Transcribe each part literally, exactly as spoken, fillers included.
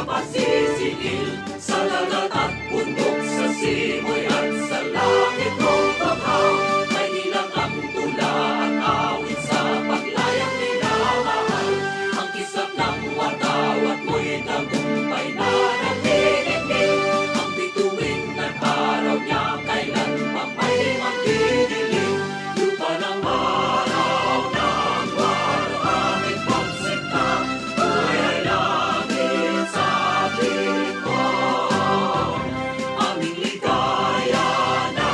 Masisingil sa dagat at bundok, sa simoy at sa langit, o bangha, may ilang ang tula at awit sa paglayang minamahal. Ang kisap ng watawat mo'y tagumpay na naniningil. Ang bituin ng araw niya kailan pa may magdidilim. Lupa ng araw ng waluhangin pagsinta, buhay ay langit sa piling ko. Aming ligaya na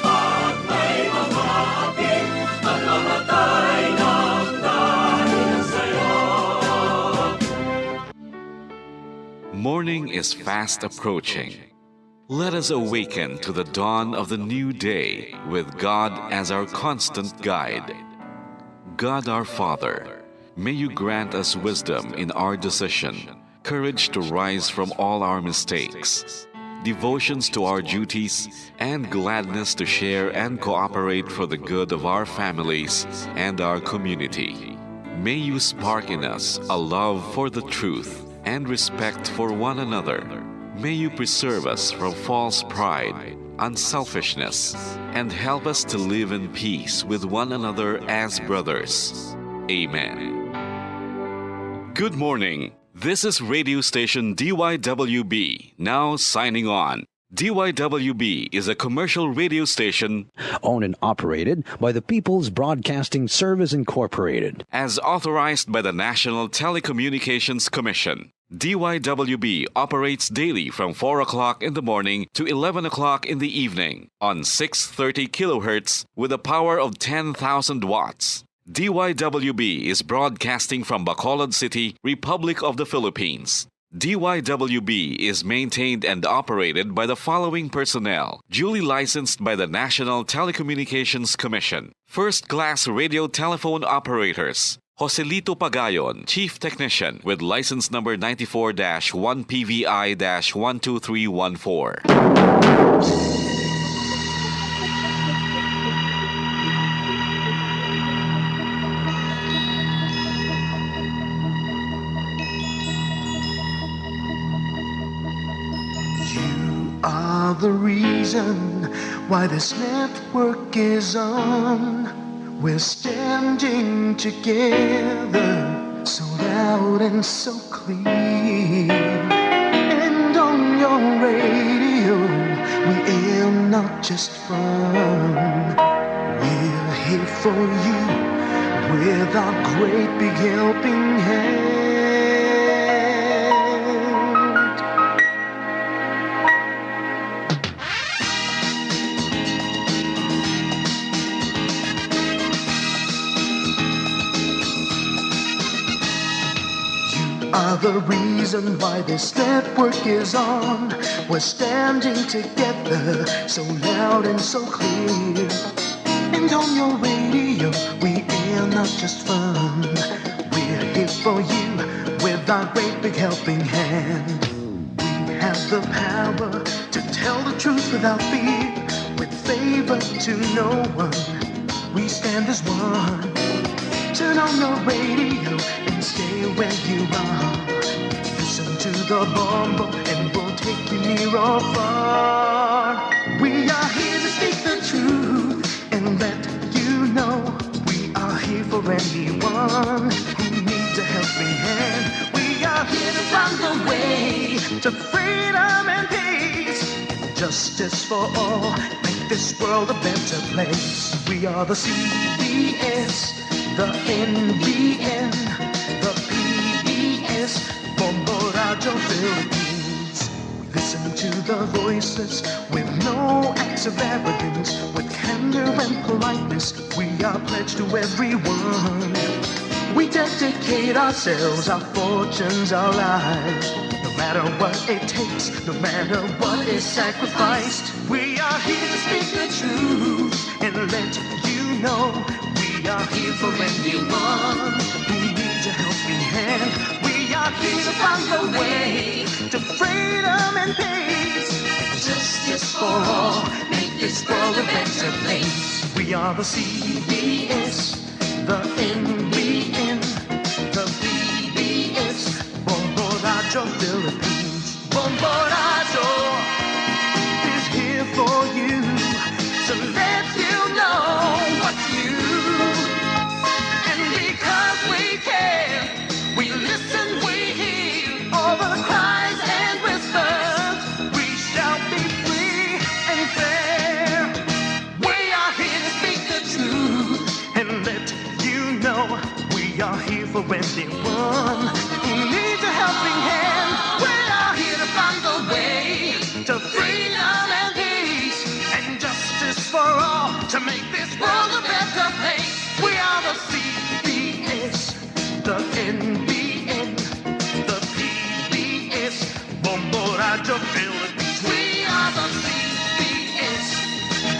pag may mga hapit, pagmamatay ng dahil sa'yo. Morning is fast approaching. Let us awaken to the dawn of the new day with God as our constant guide. God our Father, may you grant us wisdom in our decision, courage to rise from all our mistakes, devotions to our duties, and gladness to share and cooperate for the good of our families and our community. May you spark in us a love for the truth and respect for one another. May you preserve us from false pride, unselfishness, and help us to live in peace with one another as brothers. Amen. Good morning. This is radio station D Y W B, now signing on. D Y W B is a commercial radio station owned and operated by the People's Broadcasting Service Incorporated. As authorized by the National Telecommunications Commission. D Y W B operates daily from four o'clock in the morning to eleven o'clock in the evening on six thirty kilohertz with a power of ten thousand watts. D Y W B is broadcasting from Bacolod City, Republic of the Philippines. D Y W B is maintained and operated by the following personnel, duly licensed by the National Telecommunications Commission. First-class radio telephone operators, Joselito Pagayon, Chief Technician, with license number ninety-four dash one P V I dash one two three one four. You are the reason why this network is on. We're standing together, so loud and so clear. And on your radio, we aim not just fun. We're here for you with our great big helping hand. You are the reason why this network is on. We're standing together, so loud and so clear. And on your radio, we air not just fun. We're here for you with our great big helping hand. We have the power to tell the truth without fear, with favor to no one. We stand as one. Turn on your radio and stay where you are. Listen to the bombo and we'll take you near or far. We are here to speak the truth and let you know we are here for anyone who needs a helping hand. We are here to find a way to freedom and peace. Justice for all, make this world a better place. We are the C B S, the N B N, the P B S, Bombo Radio Philippines. We listen to the voices with no acts of arrogance, with candor and politeness. We are pledged to everyone. We dedicate ourselves, our fortunes, our lives. No matter what it takes, no matter what is sacrificed, we are here to speak the truth and let you know we are here for anyone who needs a helping hand. We are here to find a way to freedom and peace. Justice for all, make this world a better place. We are the C B S, the N B N, the P B S, Bombo Radio Philippines. Bombo Radyo is here for you to let you know what's new. And because we care, we listen, we hear all the cries and whispers. We shall be free and fair. We are here to speak the truth and let you know we are here for anyone who needs a helping hand. We are here to find the way to freedom and peace and justice for all to make this world a better place. We are the C B S, the N B N, the P B S, Bombo Radyo Philippines. We are the C B S,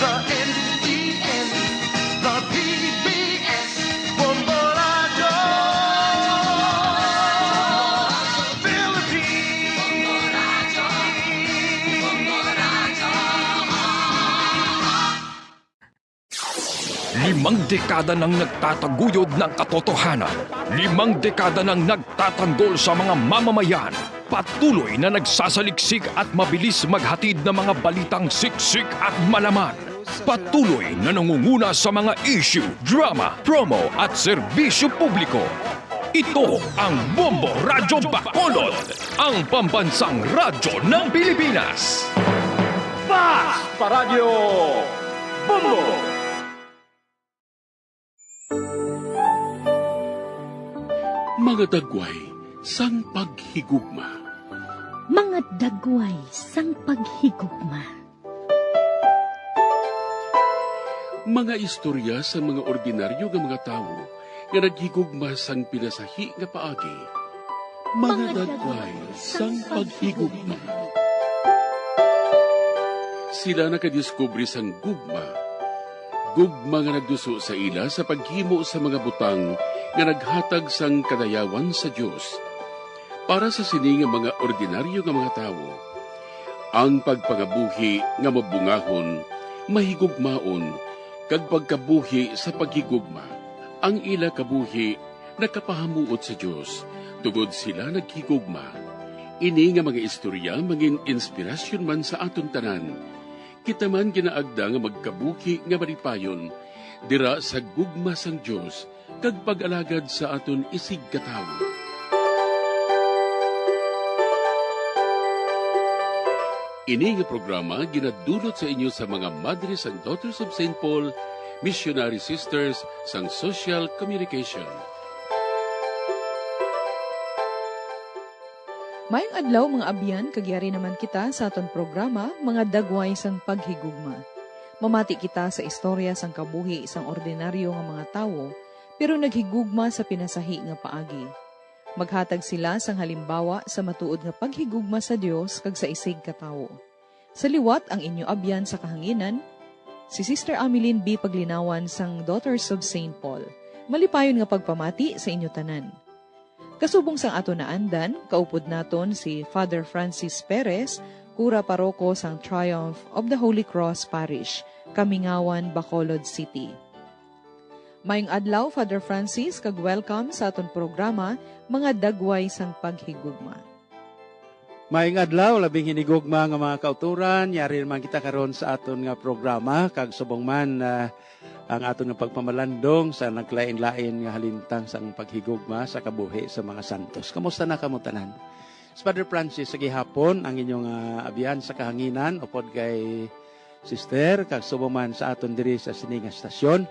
the N B N, the P B S, Bombo Radyo Philippines. Limang dekada nang nagtataguyod ng katotohanan. Limang dekada nang nagtatanggol sa mga mamamayan. Patuloy na nagsasaliksik at mabilis maghatid ng mga balitang siksik at malaman. Patuloy na nangunguna sa mga issue, drama, promo at serbisyo publiko. Ito ang Bombo Radyo Bacolod, ang pambansang radyo ng Pilipinas. Fast Paradyo Bombo! Mga dagway sang paghigugma. Mga dagway sang paghigugma. Mga istorya sang mga ordinaryo nga mga tawo nga naghigugma sang pinasahi nga paagi. Mga dagway sang paghigugma. Sila nakadiskubre sang gugma. Gugma nga nagduso sa ila sa paghimo sa mga butang nga naghatag sang kadayawan sa Dios. Para sa sini nga mga ordinaryo nga mga tawo, ang pagpangabuhi nga mabungahon, mahigugmaon, kag pagkabuhi sa paghigugma, ang ila kabuhi nakapahamuot sa Dios, tungod sila naghigugma. Ini nga mga istorya mangin inspirasyon man sa aton tanan. Kita man ginaagda nga magkabuhi nga malipayon dira sa gugma sang Dios kag pag-alagad sa aton isigkatawo. Ini nga programa ginadulot sa inyo sa mga Madre sang Daughters of Saint Paul, Missionary Sisters sang Social Communication. Mayong adlaw, mga abyan, kag yari naman kita sa aton programa, Mga Dagway sang Paghigugma. Mamati kita sa istorya sang kabuhi sang ordinaryo nga mga tawo, pero naghigugma sa pinasahi nga paagi. Maghatag sila sang halimbawa sa matuod nga paghigugma sa Dios kag sa isigkatawo. Sa liwat ang inyo abyan sa kahanginan, si Sister Ameline B. Paglinawan sang Daughters of Saint Paul. Malipayon nga pagpamati sa inyo tanan. Kasubong sang aton naandan, kaupod naton si Father Francis Perez, kura paroko sang Triumph of the Holy Cross Parish, Kamingawan, Bacolod City. Mayong adlaw, Father Francis, kag welcome sa aton programa, Mga Dagway sang Paghigugma. Mayong adlaw, labing hinigugma nga mga kauturan, yari naman kita karon sa aton nga programa, kag subong man, ah, ang aton nga pagpamalandong sa naglain-lain nga halintang sang paghigugma sa kabuhi sa mga santos. Kamusta na kamo tanan? Si Father Francis sa gihapon, ang inyong, ah, abyan sa kahanginan, upod kay Sister, kag subong man sa aton diri sa sini nga stasyon,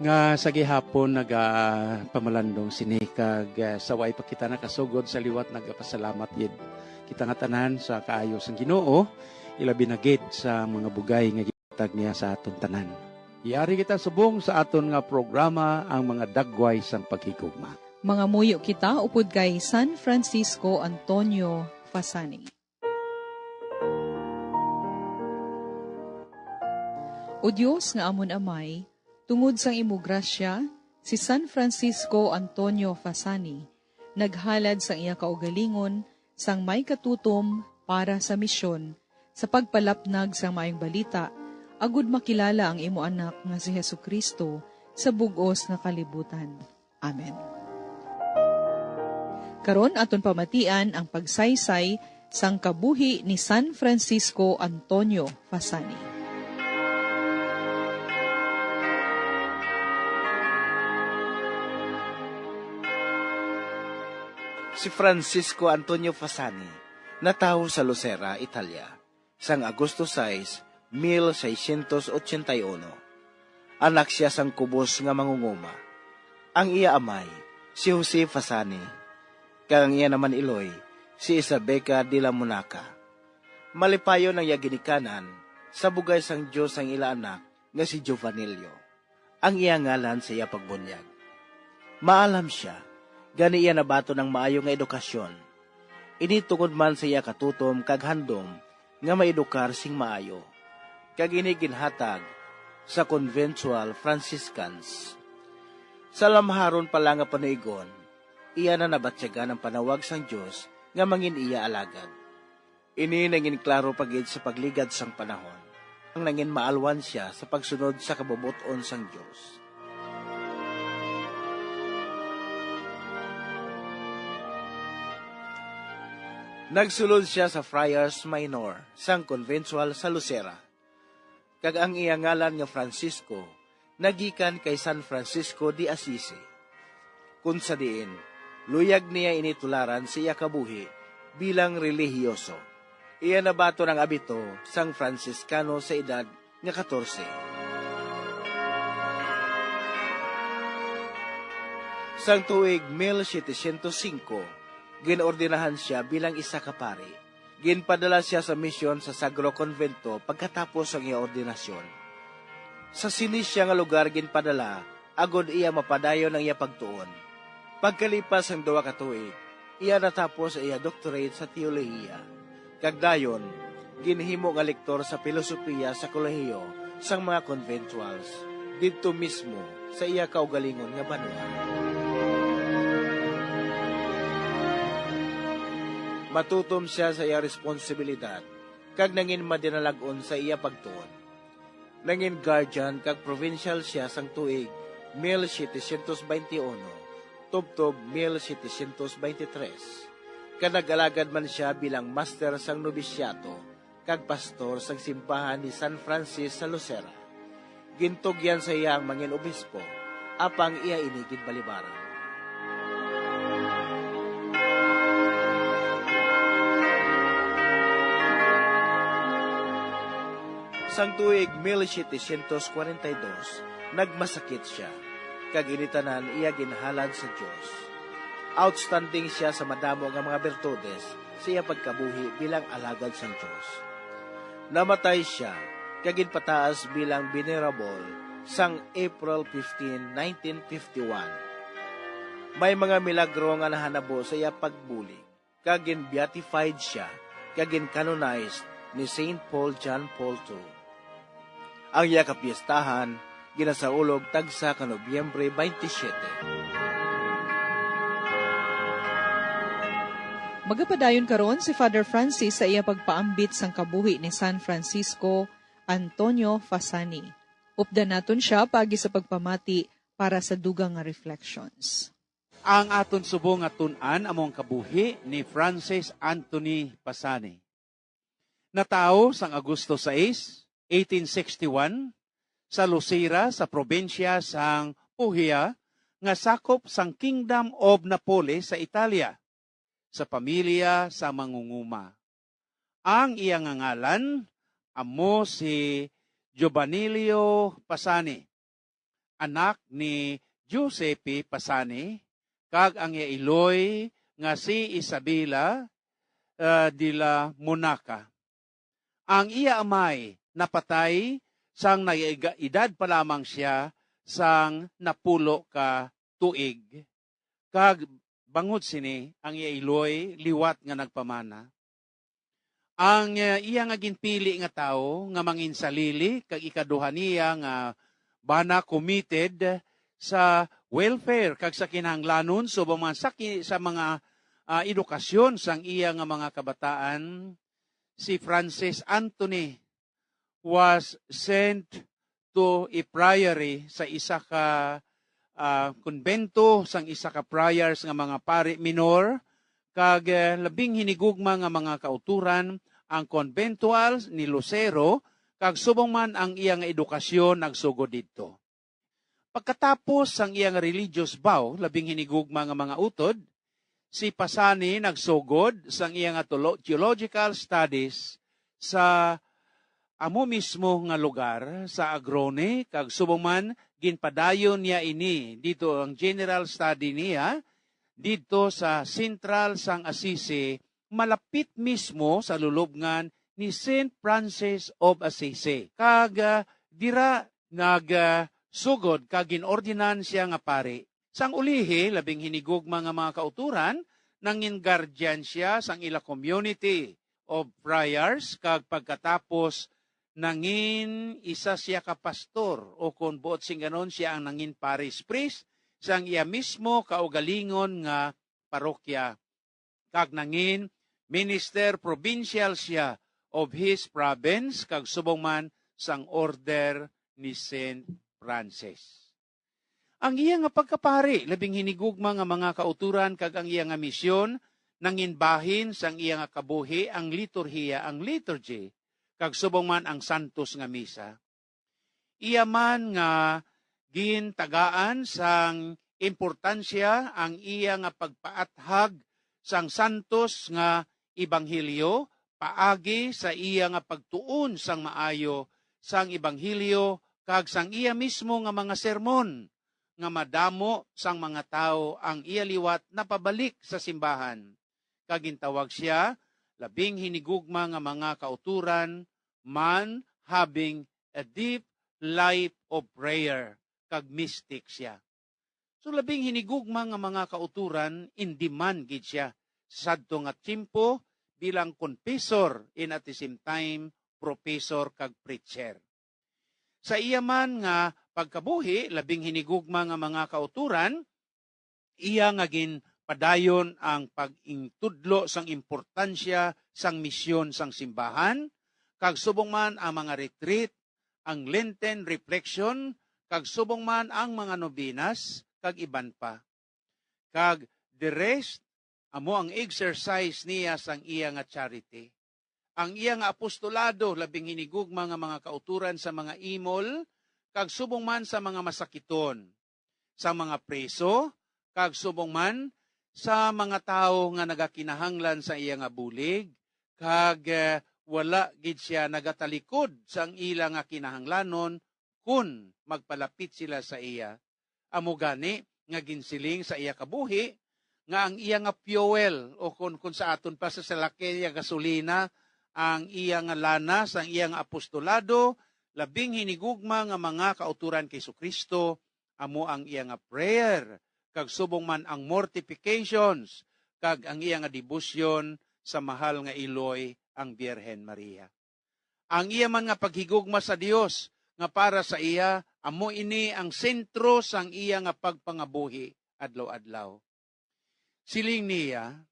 nga sa gihapon nagapamalandong sini, kag, ah, sa way pa kita nakasugod sa liwat, nagapasalamat gid kita nga tanan sa kaayo sang Ginoo, ilabi na gid sa mga bugay nga ginhatag niya sa aton tanan. Yari kita subong sa aton nga programa, ang Mga Dagway sang Paghigugma. Mangamuyo kita upod kay San Francisco Antonio Fasani. O Dios nga amon Amay, tungod sang imo grasya, si San Francisco Antonio Fasani naghalad sang iya kaugalingon sang may katutom para sa misyon, sa pagpalapnag sang Maayong Balita, agud makilala ang imo Anak nga si Jesu-Cristo sa bug-os nga kalibutan. Amen. Karon aton pamatian ang pagsaysay Sang kabuhi ni San Francisco Antonio Fasani. Si Francisco Antonio Fasani natawo sa Lucera, Italia, sang Agosto sais, mil seiscientos ochenta y uno. Anak sia sang kubos nga mangunguma. Ang iya amay, si Jose Fasani, kag ang iya naman iloy, si Isabeca de la Monaca. Malipayon ang iya ginikanan, sa bugay sang Dios ang ila anak nga si Giovanillo. Ang iya ngalan sa iya pagbunyag. Maalam sia, gani iya nabaton ang maayo nga edukasyon. Ini tungod man sa iya katutom kag handom nga maedukar sing maayo, kag ini ginhatag sa conventual Franciscans. Sa lamharon pa lang nga panuigon, iya na nabatyagan ang panawag sang Dios nga mangin iya alagad. Ini nangin klaro pa gid sa pagligad sang panahon, ang nangin maalwan sia sa pagsunod sa kabubot-on sang Dios. Nagsulod sia sa Friars Minor sang Conventual sa Lucera, kag ang iya ngalan nga Francisco nagikan kay San Francisco de Assisi, kun sa diin luyag niya ini tularan sa iya kabuhi bilang relihiyoso. Iya nabaton ang abito sang Franciscano sa edad nga katorse. Sang tuig mil setecientos singko, gin-ordinahan sia bilang isa ka pari. Ginpadala sia sa misyon sa Sagro Convento pagkatapos sang iya ordinasyon. Sa sini sia nga lugar ginpadala agod iya mapadayon ang iya pagtuon. Pagkalipas sang duha ka tuig, iya natapos ang iya doctorate sa teolohiya, kag dayon ginhimo nga lektor sa pilosopiya sa kolehiyo sang mga conventuals didto mismo sa iya kaugalingon nga banwa. Matutom sia sa iya responsibilidad kag nangin madinalag-on sa iya pagtuon. Nangin guardian kag provincial sia sang tuig mil setecientos baynte uno tubtob mil setecientos baynte tres, kag nag-alagad man sia bilang master sang nobisyato kag pastor sang simbahan ni San Francis sa Lucera. Gintugyan sa iya ang mangin obispo, apang iya ini ginbalibaran. Sang tuig mil setecientos kwarenta y dos, nagmasakit sia, kag ini tanan iya ginhalad sa Dios. Outstanding sia sa madamo nga mga bertudes sa iya pagkabuhi bilang alagad sang Dios. Namatay sia kag ginpataas bilang venerable sang April fifteen, nineteen fifty-one. May mga milagro nga nahanabo sa iya pagbulig, kag gin-beatified sia kag gin-canonized ni Saint Paul John Paul two. Ang iya kapiestahan ginasaulog tagsa ka Nobyembre twenty-seven. Magapadayon karon si Father Francis sa iya pagpaambit sang kabuhi ni San Francisco Antonio Fasani. Updan naton sia paagi sa pagpamati para sa dugang nga reflections. Ang aton subong nga tun-an amo ang kabuhi ni Francis Anthony Pasani. Natawo sang Agosto sais, eighteen sixty-one, sa Lucera sa probinsya sang Puglia nga sakop sang Kingdom of Napoli sa Italia, sa pamilya sa mangunguma. Ang iya nga ngalan amo si Giovanilio Pasani, anak ni Giuseppe Pasani kag ang iya iloy nga si Isabela, ah, de la Monaca. Ang iya amay napatay sang nag-edad pa lamang sia sang napulo ka tuig, kag bangod sini ang iya iloy liwat nga nagpamana. Ang, eh, iya nga ginpili nga tawo nga manginsalili kag ikaduha niya nga bana committed sa welfare kag sa kinahanglanon subong man sa ki-, sa mga, ah, edukasyon sang iya nga mga kabataan, si Francis Anthony was sent to a priory sa isa ka, ah, kumbento sang isa ka friars nga mga pari minor, kag, eh, labing hinigugma nga mga kauturan ang conventual ni Lucero, kag subong man ang iya nga edukasyon nagsugod didto. Pagkatapos sang iya nga religious vow, labing hinigugma nga mga utod, si Pasani nagsugod sang iya nga tolo-, theological studies sa amo mismo nga lugar sa Agrone, kag subong man ginpadayon niya ini didto ang general study niya didto sa sentral sang Assisi, malapit mismo sa lulubngan ni Saint Francis of Assisi. Kag, ah, dira nag, ah, sugod kag gin-ordinan siya nga pari. Sang ulihi, labing hinigugma nga mga kauturan, nangin guardian siya sang ila community of friars, kag pagkatapos nangin isa siya ka pastor, o kon buot singganon, siya ang nangin parish priest sang iya mismo kaugalingon nga parokya, kag nangin minister provincial siya of his province, kag subong man sang order ni Saint Francis. Ang iya nga pagkapari, labing hinigugma nga mga kauturan, kag ang iya nga misyon, nangin bahin sang iya nga kabuhi ang liturhiya, ang liturgy, kag subong man ang santos nga misa. Iya man nga gintagaan sang importansya ang iya nga pagpaathag sang santos nga ebanghelyo paagi sa iya nga pagtuon sang maayo sang ebanghelyo kag sang iya mismo nga mga sermon, nga madamo sang mga tawo ang iya liwat napabalik sa simbahan. Kag gintawag sia labing hinigugma nga mga kauturan, man having a deep life of prayer, kag mystic sia. So, labing hinigugma nga mga kauturan, in demand gid sia sadto nga tiyempo bilang confessor and at the same time professor kag preacher. Sa iya man nga pagkabuhi, labing hinigugma nga mga kauturan, iya nga ginpadayon ang pag-intudlo sang importansya sang misyon sang simbahan, kag subong man ang mga retreat, ang Lenten reflection, kag subong man ang mga novenas, kag iban pa. Kag the rest, amo ang exercise niya sang iya nga charity. Ang iya nga apostolado, labing hinigugma nga mga kauturan sa mga imol, kag subong man sa mga masakiton, sa mga preso, kag subong man sa mga tawo nga nagakinahanglan sa iya nga bulig, kag, eh, wala gid sia nagatalikod sang ila nga kinahanglanon kon magpalapit sila sa iya. Amo gani nga ginsiling sa iya kabuhi nga ang iya nga fuel, o kon, kon sa aton pa sa salakyan, iya gasolina, ang iya nga lanas, ang iya nga apostolado, labing hinigugma nga mga kauturan kay Jesu-Cristo, amo ang iya nga prayer, kag subong man ang mortifications, kag ang iya nga debosyon sa mahal nga iloy, ang Birhen Maria. Ang iya man nga paghigugma sa Dios nga para sa iya, amo ini ang sentro sang iya nga pagpangabuhi adlaw-adlaw. Siling niya,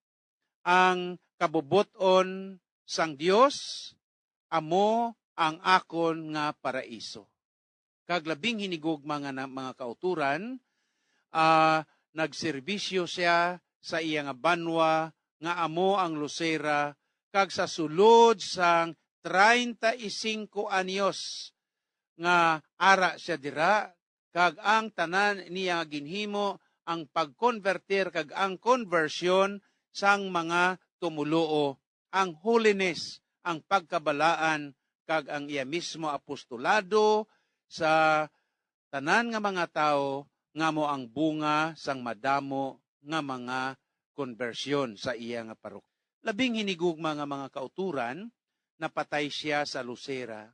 "Ang kabubot-on sang Dios amo ang akon nga paraiso." Kag labing hinigugma nga na, mga kauturan, ah, nagserbisyo sia sa iya nga banwa nga amo ang Lucera, kag sa sulod sang treinta y cinco anyos nga ara sia dira, kag ang tanan niya nga ginhimo, ang pagkonbertir kag ang konbersyon sang mga tumoluo, ang holiness, ang pagkabalaan, kag ang iya mismo apostolado sa tanan nga mga tawo nga amo ang bunga sang madamo nga mga konbersyon sa iya nga parokya. Labing hinigugma nga mga kauturan, napatay sia sa Lucera.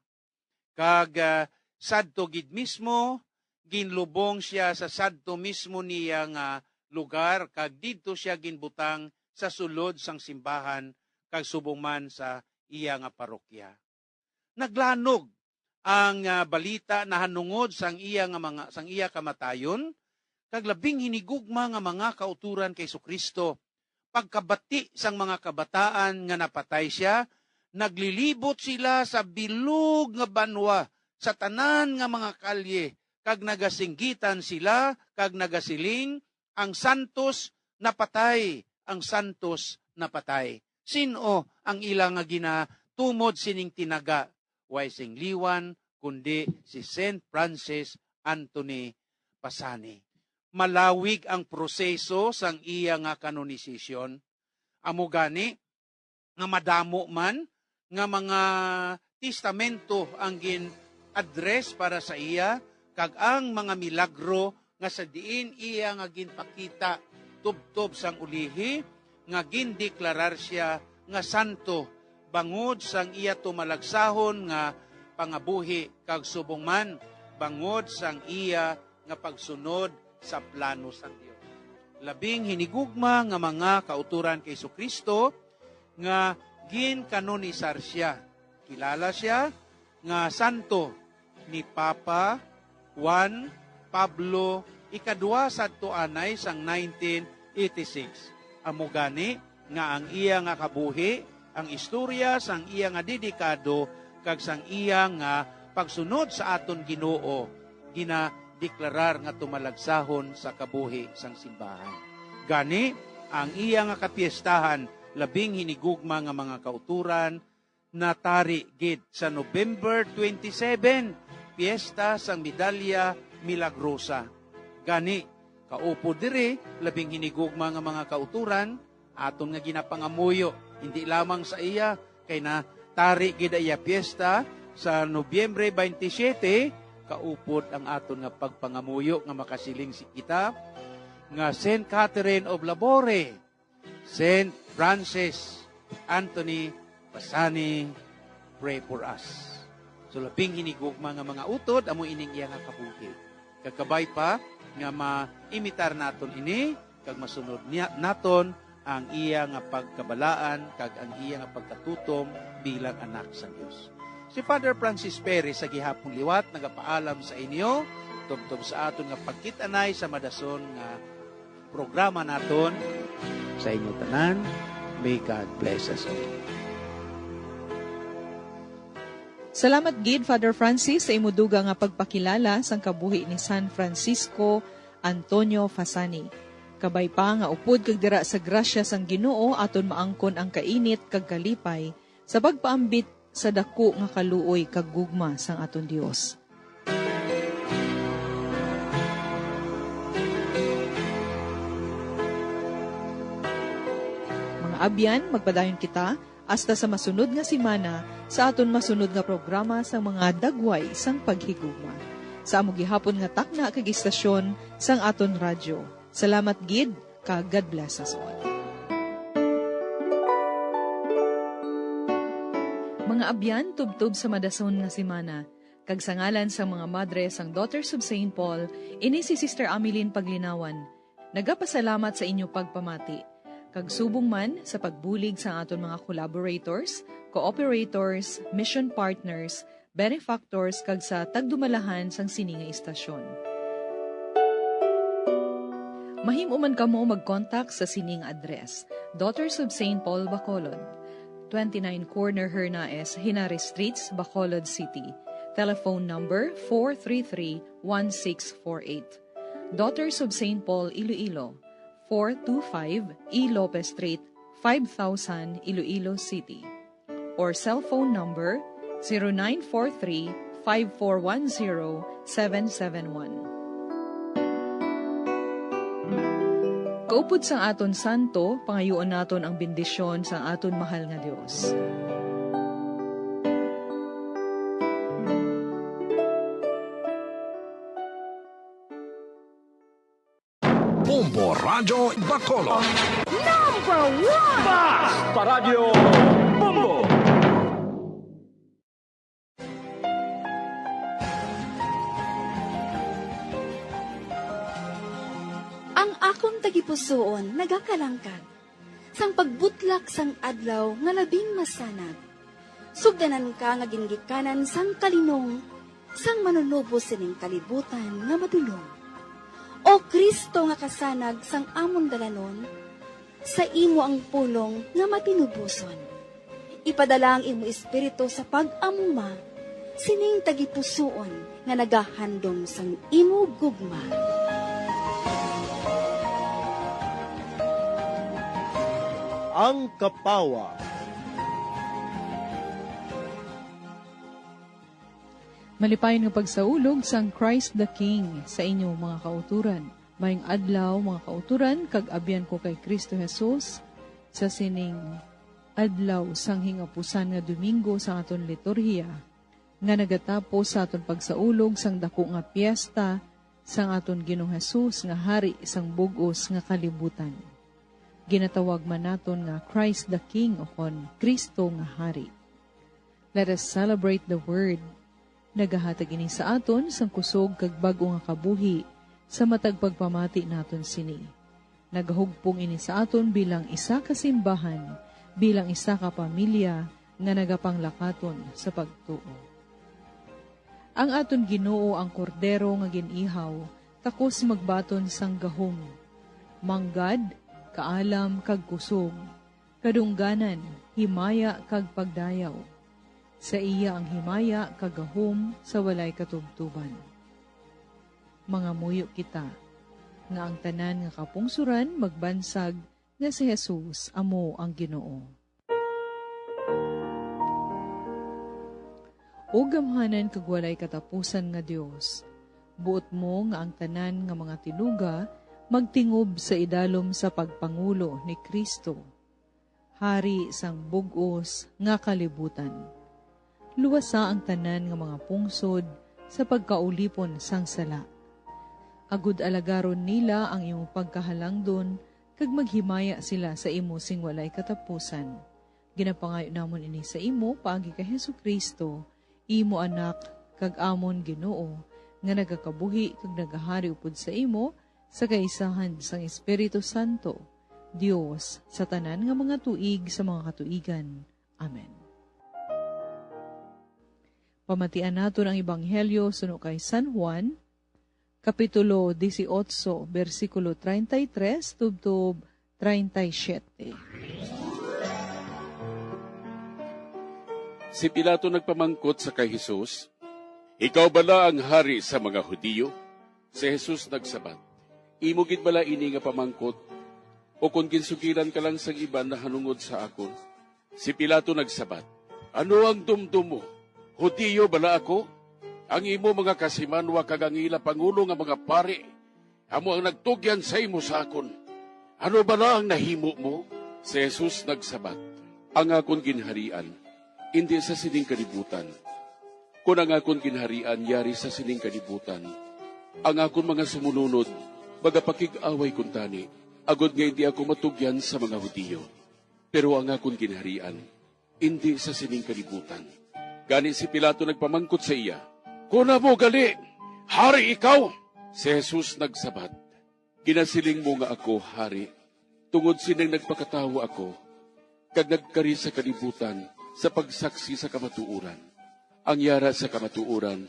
Kag, ah, sadto gid mismo, ginlubong sia sa sadto mismo niya nga lugar, kag didto sia ginbutang sa sulod sang simbahan, kag subong man sa iya nga parokya. Naglanog ang, ah, balita nahanungod sang iya nga mga, sang iya kamatayon, kag labing hinigugma nga mga kauturan kay Jesu-Cristo. Pagkabati sang mga kabataan nga napatay sia, naglilibot sila sa bilog nga banwa, sa tanan nga mga kalye, kag nagasinggitan sila, kag nagasiling, "Ang santos napatay, ang santos napatay. Sin-o ang ila nga ginatumod sining tinaga? Way sing liwan, kundi si Saint Francis Anthony Pasani. Malawig ang proseso sang iya nga kanonisasyon. Amo gani nga madamo man nga mga testamento ang gin-address para sa iya, kag ang mga milagro nga sa diin iya nga ginpakita tubtob sang ulihi, nga gindeklarar sia nga santo bangod sang iya tumalagsahon nga pangabuhi, kag subong man bangod sang iya nga pagsunod sa plano sang Dios. Labing hinigugma nga mga kauturan kay Jesu-Cristo nga ginkanonisar sia. Kilala sia nga santo ni Papa Juan Pablo Ikadua sadto anay sang nineteen eighty-six. Amo gani nga ang iya nga kabuhi, ang istorya sang iya nga dedikado, kag sang iya nga pagsunod sa aton Ginoo, ginadeklarar nga tumalagsahon sa kabuhi sang simbahan. Gani, ang iya nga kapiestahan, labing hinigugma nga mga kauturan, natari gid sa November twenty-seven, Piyesta sang Medalya Milagrosa. Gani, kaupod diri, labing hinigugma nga mga kauturan, aton nga ginapangamuyo, hindi lamang sa iya, kay natari gid ang iya piyesta sa Nobyembre twenty-seven, kaupod ang aton nga pagpangamuyo nga makasiling si kita nga Saint Catherine of Labore, Saint Francis Anthony Pasani, pray for us. So, labing hinigugma nga mga utod, amo ining iya nga kabuhi. Kag kabay pa nga maimitar naton ini, kag masunod niya naton ang iya nga pagkabalaan kag ang iya nga pagkatutom bilang anak sa Dios. Si Father Francis Perez sa gihapon liwat nagapaalam sa inyo tubtob sa aton nga pagkit-anay sa madason nga programa naton. Sa inyo tanan, may God bless us all. Salamat gid, Father Francis, sa imo dugang nga pagpakilala sang kabuhi ni San Francisco Antonio Fasani. Kabay pa nga upod kag dira sa grasya sang Ginoo aton maangkon ang kainit kag kalipay sa pagpaambit sa daku nga kaluoy kag gugma sang aton Dios. Mga abyan, magpadayon kita hasta sa masunod nga semana sa aton masunod nga programa sang mga dagway sang paghigugma sa amo gihapon nga takna kag istasyon sang aton radyo. Salamat gid, kag God bless us all. Mga abyan, tubtob sa madason nga semana, kag sa ngalan sang mga madre sang Daughters of Saint Paul, ini si Sister Ameline Paglinawan, nagapasalamat sa inyo pagpamati, kag subong man sa pagbulig sa aton mga collaborators, cooperators, mission partners, benefactors, kag sa tagdumalahan sang sini nga istasyon. Mahimo man kamo mag-contact sa sini nga address: Daughters of Saint Paul, Bacolod, twenty-nine Corner Hernaez, Henares Streets, Bacolod City. Telephone number four three three, one six four eight. Daughters of Saint Paul, Iloilo, four two five E Lopez Street, five thousand, Iloilo City. Or cellphone number zero nine four three, five four one zero, seven seven one. Kaupod sang aton santo, pangayuon naton ang bendisyon sang aton mahal nga Dios. Bombo Radyo Bacolod. Number one! Basta Radyo Bombo! Ang akon tagipusoon nagakalangkag sang pagbutlak sang adlaw nga labing masanag. Sugdanan ka nga gingikanan sang kalinong sang Manunubos sining kalibutan nga madulom. O Cristo nga kasanag sang amon dalanon, sa imo ang pulong nga matinuboson. Ipadala ang imo Espiritu sa pag-amuma sining tagipusoon nga nagahandom sang imo gugma. Ang Kapawa. Malipayon nga pagsaulog sang Christ the King sa inyo, mga kauturan. Mayong adlaw, mga kauturan, kag abyan ko kay Cristo Jesus sa sining adlaw sang hingapusan nga Domingo sa aton liturhiya, nga nagatapos sa aton pagsaulog sang dako nga piyesta sang aton Ginoong Jesus nga Hari sang bug-os nga kalibutan. Ginatawag man naton nga Christ the King, ukon Cristo nga Hari. Let us celebrate the Word. Nagahatag ini sa aton sang kusog kag bag-o nga kabuhi sa matag pagpamati naton sini. Nagahugpong ini sa aton bilang isa ka simbahan, bilang isa ka pamilya nga nagapanglakaton sa pagtuo. Ang aton Ginoo ang Kordero nga gin-ihaw, takos magbaton sang gahom, manggad, kaalam, kag kusog, kadungganan, himaya, kag pagdayaw. Sa iya ang himaya kag gahom sa walay katubtoban. Mangamuyo kita nga ang tanan nga kapungsoran magbansag nga si Jesus amo ang Ginoo. O gamhanan kag walay katapusan nga Dios, buot mo nga ang tanan nga mga tinuga magtingob sa idalom sa pagpangulo ni Cristo, Hari sang bug-os nga kalibutan. Luwasa ang tanan nga mga pungsod sa pagkaulipon sang sala, agud alagaron nila ang imo pagkahalangdon kag maghimaya sila sa imo sing walay katapusan. Ginapangayo namon ini sa imo paagi kay Jesu-Cristo, imo Anak, kag amon Ginoo, nga nagakabuhi kag nagahari upod sa imo sa kaisahan sang Espiritu Santo, Dios sa tanan nga mga tuig sa mga katuigan. Amen. Pamatian naton ang Ebanghelyo suno kay San Juan, Kapitulo dieciocho, bersikulo treinta y tres tubtob treinta y siete. Si Pilato nagpamangkot sa kay Jesus, "Ikaw bala ang hari sa mga Hudiyo?" Si Jesus nagsabat, "Imo gid bala ini nga pamangkot? O kon ginsugiran ka lang sang iban nahanungod sa akon?" Si Pilato nagsabat, "Ano ang dumdom mo? Hudiyo bala ako? Ang imo mga kasimanwa kag ang ila pangulo nga mga pari amo ang nagtugyan sa imo sa akon. Ano bala ang nahimo mo?" Si Jesus nagsabat, "Ang akon ginharian indi sa sining kalibutan. Kon ang akon ginharian yari sa sining kalibutan, ang akon mga sumulunod magapakig-away kuntani, agod nga indi ako matugyan sa mga Hudiyo. Pero ang akon ginharian indi sa sining kalibutan." Gani si Pilato nagpamangkot sa iya, "Kon amo gali, hari ikaw?" Si Jesus nagsabat, "Ginasiling mo nga ako hari, tungod sining nagpakatawo ako, kag nagkari sa kalibutan sa pagsaksi sa kamatuoran. Ang yara sa kamatuoran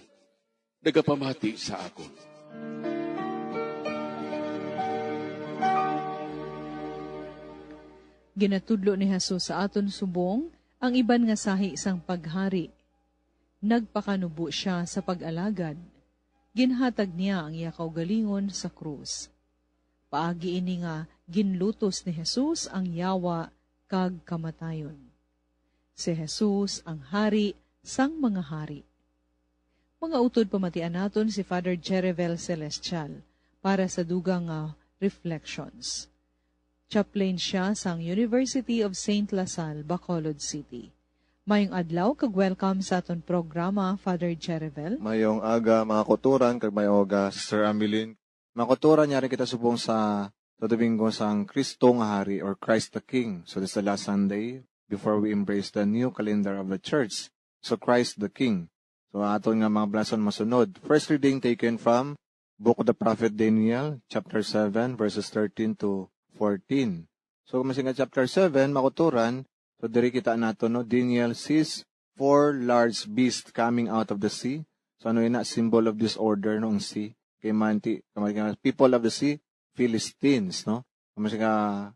nagapamati sa akon." Ginatudlo ni Jesus sa aton subong ang iban nga sahi sang paghari. Nagpakanubo sia sa pag-alagad. Ginhatag niya ang iya kaugalingon sa krus. Paagi ini nga ginlutos ni Jesus ang yawa kag kamatayon. Si Jesus ang Hari sang mga hari. Mga utod, pamatian naton si Father Jerivel Celestial para sa dugang nga reflections. Chaplain sia sang University of Saint La Salle, Bacolod City. Mayong adlaw kag welcome sa aton programa, Father Jerivel. Mayong aga, mga kauturan, kag mayong aga, Sister Ameline. Mga kauturan, yari kita subong sa, sa Domingo sang Cristo nga Hari, or Christ the King. So, this is the last Sunday before we embrace the new calendar of the Church. So, Christ the King. So, aton nga mga balason masunod. First reading taken from Book of the Prophet Daniel, chapter seven, verses thirteen to fourteen. So, kung masing chapter seven, mga kauturan, so diri kita nato, no, Daniel sees four large beasts coming out of the sea. So, ano ina, symbol of disorder, no, ang sea. Kay man ti, kay man, people of the sea, Philistines, no? Kung masing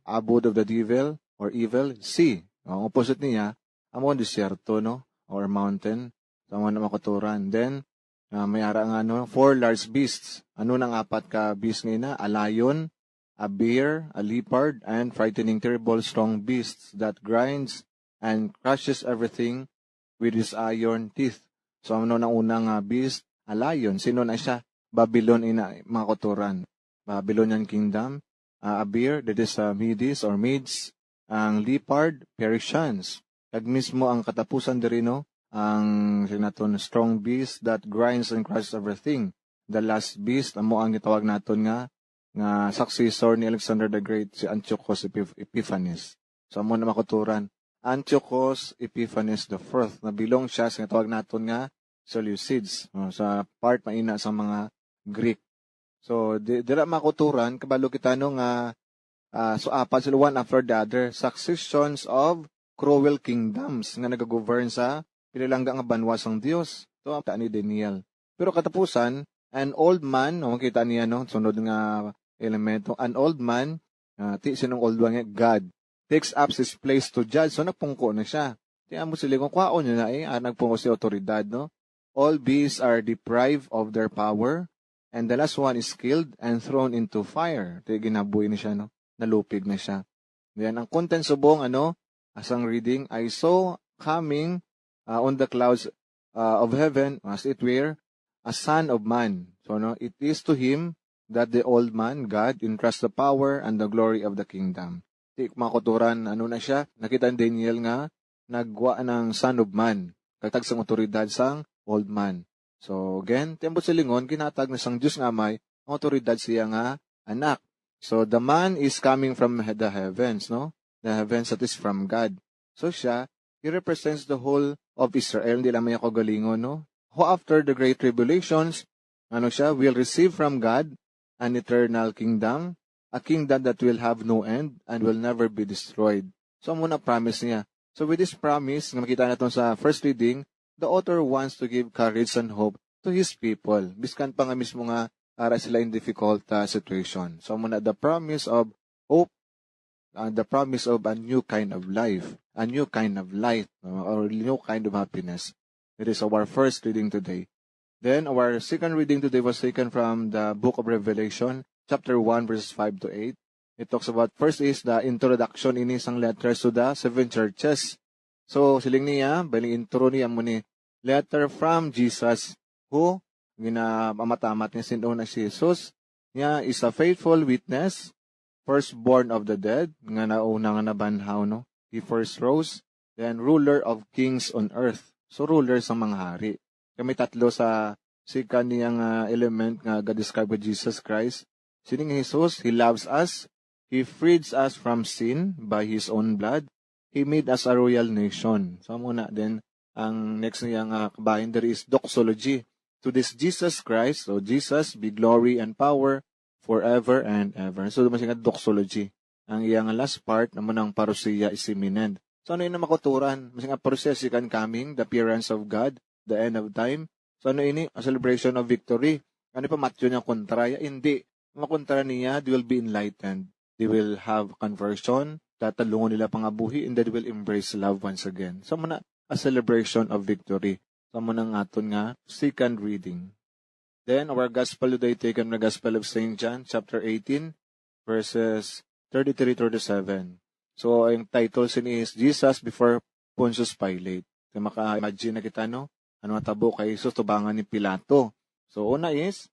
abode of the devil or evil, sea. Ang opposite niya, amo ang disyerto, no? Or mountain. So, amo na, mga kauturan. Then, ah, may ara nga, ano, four large beasts. Ano nang apat ka beast nga ina? A lion, a bear, a leopard, and frightening, terrible, strong beasts that grinds and crushes everything with his iron teeth. So, ano na una nga beast? A lion. Sino na siya? Babylon ina, mga kauturan. Babylonian kingdom. Ah, a bear, that is, ah, Medes or Medes. Ang leopard, Persians. Kag mismo ang katapusan diri, no? Ang, sige naton, strong beast that grinds and crushes everything. The last beast, amo ang gitawag naton nga, nga successor ni Alexander the Great, si Antiochus Epiph-, Epiphanes. So, amo na, mga kauturan. Antiochus Epiphanes the fourth, na belong siya sa gitawag naton nga Seleucids, no? Sa part maina sa mga Greek. So, di-, dira, mga kauturan, kabalo kita, no, nga, ah, so apat sila, one after the other, successions of cruel kingdoms nga nagagovern sa pinalangga nga banwa sang Dios. Ito ang ta ni Daniel. Pero katapusan, an old man, no, makita niya, no, sunod nga elemento, an old man, ah, ti, sinong old man nga? God takes up his place to judge. So, nagpungko na siya. Ti, amo sila kung kwaon niya na, eh, ah, nagpungko si otoridad, no? All beasts are deprived of their power, and the last one is killed and thrown into fire. Ti, ginabuhi na siya, no? Nalupig na siya. Then, ang content subong, ano, asang reading, "I saw coming, uh, on the clouds, uh, of heaven, as it were, a son of man." So, no, it is to him that the old man, God, entrusts the power and the glory of the kingdom. Ti, mga kauturan, ano na siya? Nakita ni Daniel nga nagwa ng son of man, kag tagsang otoridad sang old man. So, again, ti, ang buot silingon, ginhatag na sang Dios nga Amay ang otoridad siya nga anak. So, the man is coming from he-, the heavens, no? The heavens that is from God. So, siya, he represents the whole of Israel. Hindi lamang niya kaugalingon, no? Who after the great tribulations, ano siya, will receive from God an eternal kingdom, a kingdom that will have no end and will never be destroyed. So, amo na promise niya. So, with this promise, nga makita naton sa first reading, the author wants to give courage and hope to his people, biskan pa nga mismo nga ara sila in difficult, uh, situation. So, amo na the promise of hope, uh, the promise of a new kind of life, a new kind of light, uh, or new kind of happiness. It is our first reading today. Then, our second reading today was taken from the book of Revelation, chapter one, verses five to eight. It talks about, first is the introduction ini sang letters to the seven churches. So, siling niya, bali intro niya mo ni, "Letter from Jesus, who," ginamatamat niya, sin-o na si Jesus, niya is a faithful witness, firstborn of the dead, nga nauna nga nabanhaw, no? He first rose, then ruler of kings on earth. So, ruler sa mga hari. Kami tatlo sa second niya nga element nga ga-describe with Jesus Christ. Sining Jesus, he loves us, he frees us from sin by his own blood, he made us a royal nation. So, amo na, then, ang next niya nga kabahin diri is doxology. "To this Jesus Christ," so Jesus, "be glory and power forever and ever." So, duman siya nga doxology. Ang iya nga last part, amo nang parousia is imminent. So, ano ini, mga kauturan? Mas nga parousia, second coming, the appearance of God, the end of time. So, ano ini? A celebration of victory. Ano pa, matyo niya kontra? Ya, hindi. Makontra niya, they will be enlightened. They will have conversion. Tatalungon nila pangabuhi, and they will embrace love once again. So, amo na, a celebration of victory. So, amo na ang aton nga second reading. Then, our gospel today taken from the Gospel of Saint John, chapter eighteen, verses thirty-three to thirty-seven. So, ang title sini is Jesus before Pontius Pilate. Kaya maka-imagine na kita, no? Ano ang tabo kay Jesus tubangan ni Pilato? So, una is,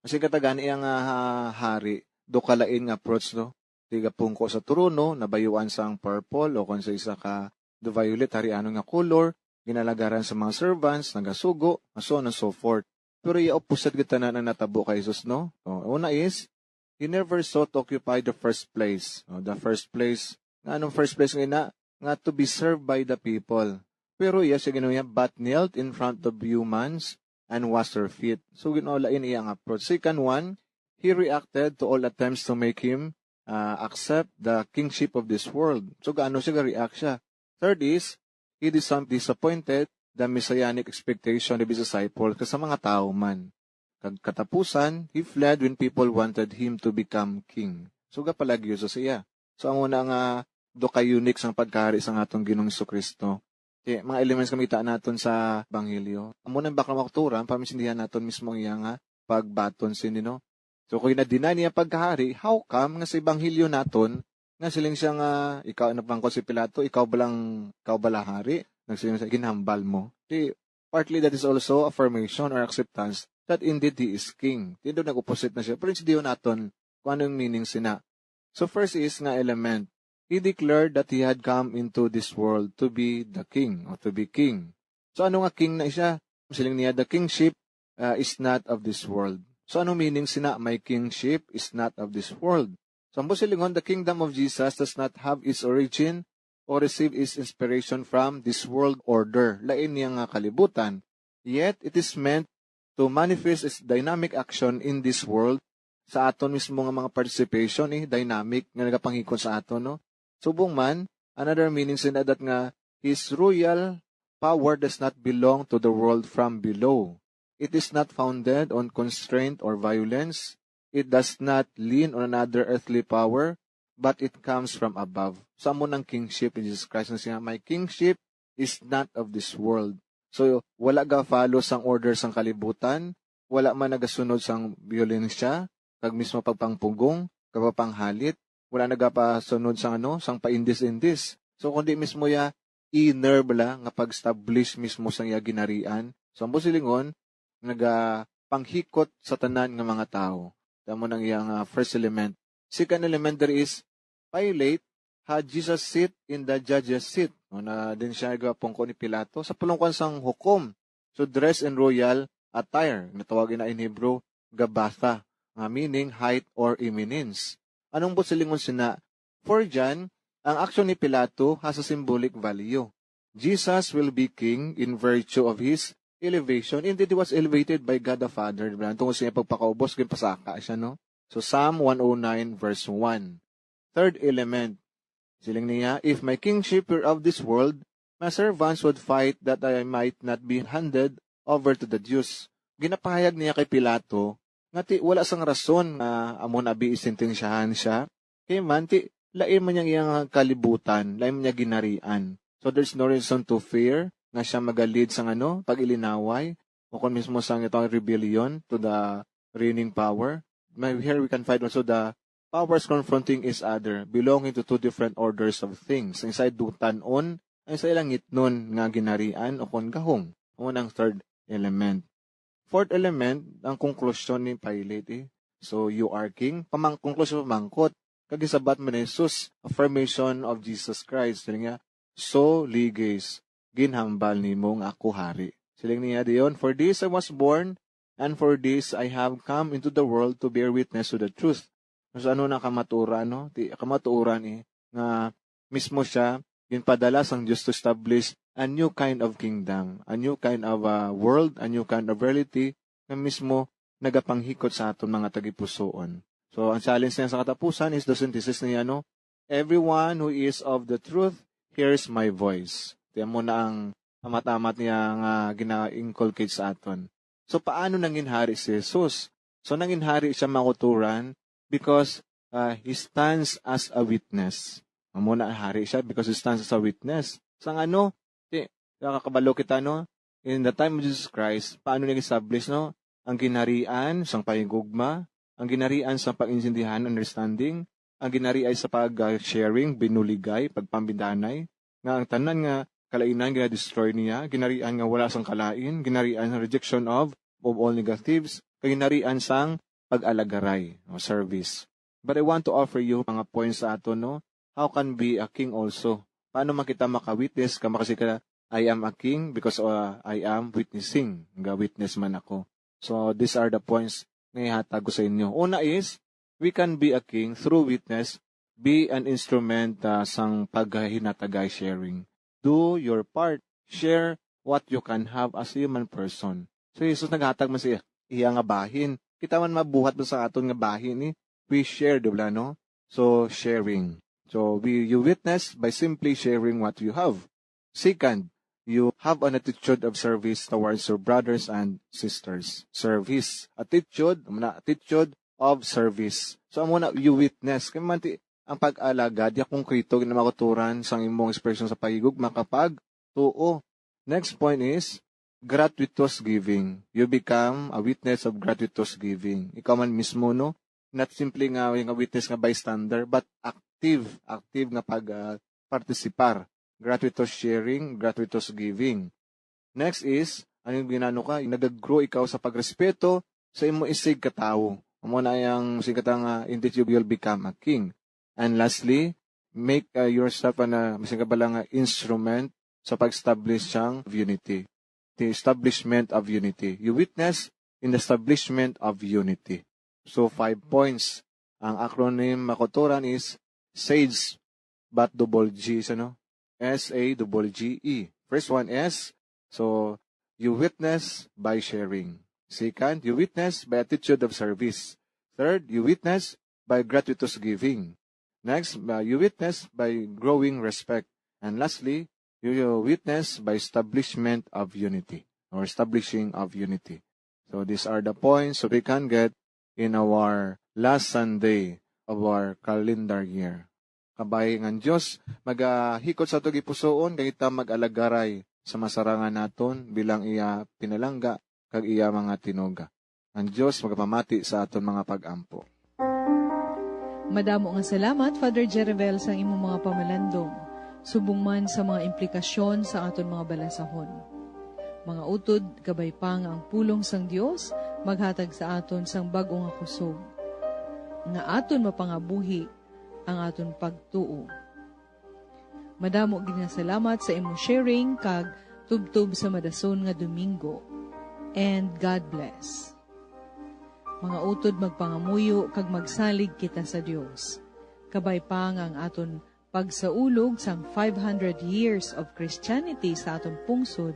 kasi katagan iya nga, ah, hari, do kalain nga approach, no? Tigapungko sa trono, nabayuan sang purple o kon sa isa ka the violet, harianon nga color, ginalagaran sa mga servants, nagasugo, and so on and so forth. Pero iya opposite gid tanan ang natabo kay Jesus, no? O, una is, he never sought to occupy the first place. O, the first place, nga anong first place nga ina? Nga to be served by the people. Pero iya siya ginawa niya, but knelt in front of humans and washed their feet. So, ginolain iya ang approach. Second one, he reacted to all attempts to make him, uh, accept the kingship of this world. So, gaano siya ga-react siya? Third is, he dis-, disappointed the messianic expectation of his disciples, kag sa mga tawo man. Kag katapusan, he fled when people wanted him to become king. So, gapalagyo sa siya. So, amo na nga do ka unique sang pagkari sang atong Ginoong Jesu-Cristo. Ti, mga elements nga makita naton sa Ebanghelyo. Amo nang bakal makturan, pamisindihan naton mismo ang iya nga pagbaton sini, no? So, kung ginadinay niya pagkahari, how come nga sa ebanghelyo naton, nga siling siya nga, ikaw, napangkot si Pilato, "Ikaw ba lang, ikaw ba lang hari?" Nagsiling siya, "Ginhambal mo." Di, partly that is also affirmation or acceptance that indeed he is king. Di daw nag-opposite na siya. Pero intindihan naton kung ano yung meaning sina. So first is nga element. He declared that he had come into this world to be the king or to be king. So ano nga king na siya? Siling niya, "The kingship uh, is not of this world." So ano meaning sina, "My kingship is not of this world"? So ang silingon, the kingdom of Jesus does not have its origin or receive its inspiration from this world order. Lain niya nga kalibutan. Yet, it is meant to manifest its dynamic action in this world. Sa aton mismo nga mga participation, eh, dynamic nga nagapanghikot sa aton, no? Subong man, another meaning sa that nga his royal power does not belong to the world from below. It is not founded on constraint or violence. It does not lean on another earthly power, but it comes from above. Sa mo ng kingship ni Jesus Christ, na siya, "My kingship is not of this world." So, wala ga follow sang order sang kalibutan, wala man nagasunod sang biyolensya, kag mismo pagpangpugong, kag pagpanghalit, wala nagapasunod sang ano, sang paindis-indis. So, kundi mismo ya inner bala nga pag-establish mismo sang iya ginarian. So, ang silingon, nagapanghikot sa tanan nga mga tawo. Tamo nang iyang ah, first element. Second element there is Pilate had Jesus sit in the judge's seat. No, na din siya gapungko ni Pilato sa pulungkuan sang hukom. So dressed in royal attire, natawag ina in Hebrew, gabatha, nga meaning height or eminence. Anong buot silingon sina? For John, ang aksyon ni Pilato has a symbolic value. Jesus will be king in virtue of his elevation. Indeed, he was elevated by God the Father. Diba? Tungod sa iyang pagpakaubos, ginpasaka siya, no? So, Psalm one oh nine, verse one. Third element, siling niya, "If my kingship were of this world, my servants would fight that I might not be handed over to the Jews." Ginapahayag niya kay Pilato nga ti wala sang rason nga amo na abi isentensyahan siya. Kay man ti lain man yang iyang kalibutan, lain man niya ginarian. So there's no reason to fear nga siya magalid sang ano, pag-ilinaway, o kon mismo sang itong rebellion to the reigning power. May, here we can find also the powers confronting each other, belonging to two different orders of things. Ang isa ay dutanon, ang isa ay langitnon nga ginarian o kon gahong. Amo ang third element. Fourth element, ang konklusyon ni Pilate, eh. "So, you are king?" Pamang-, konklusyon pamangkot. Kag gisabat man ni Jesus, affirmation of Jesus Christ. Siling niya, "So, liges, ginhambal nimo nga ako hari." Siling niya diyon, "For this I was born, and for this I have come into the world, to bear witness to the truth." So, ano na kamaturan, no? Ti, kamaturan, eh, nga mismo siya, ginpadala sang Dios to establish a new kind of kingdom, a new kind of, uh, world, a new kind of reality, nga mismo nagapanghikot sa aton mga tagipusoon. So, ang challenge niya sa katapusan is the synthesis niya, no? "Everyone who is of the truth hears my voice." Tiyan mo na ang amat-amat niya nga gina-inculcate sa aton. So, paano nangin hari si Jesus? So, nangin hari siya, mga kauturan, because, uh, he stands as a witness. Amo na hari siya because he stands as a witness. Sang ano? Ti, nakakabalo kita, no? In the time of Jesus Christ, paano nag-establish, no? Ang ginharian sang pahigugma, ang ginharian sa pag-intindihan, understanding, ang ginharian sa pag-sharing, binuligay, pagpambindanay, nga ang tanan nga kalainan gina-destroy niya, ginharian nga wala sang kalain, ginharian sang rejection of, of all negatives, kag ginharian sang pag-alagaray o service. But I want to offer you mga points sa aton, no? How can be a king also? Paano man kita maka-witness ka makasi ka, "I am a king because, uh, I am witnessing." Ga-witness man ako. So, these are the points nga ihatag ko sa inyo. Una is, we can be a king through witness, be an instrument, uh, sang paghinatagay, sharing. Do your part. Share what you can have as a human person. So, Jesus naghatag man sa iya nga bahin. Kita man mabuhat man sa aton nga bahin, eh. We share, di ba, no? So, sharing. So, we, you witness by simply sharing what you have. Second, you have an attitude of service towards your brothers and sisters. Service. Attitude, amo na, attitude of service. So, amo na, you witness. Kaya man ti, ang pag-alagad, ya konkreto, ginamakuturan sang imong expression sa pahigugma kapag tuo. Next point is, gratuitous giving. You become a witness of gratuitous giving. Ikaw man mismo, no? Not simply nga, nga witness nga bystander, but active, active nga pag, ah, partisipar. Gratuitous sharing, gratuitous giving. Next is, ano yung ginano ka? Nag-grow ikaw sa pagrespeto sa imo isig ka tawo. Amo na yung sikat nga, "In this you will become a king." And lastly, make, uh, yourself an, uh, masin ka bala nga instrument sa pag-establish sang unity. The establishment of unity. You witness in the establishment of unity. So, five points. Ang acronym makuturan is SAGE, but double G, ano? S A double G E. First one, S. So, you witness by sharing. Second, you witness by attitude of service. Third, you witness by gratuitous giving. Next, uh, you witness by growing respect. And lastly, you, you witness by establishment of unity or establishing of unity. So these are the points that we can get in our last Sunday of our calendar year. Kabay nga ang Dios magahikot sa aton gipusoon, kag kita mag-alagaray sa masarangan naton bilang iya pinalangga kag iya mga tinuga. Ang Dios magapamati sa aton mga pag-ampo. Madamo nga salamat, Father Jerivel, sa imong mga pamalandong, subong man sa mga implikasyon sa aton mga balasahon. Mga utod, kabay pa nga ang pulong sang Dios maghatag sa aton sang bag-o nga kusog, nga aton mapangabuhi ang aton pagtuo. Madamo gid nga salamat sa imong sharing, kag tubtob sa madason nga Domingo. And God bless. Mga utod, magpangamuyo kag magsalig kita sa Dios. Kabay pa nga ang aton pagsaulog sang five hundred years of Christianity sa aton pungsod,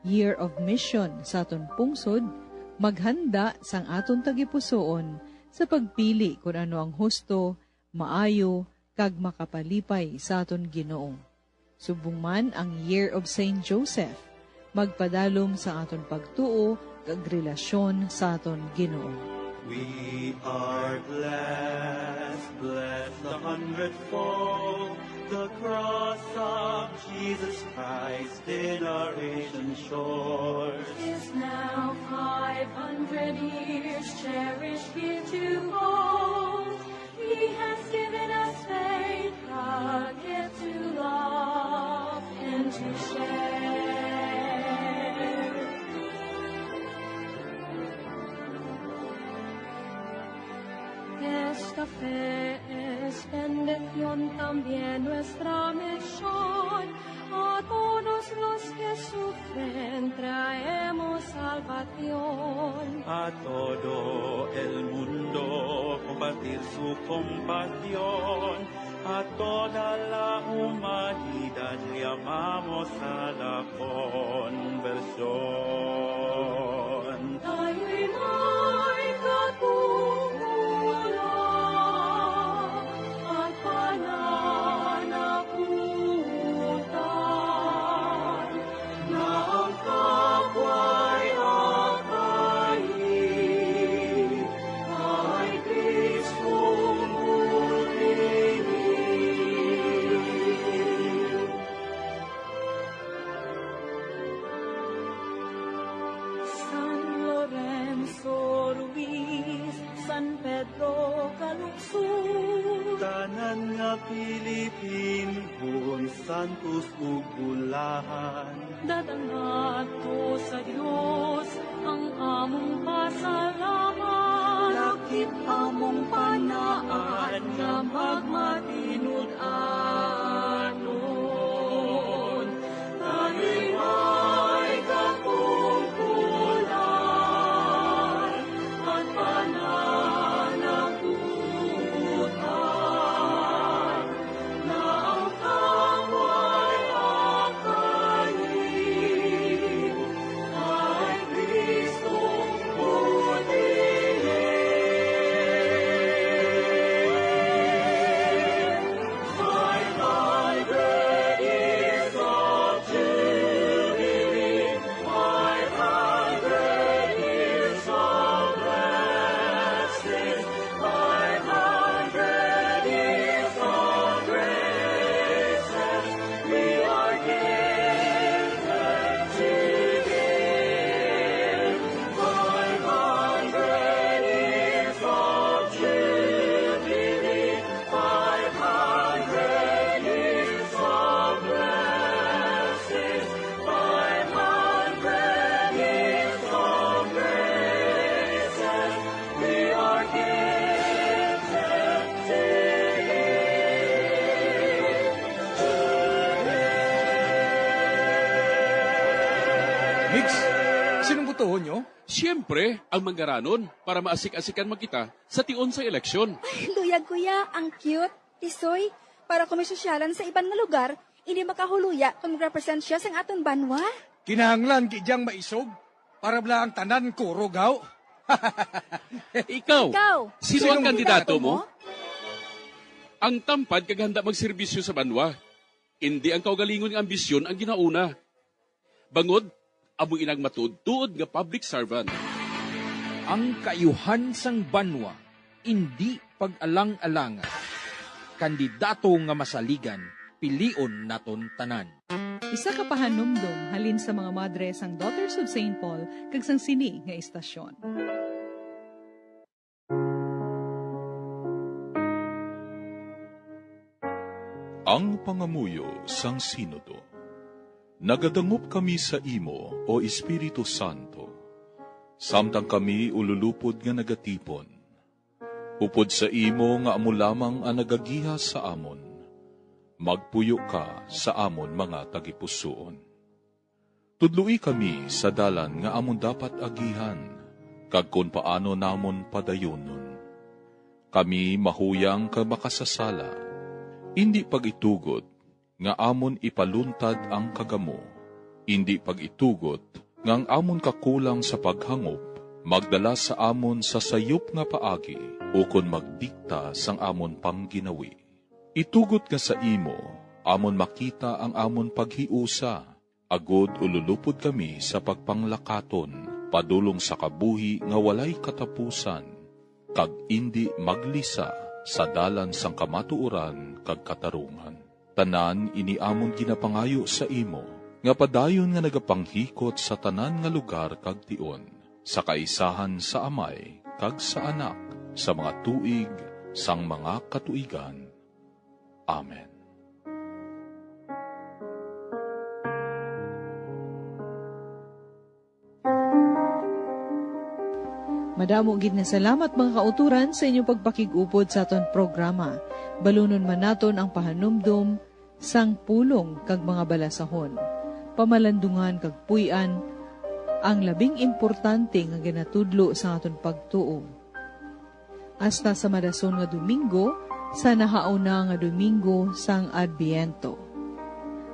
Year of Mission sa aton pungsod, maghanda sang aton tagipusoon sa pagpili kon ano ang husto, maayo, kag makapalipay sa aton Ginoo. Subong man ang Year of Saint Joseph, magpadalom sa aton pagtuo kag relasyon sa aton Ginoo. We are blessed, blessed a hundredfold. The cross of Jesus Christ in our ancient shores is now five hundred years cherished here to hold. He has given us faith, a gift to love and to share. Esta fe es bendición, también nuestra misión. A todos los que sufren traemos salvación. A todo el mundo compartir su compasión. A toda la humanidad llamamos a la conversión. Tayo'y may katungkulan at pananagutan na ang kapwa'y akayi kay Kristong bulig. San Lorenzo Ruiz, San Pedro Calungsod, tanan nga Pilipinhon, santos ug bulahan, dadangato sa Dios ang among pasalamat. Lakip among panaan nga magmatinud-anon. Tayo'y may katungkulan at pananagutan na ang kapwa'y akayi Migs, sinong botohon nyo? Siyempre, ang manggaranon para maasik-asikan man kita sa tion sa eleksyon. Ay, luyag, kuya. Ang cute. Tisoy, para kung may sosyalan sa iban nga lugar, hindi makahuluya kung mag-represent siya sang aton banwa. Kinahanglan gid yang maisog para bala ang tanan kurog, haw? Ikaw, Ikaw, sino ang sinong kandidato kandidato mo? mo? Ang tampad kag handa magserbisyo sa banwa. Indi ang kaugalingon nga ambisyon ang ginauna. Bangod, amo inang matuod-tuod nga public servant. Ang kaayuhan sang banwa, indi pag-alang-alangan. Kandidato nga masaligan, pilion naton tanan. Isa ka pahanumdom halin sa mga madre sang Daughters of Saint Paul kag sang sini nga istasyon. Ang pangamuyo sang Sinodo. Nagadangop kami sa imo, O Espiritu Santo, samtang kami ululupod nga nagatipon. Upod sa imo nga amo lamang ang nagagiha sa amon, magpuyo ka sa amon mga tagipusoon. Tudloi kami sa dalan nga amon dapat agihan, kag kon paano namon padayonon. Kami mahuyang kag makasasala, indi pag-itugot nga amon ipaluntad ang kagamo, indi pag-itugot nga ang amon kakulang sa paghangop magdala sa amon sa sayop nga paagi ukon magdikta sang amon pangginawi. Itugot nga sa imo amon makita ang amon paghiusa, agod ululupod kami sa pagpanglakaton padulong sa kabuhi nga walay katapusan, kag indi maglisa sa dalan sang kamatuoran kag katarungan. Tanan ini amon ginapangayo sa imo, nga padayon nga nagapanghikot sa tanan nga lugar kag tion, sa kaisahan sa Amay kag sa Anak, sa mga tuig sang mga katuigan. Amen. Madamo gid nga salamat, mga kautoran, sa inyong pagpakig-upod sa aton programa. Balunon man naton ang pahanumdom sang pulong kag mga balasahon, pamalandungan kag puy-an, ang labing importante nga ginatudlo sang aton pagtuo. Hasta sa madason nga Domingo, sa nahauna nga Domingo sang Adbiento.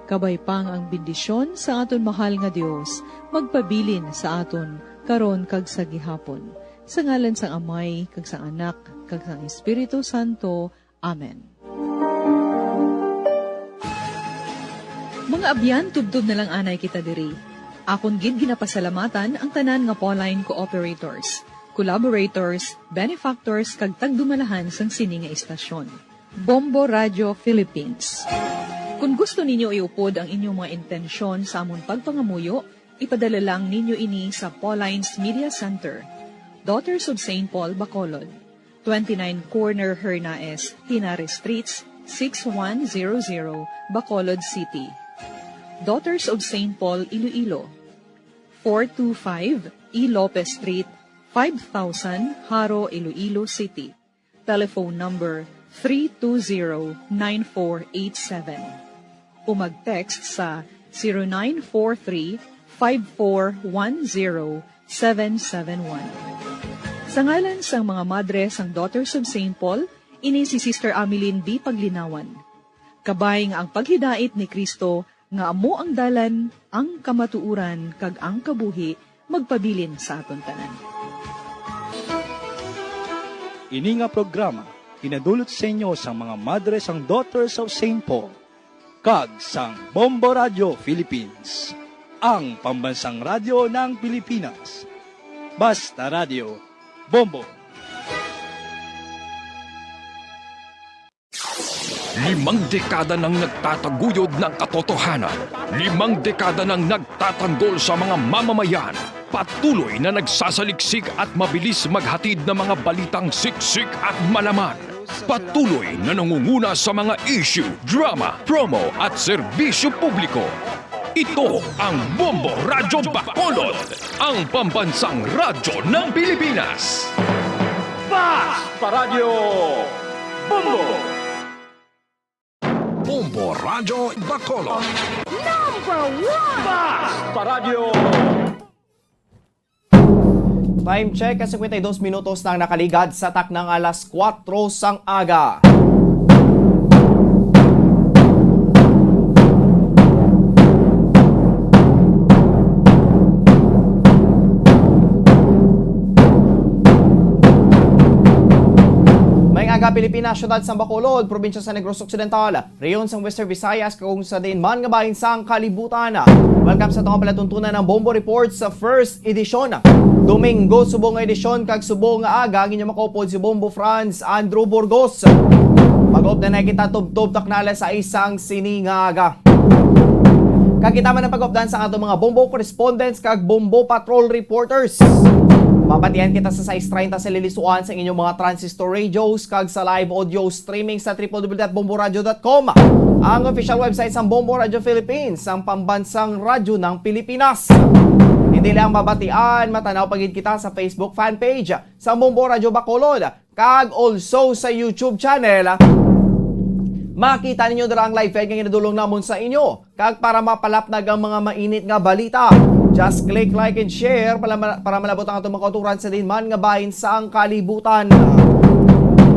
Kabay pa nga ang bendisyon sa aton mahal nga Dios magpabilin sa aton karon kag sa gihapon. Sa ngalan sang Amay, kag sang Anak, kag sang Espiritu Santo. Amen. Mga abyan, tubtob na lang anay kita diri. Akon gid ginapasalamatan ang tanan nga Pauline cooperators, collaborators, benefactors, kag tagdumalahan sang sini nga istasyon. Bombo Radio Philippines. Kung gusto ninyo iupod ang inyong mga intensyon sa amon pagpangamuyo, ipadala lang ninyo ini sa Pauline's Media Center, Daughters of Saint Paul, Bacolod, twenty-nine Corner Hernaez, Henares Streets, six one zero zero, Bacolod City. Daughters of Saint Paul, Iloilo, four two five E Lopez Street, five thousand, Jaro, Iloilo City. Telephone number three two zero nine four eight seven o mag-text sa zero nine four three five four one zero seven seven one. Sa ngalan sang mga madre sang Daughters of Saint Paul, ini si Sister Ameline B. Paglinawan. Kabay nga ang paghidait ni Cristo nga amo ang dalan, ang kamatuoran, kag ang kabuhi, magpabilin sa aton tanan. Ini nga programa ginadulot sa inyo sang mga madre sang Daughters of Saint Paul kag sang Bombo Radio Philippines, ang pambansang radyo ng Pilipinas. Basta Radio, Bombo. Limang dekada nang nagtataguyod ng katotohanan. Limang dekada nang nagtatanggol sa mga mamamayan. Patuloy na nagsasaliksik at mabilis maghatid ng mga balitang siksik at malaman. Patuloy na nangunguna sa mga issue, drama, promo at serbisyo publiko. Ito ang Bombo Radyo Bacolod, ang pambansang radyo ng Pilipinas. Basta Radyo Bombo! Bombo Radyo Bacolod. Number one! Basta Radyo Time check, cincuenta y dos minutos na ang nakaligad sa taknang alas kuwatro sang aga. May aga, Pilipinas, siyudad sang Bacolod, probinsya sa Negros Occidental, rehiyon sang Western Visayas, kag kung sa diin man nga bahin sang kalibutan. Welcome sa atong palatuntunan ng Bombo Report sa first edisyon. Domingo, subong nga edisyon kag subong nga aga, ang inyong makaupod si Bombo Franz Andrew Burgos. Mag-update na kita tubtob takna alas sais sang sining nga aga. Kag kita man ang pag-updan sa ato mga Bombo correspondents kag Bombo patrol reporters. Mabatian kita sa sais treinta sa lilisuan sa inyong mga transistor radios kag sa live audio streaming sa triple W dot bomboradio dot com, ang official website sang Bombo Radio Philippines, ang pambansang radyo ng Pilipinas. Hindi lang mabatian, matanaw pa gid kita sa Facebook fan page sa Bombo Radio Bacolod, kag also sa YouTube channel. Makita ninyo dira ang live feed nga ginadulong namon sa inyo. Kag para mapalapnag ang mga mainit nga balita, just click like and share para, para malabot ang atong mga kauturan sa diin man nga bahin sang kalibutan.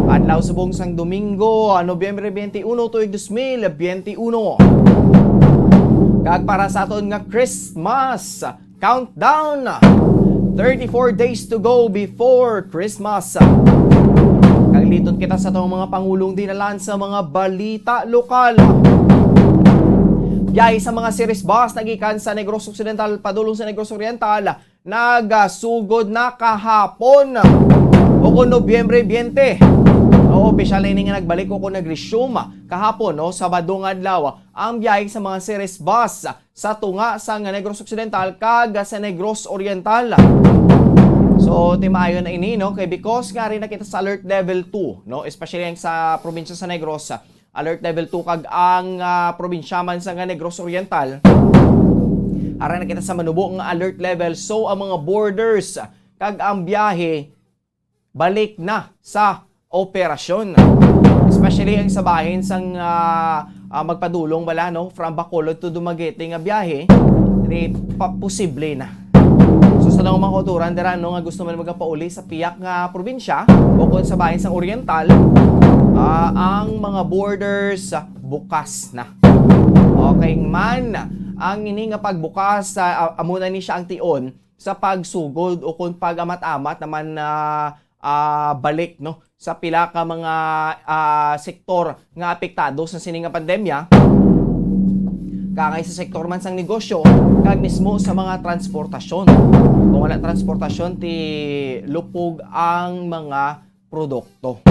Adlaw subong sang Domingo, Nobyembre twenty-one, tuig dos mil twenty-one. Kag para sa aton nga Christmas countdown, thirty-four days to go before Christmas. Kag liton kita sa atong mga pangulong dinalan sa mga balita lokal. Biyahe sa mga series bus nagikan sa Negros Occidental padulong sa Negros Oriental nagasugod na kahapon, o kon Nobyembre twenty. Oo, opisyal na ini nga nagbalik o kon nag-resume kahapon, no, Sabado nga adlaw, ang biyahe sa mga series bus sa tunga sang Negros Occidental kag sa Negros Oriental. So, timaayon na ini, no? Kay because nga rin na kita sa alert level two, no? Especially ang sa probinsya sa Negros, alert level two, kag ang, ah, probinsya man sa nga Negros Oriental, ara na kita sa manubo nga alert level. So, ang mga borders kag ang biyahe balik na sa operasyon. Especially ang sa bahin sang, ah, ah, magpadulong bala, no, from Bacolod to Dumaguete nga biyahe, di pa posible na. So, sa mga kauturan dira, no, nga gusto man magapauli sa piyak nga probinsya o kon sa bahin sang Oriental, ah, ang mga borders, ah, bukas na. Okay man, ang ini nga pagbukas, ah, amo na ni siya ang tion sa pagsugod o kon pag-amat-amat naman na, ah, balik, no, sa pila ka mga, ah, sektor nga apektado sa sini nga pandemya, kaangay sa sektor man sang negosyo kag mismo sa mga transportasyon. Kung wala transportasyon, ti lupog ang mga produkto.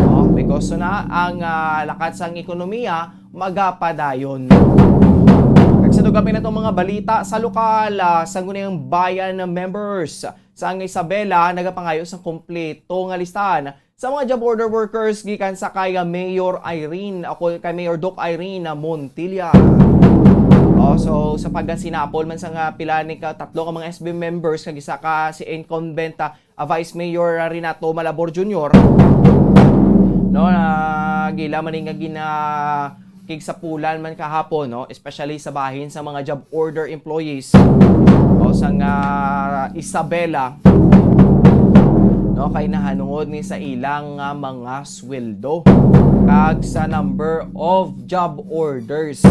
No? Because na ang, ah, lakat sang ekonomiya magapadayon. Kag sa dugang pa natong mga balita sa lokal, ah, Sangguniang Bayan members sa Isabela nagapangayo sang kompleto nga listahan sa mga job order workers gikan sa kay, ah, Mayor Irene, ako kay Mayor Doc Irene Montilla. Oh, so sa pagkasinapol man sa nga pila ni ka tatlo ka mga S B members kag isa ka si incumbent, ah, ah, Vice Mayor, ah, Renato Malabor Junior, no, na gila man nga ginakigsapulan man kahapon, no, especially sa bahin sa mga job order employees o sa nga Isabela, no, kay nahanungod ni sa ilang nga mga sweldo kag sa number of job orders.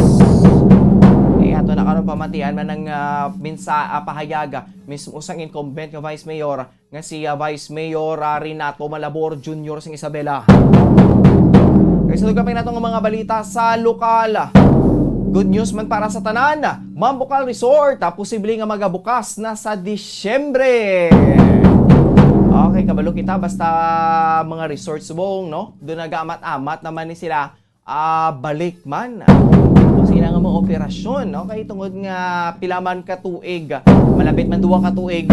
Eh, ato na karon pamatian man ang, ah, minsa, ah, pahayag mismo sang incumbent nga Vice Mayor nga si, ah, Vice Mayor, ah, Renato Malabor Junior sang Isabela. Kay sa dugang pa nato nga mga balita sa lokal, good news man para sa tanan. Mambukal Resort, ah, posible nga magabukas na sa Disyembre. Okay, kabalo kita basta mga resort subong, no? Doon nag-amat-amat naman ni sila, ah, balik man, ah, o sila nga mga operasyon, no? Kay tungod nga pila man ka tuig, malapit man duwa ka tuig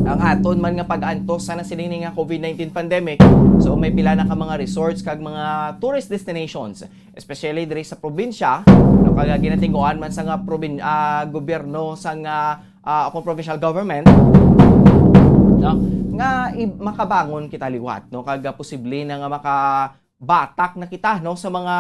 ang aton man nga pag-antos sa nasiling nga COVID nineteen pandemic. So, may pila na ka mga resorts kag mga tourist destinations, especially diri sa probinsya, no? Kag ginatingguan man sa nga probin-, ah, gobyerno sa nga, ah, akong provincial government, no? Nga i-, makabangon kita liwat, no? Kag, ah, posible na nga maka- batak na kita, no, sa mga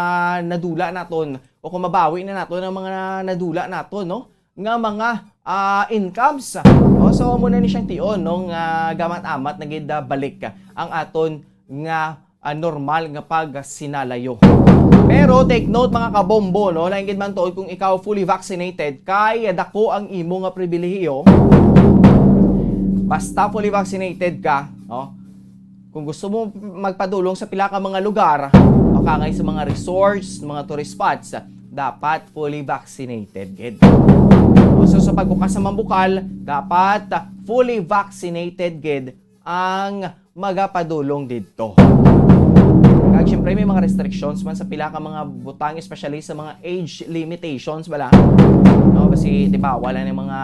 nadula naton, o kung mabawi na naton ang mga nadula naton, no? nga mga, ah, incomes. O, so, amo na ni siyang tion, no, nga gamat-amat na gid, ah, balik ang aton nga, ah, normal nga pagsinalayo. Pero take note, mga kabombo, no, lain gid man tuod kung ikaw fully vaccinated, kay dako ang imo nga pribilehiyo. Basta fully vaccinated ka, no, kung gusto mo magpadulong sa pila ka mga lugar, o kangay sa mga resorts, mga tourist spots, dapat fully vaccinated gid. So, sa pagbukas sa mambukal, dapat fully vaccinated gid ang magapadulong didto. Kag syempre, may mga restrictions man sa pila ka mga butang, especially sa mga age limitations bala. No, kasi, di ba, wala na mga,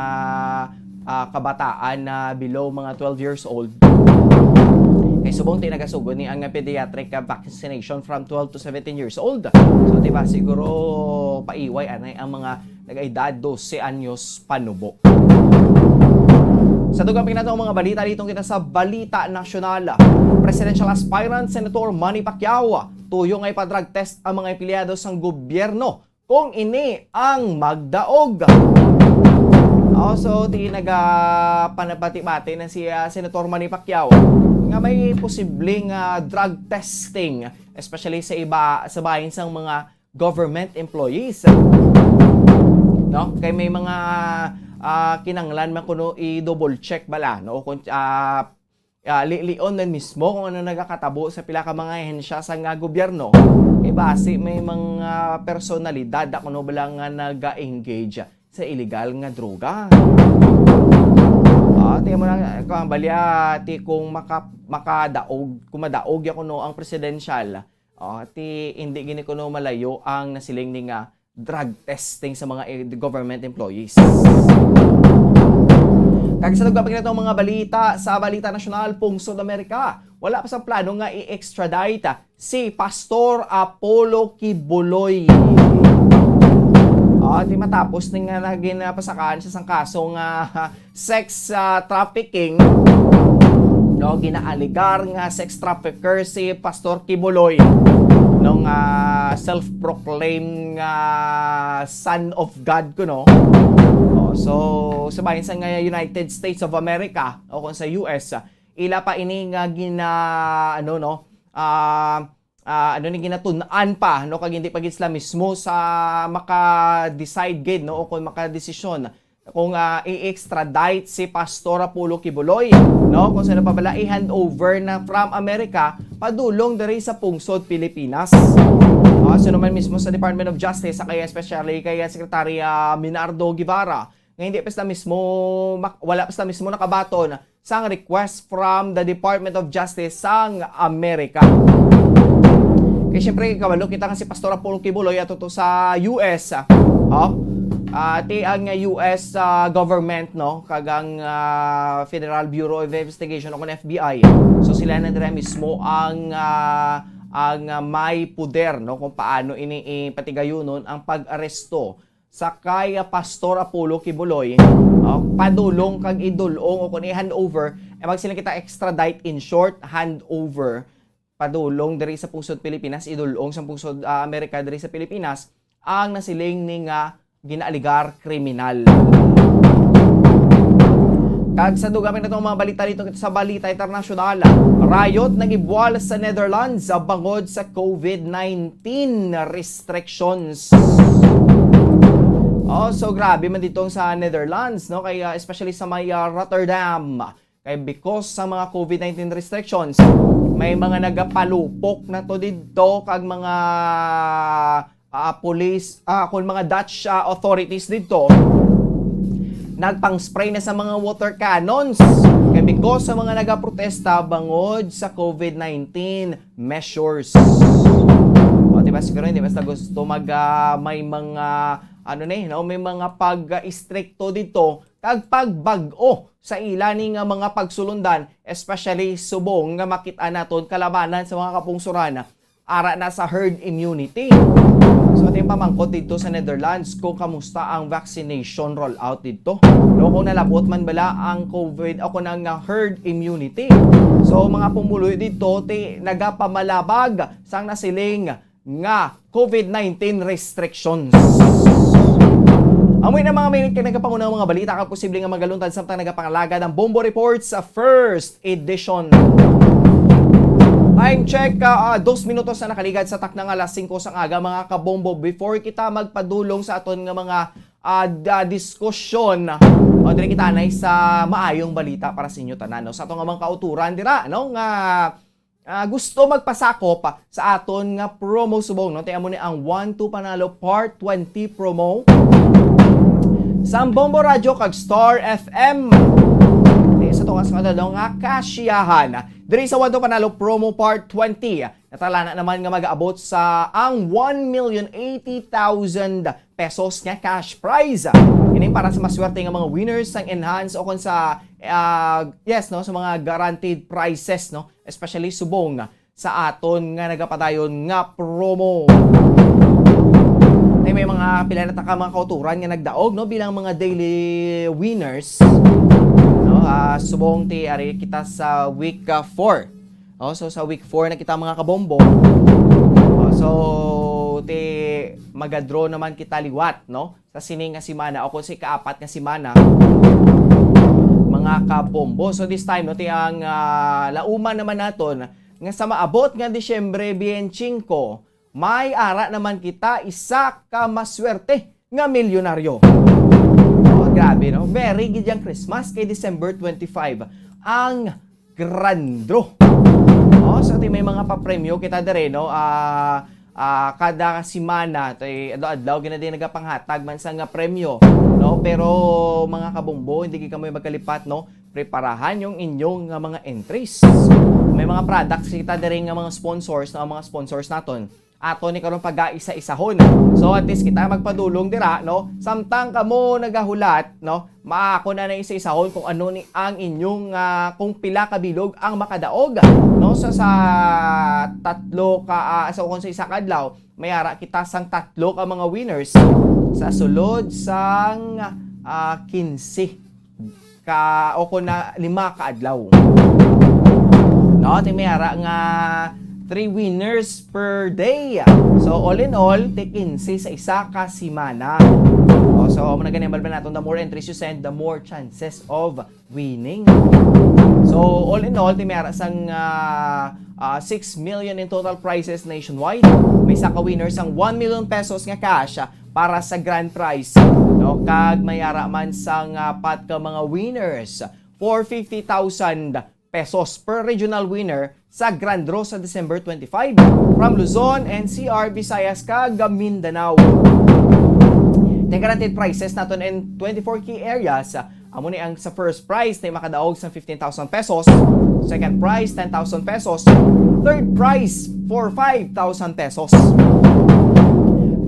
ah, kabataan na below mga twelve years old. Kay subong ti nagasugod ni ang pediatric, ah, vaccination from twelve to seventeen years old. So, di ba, siguro paiway anay ang mga nag-edad dose anyos panubo. Sa dugang pa nato ang mga balita, ditong kita sa balita nasyonal. Presidential aspirant Senator Manny Pacquiao tuyo nga ipa-drug test ang mga empleyado sang gobyerno kung ini ang magdaog. Oh, so, ti naga panabati-bati na si, ah, Senator Manny Pacquiao nga may posibleng, ah, drug testing, especially sa iba, sa bahin sang mga government employees. No? Kay may mga, ah, kinanglan man kuno i-double check bala, no? Kung, ah, ah, lilion man mismo kung ano nagakatabo sa pila ka mga ahensya sa nga gobyerno. Kay basi may mga personalidad na kuno bala nga naga-engage sa illegal nga droga. Ah, tingnan mo na, kung balya, ti kung maka-, makadaog, kung madaog ya kuno ang presidential, oh, ti hindi gini kuno malayo ang nasiling ni nga drug testing sa mga, eh, government employees. Kag sa nagpapakita ang mga balita sa Balita Nasyonal, Pungsod Amerika, wala pa sa plano nga i-extradite si Pastor Apollo Quiboloy. Ah, ti matapos ni nga naging, ah, pasakaan siya sang kaso nga sex, ah, trafficking, no, ginaaligar nga sex trafficker si Pastor Quiboloy, no, nga self-proclaimed nga son of God kuno. Oh, so, sa bahin sa nga United States of America o kung sa U S, ah, ila pa ini nga gina-, ano, no, ah, ah, ano ni, ginatun-an pa, no, kag hindi pa gid sila mismo sa maka-decide gid, no, o kung makadesisyon kung, ah, i-extradite si Pastor Apollo Quiboloy, no, kung sino pa bala i-hand over na from America padulong diri sa pungsod Pilipinas. Ah, so naman mismo sa Department of Justice, sa kaya especially kay Secretary, ah, Minardo Guevara, nga hindi pa sila mismo mak-, wala pa sila mismo nakabaton sang request from the Department of Justice sang Amerika. Kay syempre, kabalo kita nga si Pastor Apollo Quiboloy ato to sa U S, ah. Oh. Ah, ti ang U S, ah, government, no, kag ang, ah, Federal Bureau of Investigation o kun F B I. So sila na dira mismo ang, ah, ang, ah, may poder, no, kung paano ini ipatigayunon ang pag-aresto sa kay, ah, Pastor Apollo Quiboloy, ah, padulong kag idul-ong o kun i-hand over, eh, magsiling kita extradite, in short, hand over, padulong diri sa pungsod Pilipinas, idul-ong sa pungsod, ah, Amerika diri sa Pilipinas, ang nasiling ni nga ginaaligar kriminal. Kag sa dugang pa natong mga balita dito sa Balita Internasyonal, riot nagibuwal sa Netherlands sa bangod sa COVID nineteen restrictions. Oh, so grabe man dito sa Netherlands, no? Kaya especially sa may, ah, Rotterdam. Kay because sa mga COVID nineteen restrictions, may mga nagapalupok na to didto kag mga, ah, police, ah, kung mga Dutch, ah, authorities didto, nagpang-spray na sa mga water cannons. Kay because sa mga nagaprotesta bangod sa COVID nineteen measures. O, di ba, siguro hindi basta gusto mag, ah, may mga, ano ni, no? May mga pag-istrikto dito kag pagbag-o sa ila ni nga mga pagsulundan, especially subong nga makit-an naton kalabanan sa mga kapungsoran ara na sa herd immunity. So, ating pamangkot dito sa Netherlands kung kamusta ang vaccination rollout dito. No, kung nalabot man bala ang COVID o kung ang, ah, herd immunity. So, mga pumuloy dito, ti nagapamalabag sang nasiling nga COVID nineteen restrictions. Amoy na mga minute kag nagapangunang mga balita kag posible nga magaluntad samtang nagapangalagad ang Bombo Report sa first edition. Time check, ah, ah, dos minutos na nakaligad sa takna nga alas singko sang aga, mga kabombo. Before kita magpadulong sa aton nga mga, ah, da-, diskusyon, o diri kita anay sa maayong balita para sa inyo tanan, no? Sa aton nga mga kauturan dira, no, nga, ah, gusto magpasakop sa aton nga promo subong, no? Ti amo ni ang One Two Panalo Part twenty promo sa Bombo Radyo kag Star F M. Ti sa tungas nga, no, nga kasiyahan diri sa One Two Panalo Promo Part twenty. Natalana naman nga mag-aabot sa ang one million eighty thousand pesos nga cash prize. Ini para sa maswerte nga mga winners sang enhance o kon sa, ah, yes, no, sa mga guaranteed prizes, no, especially subong sa aton nga nagapadayon nga promo. Tay may mga pila na ta ka mga kauturan nga nagdaog, no, bilang mga daily winners, no, ah, subong ti ari kita sa week, ah, four. Oh, so sa week four na kita, mga kabombo. Oh, so ti maga-draw naman kita liwat, no? Sa sini nga semana o kung sa ikaapat nga semana, mga kabombo. So this time, no, ti ang, ah, lauman naman naton nga sa maabot nga Disyembre twenty-five, may ara naman kita isa ka maswerte nga milyonaryo. Oh, grabe, no? Merry gid yang Christmas kay December twenty-five ang grand draw. Oh, so ti may mga papremyo kita dire, no? Ah, ah, kada semana, ti adlaw-adlaw gina din nagapanghatag man sa nga premyo, no? Pero mga kabombo, hindi gid kamo magkalipat, no? Preparahan yung inyong nga mga entries. May mga products kita dire nga mga sponsors, no? Ang mga sponsors naton ato ni karon pagaisa-isahon. So at least kita magpadulong dira, no? Samtang kamo nagahulat, no? Maako na na isa-isahon kung ano ni ang inyong, ah, kung pila ka bilog ang makadaog, no? Sa, sa tatlo ka, ah, sa, kung sa isa ka adlaw, may ara kita sang tatlo ka mga winners sa sulod sang, ah, quince ka o kung na lima ka adlaw. No, ti may ara nga three winners per day. So, all in all, ti quince sa isa ka semana. O, so, amo na gani ang balbal naton, the more entries you send, the more chances of winning. So, all in all, ti may ara sang, ah, ah, six million in total prizes nationwide. May isa ka winner sang one million pesos nga cash, ah, para sa grand prize, no? Kag may ara man sang, ah, pat ka mga winners for fifty thousand pesos per regional winner sa grand draw sa December twenty-five from Luzon, N C R, Visayas, kag Mindanao. Ti guaranteed prizes naton in twenty-four key areas, amo ni ang sa first prize na makadaog sa fifteen thousand pesos, second prize ten thousand pesos, third prize for five thousand pesos.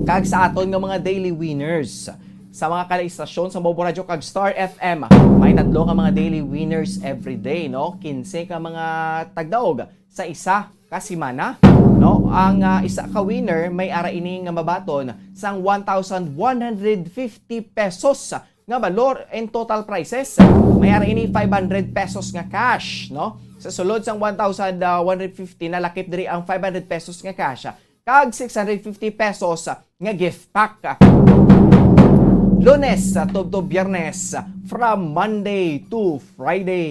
Kag sa aton nga mga daily winners, sa mga kada istasyon sa Bombo Radyo kag Star F M, may tatlo ka mga daily winners every day, no? Quince ka mga tagdaog sa isa ka semana, no? Ang, ah, isa ka winner may ara ini nga mabaton sang one thousand one hundred fifty pesos nga balor in total prizes. May ara ini five hundred pesos nga cash, no? Sa sulod sang one thousand one hundred fifty, nalakip diri ang five hundred pesos nga cash, kag six hundred fifty pesos nga gift pack. Lunes tubtob Biyernes, from Monday to Friday.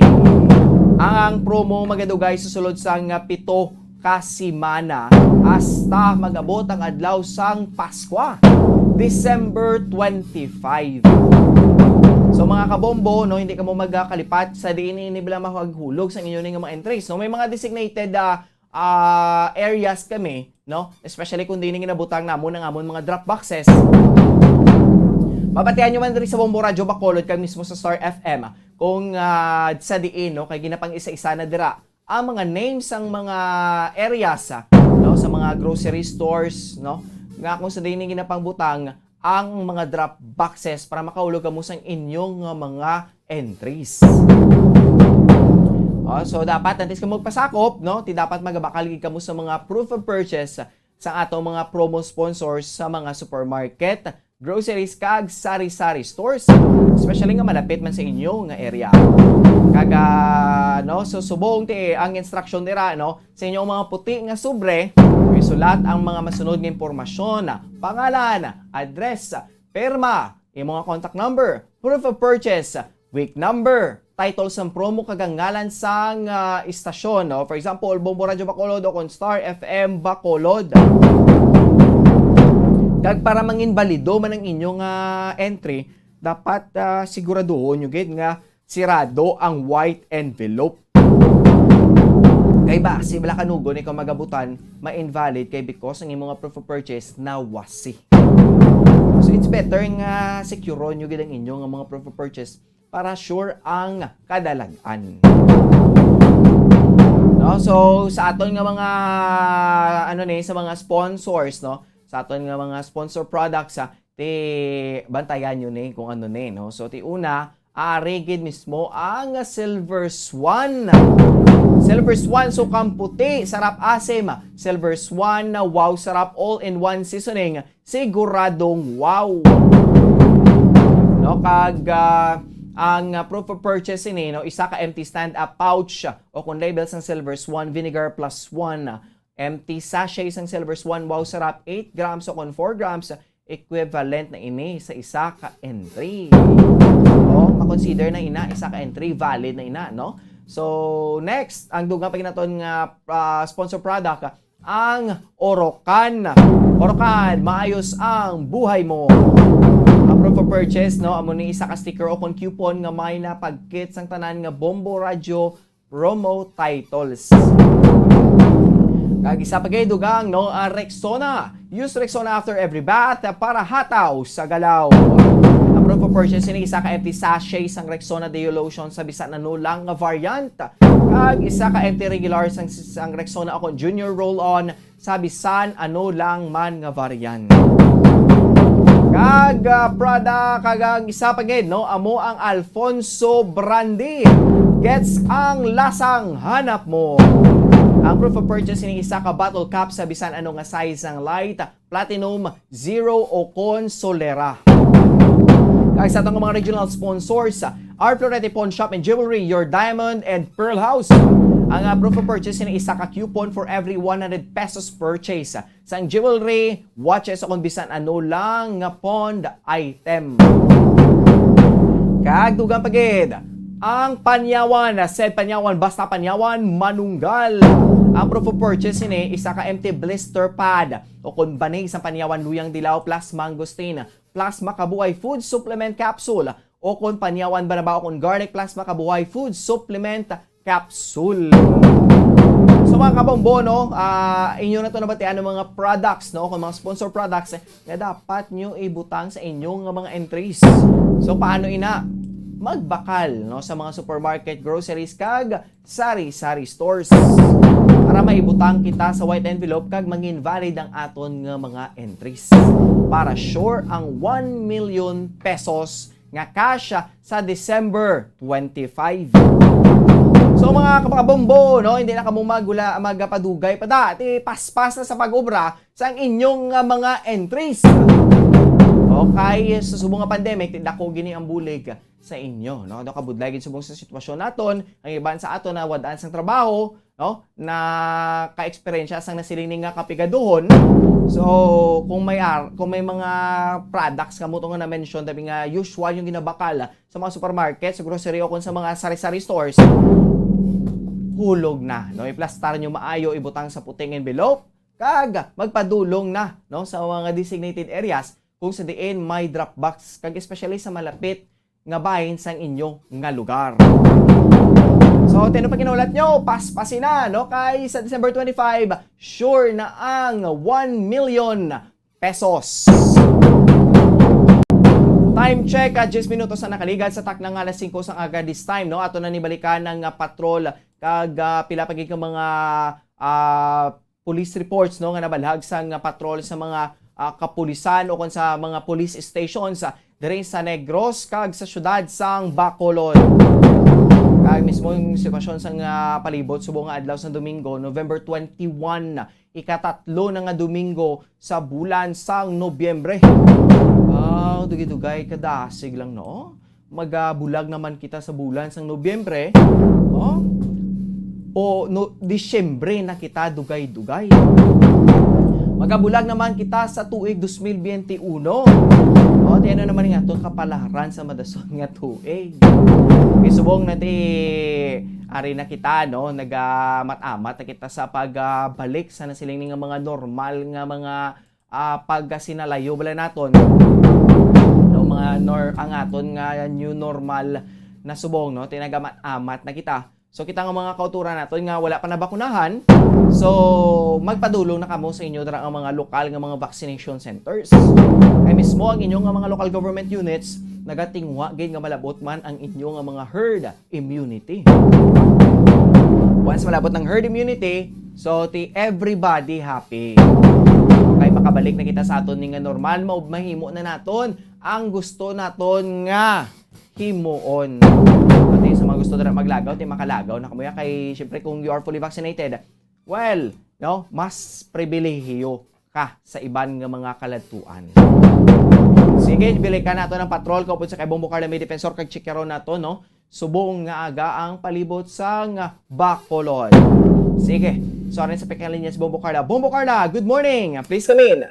Ang promo magadugay sa sulod sang pito ka semana hasta mag-abot ang adlaw sang Paskwa, December twenty-five. So, mga kabombo, no, hindi kamo magkalipat sa diin ini bala maghulog sa inyo ni nga mga entries, no? May mga designated, ah, ah, areas kami, no? Especially kung diin ginabutang namon ang amon mga drop boxes. Mabatian nyo man diri sa Bombo Radyo Bacolod kag mismo sa Star F M kung, ah, sa diin, no, kay ginapang-isa-isa na dira ang mga names sang mga areas, ah, no, sa mga grocery stores, no, nga kung sa diin ginapangbutang ang mga drop boxes para makahulog kamo sang inyong, ah, mga entries. Oh, so dapat antes ka magpasakop, no, ti dapat magabakal gid kamo sa mga proof of purchase sa atong mga promo sponsors sa mga supermarket, groceries, kag sari-sari stores, especially nga malapit man sa inyo nga area. Kag, ah, no, so subong ti ang instruction dira, no, sa inyong mga puti nga sobre, isulat ang mga masunod nga impormasyon: pangalan, address, pirma, imo nga contact number, proof of purchase, week number, title sang promo kag ang ngalan sang ah, istasyon, no? For example, Bombo Radyo Bacolod o kon Star F M Bacolod. Kag para manginbalido man ang inyong ah, entry, dapat ah, siguraduhon nyo gid nga sirado ang white envelope. Kay basi bala kanugon ikaw magabutan, ma-invalid kay because ang imo nga proof of purchase nawasi. So it's better nga secure nyo gid ang inyo nga mga proof of purchase para sure ang kadalag-an. No? So sa aton nga mga ano ni sa mga sponsors, no? Sa aton nga mga sponsor products, ah, ti bantayan nyo ni kung ano ni, no? So ti una, ari gid mismo ang Silver Swan. Silver Swan, sukang puti, sarap asim. Silver Swan, wow, sarap, all-in-one seasoning. Siguradong wow. No, kag ah, ang ah, proof of purchase ini, no, isa ka empty stand-up pouch o kon label sang Silver Swan Vinegar Plus One. Empty sachet sang Silver Swan, wow, sarap, eight grams o kon four grams, equivalent na ini sa isa ka entry. O, makonsider na ina isa ka entry, valid na ina, no? So next, ang dugang pa gid naton nga ah, sponsor product, ang Orocan. Orocan, maayos ang buhay mo. Ang proof of purchase, no, amo ni isa ka sticker o kon coupon nga may napagkit sang tanan nga Bombo Radyo promo titles. Kag isa pa gid dugang, no, ang Rexona. Use Rexona after every bath para hataw sa galaw. Ang proof of purchase ini isa ka empty sachet sang Rexona Deo Lotion sa bisan ano lang nga variant. Kag isa ka empty regular sang, sang Rexona o kon Junior Roll-On sa bisan ano lang man nga variant. Kag ah, Prada, kag ang isa pa gid, no, amo ang Alfonso Brandy. Gets ang lasang hanap mo. Ang proof of purchase ini isa ka bottle cap sa bisan ano nga size sang light, platinum, zero o kon Solera. Kag sa atong mga regional sponsors, R Florete Pawn Shop and Jewelry, your diamond and pearl house. Ang ah, proof of purchase ini isa ka coupon for every one hundred pesos purchase sang jewelry, watches o kon bisan ano lang nga pawned item. Kag dugang pa gid, ang Panyawan, said Panyawan, basta Panyawan, manunggal. Ang proof of purchase ini isa ka empty blister pad o kon banig sang Panyawan Luyang Dilaw plus Mangosteen plus Makabuhay Food Supplement Capsule o kon Panyawan Banaba o kon Garlic plus Makabuhay Food Supplement Capsule. So mga kabombo, no, ah, inyo na to nabatian ang mga products, no, kung mga sponsor products eh, nga dapat nyo ibutang sa inyong nga mga entries. So paano ina? Magbakal, no, sa mga supermarket, groceries kag sari-sari stores para maibutang kita sa white envelope kag mangin valid ang aton nga mga entries para sure ang one million pesos nga cash sa December twenty-five. So mga kapakabombo, no, hindi na kamo magula, magapadugay pa da. Ti paspas na sa pag-obra sang inyong nga mga entries. Okay, sa subong nga pandemic, ti dako gini ang bulig sa inyo, no? Daw kabudlay gid subong sa sitwasyon naton, ang iban sa aton na wad-an sang trabaho, no? Na ka-eksperyensya sang nasiling ni nga kapigaduhon. So, kung may ar-, kung may mga products kamo to nga na-mention, tabi nga usual yung ginabakal sa mga supermarket, sa grocery o kung sa mga sari-sari stores, hulog na, no? Iplastar nyo maayo, ibutang sa puting envelope, kag magpadulong na, no, sa mga designated areas kung sa diin may drop box, kag especially sa malapit nga bahin sang inyo nga lugar. So, tino pa kinulat nyo, paspasi na, no? Kay sa December twenty-five, sure na ang one million pesos. Time check, ah, diyes minutos na nakaligal sa takna nga alas singko sang aga this time, no? Ato na ni balikan ang ah, patrol kag ah, pila pa gid ka mga ah, police reports, no, nga nabalhag sang ah, patrol sa mga ah, kapulisan o kon sa mga police stations ah, diri sa Negros kag sa siyudad sang Bacolod. Kag mismo yung sitwasyon sang ah, palibot subong nga adlaw sa Domingo, November twenty-one, ikatatlo na nga Domingo sa bulan sang Nobyembre. Wow, dugay-dugay kadasig lang, no? Magabulag naman kita sa bulan sang Nobyembre. Oh? O no, Disyembre na kita dugay-dugay. Magabulag naman kita sa tuig dos mil biyente uno. O, ti ano naman nga itong kapalaran sa madason nga tuig? Isubong na ti, ari na kita, no? Nagamat-amat na kita sa pagbalik sa nasiling ni nga mga normal nga mga, ah, pagkasinalayo bala naton. No, mga nor-, ang aton nga new normal na subong, no? Ti nagamat-amat na kita. So, kita nga mga kauturan naton nga wala pa nabakunahan, so, magpadulong na kamo sa inyo dira nga mga lokal nga mga vaccination centers. Kay mismo ang inyo nga mga local government units nagatinguha gid nga malabot man ang inyo nga mga herd immunity. Once malabot ng herd immunity, so ti everybody happy. Kay makabalik na kita sa aton ni nga normal, mao mahimo na naton ang gusto naton nga himuon. Pati sa mga gusto dira maglagaw, ti makalagaw na kamo ya. Kay, syempre, kung you are fully vaccinated, well, no, mas pribilehiyo ka sa iban nga mga kaladtuan. Sige, balikan nato ang patrol kaupod sa kay Bombo Carla, may defensor kag chikaron nato, no? Subong nga aga ang palibot sang Bacolod. Sige, so arin sa pagkalinya si Bombo Carla. Bombo Carla, good morning. Please come in.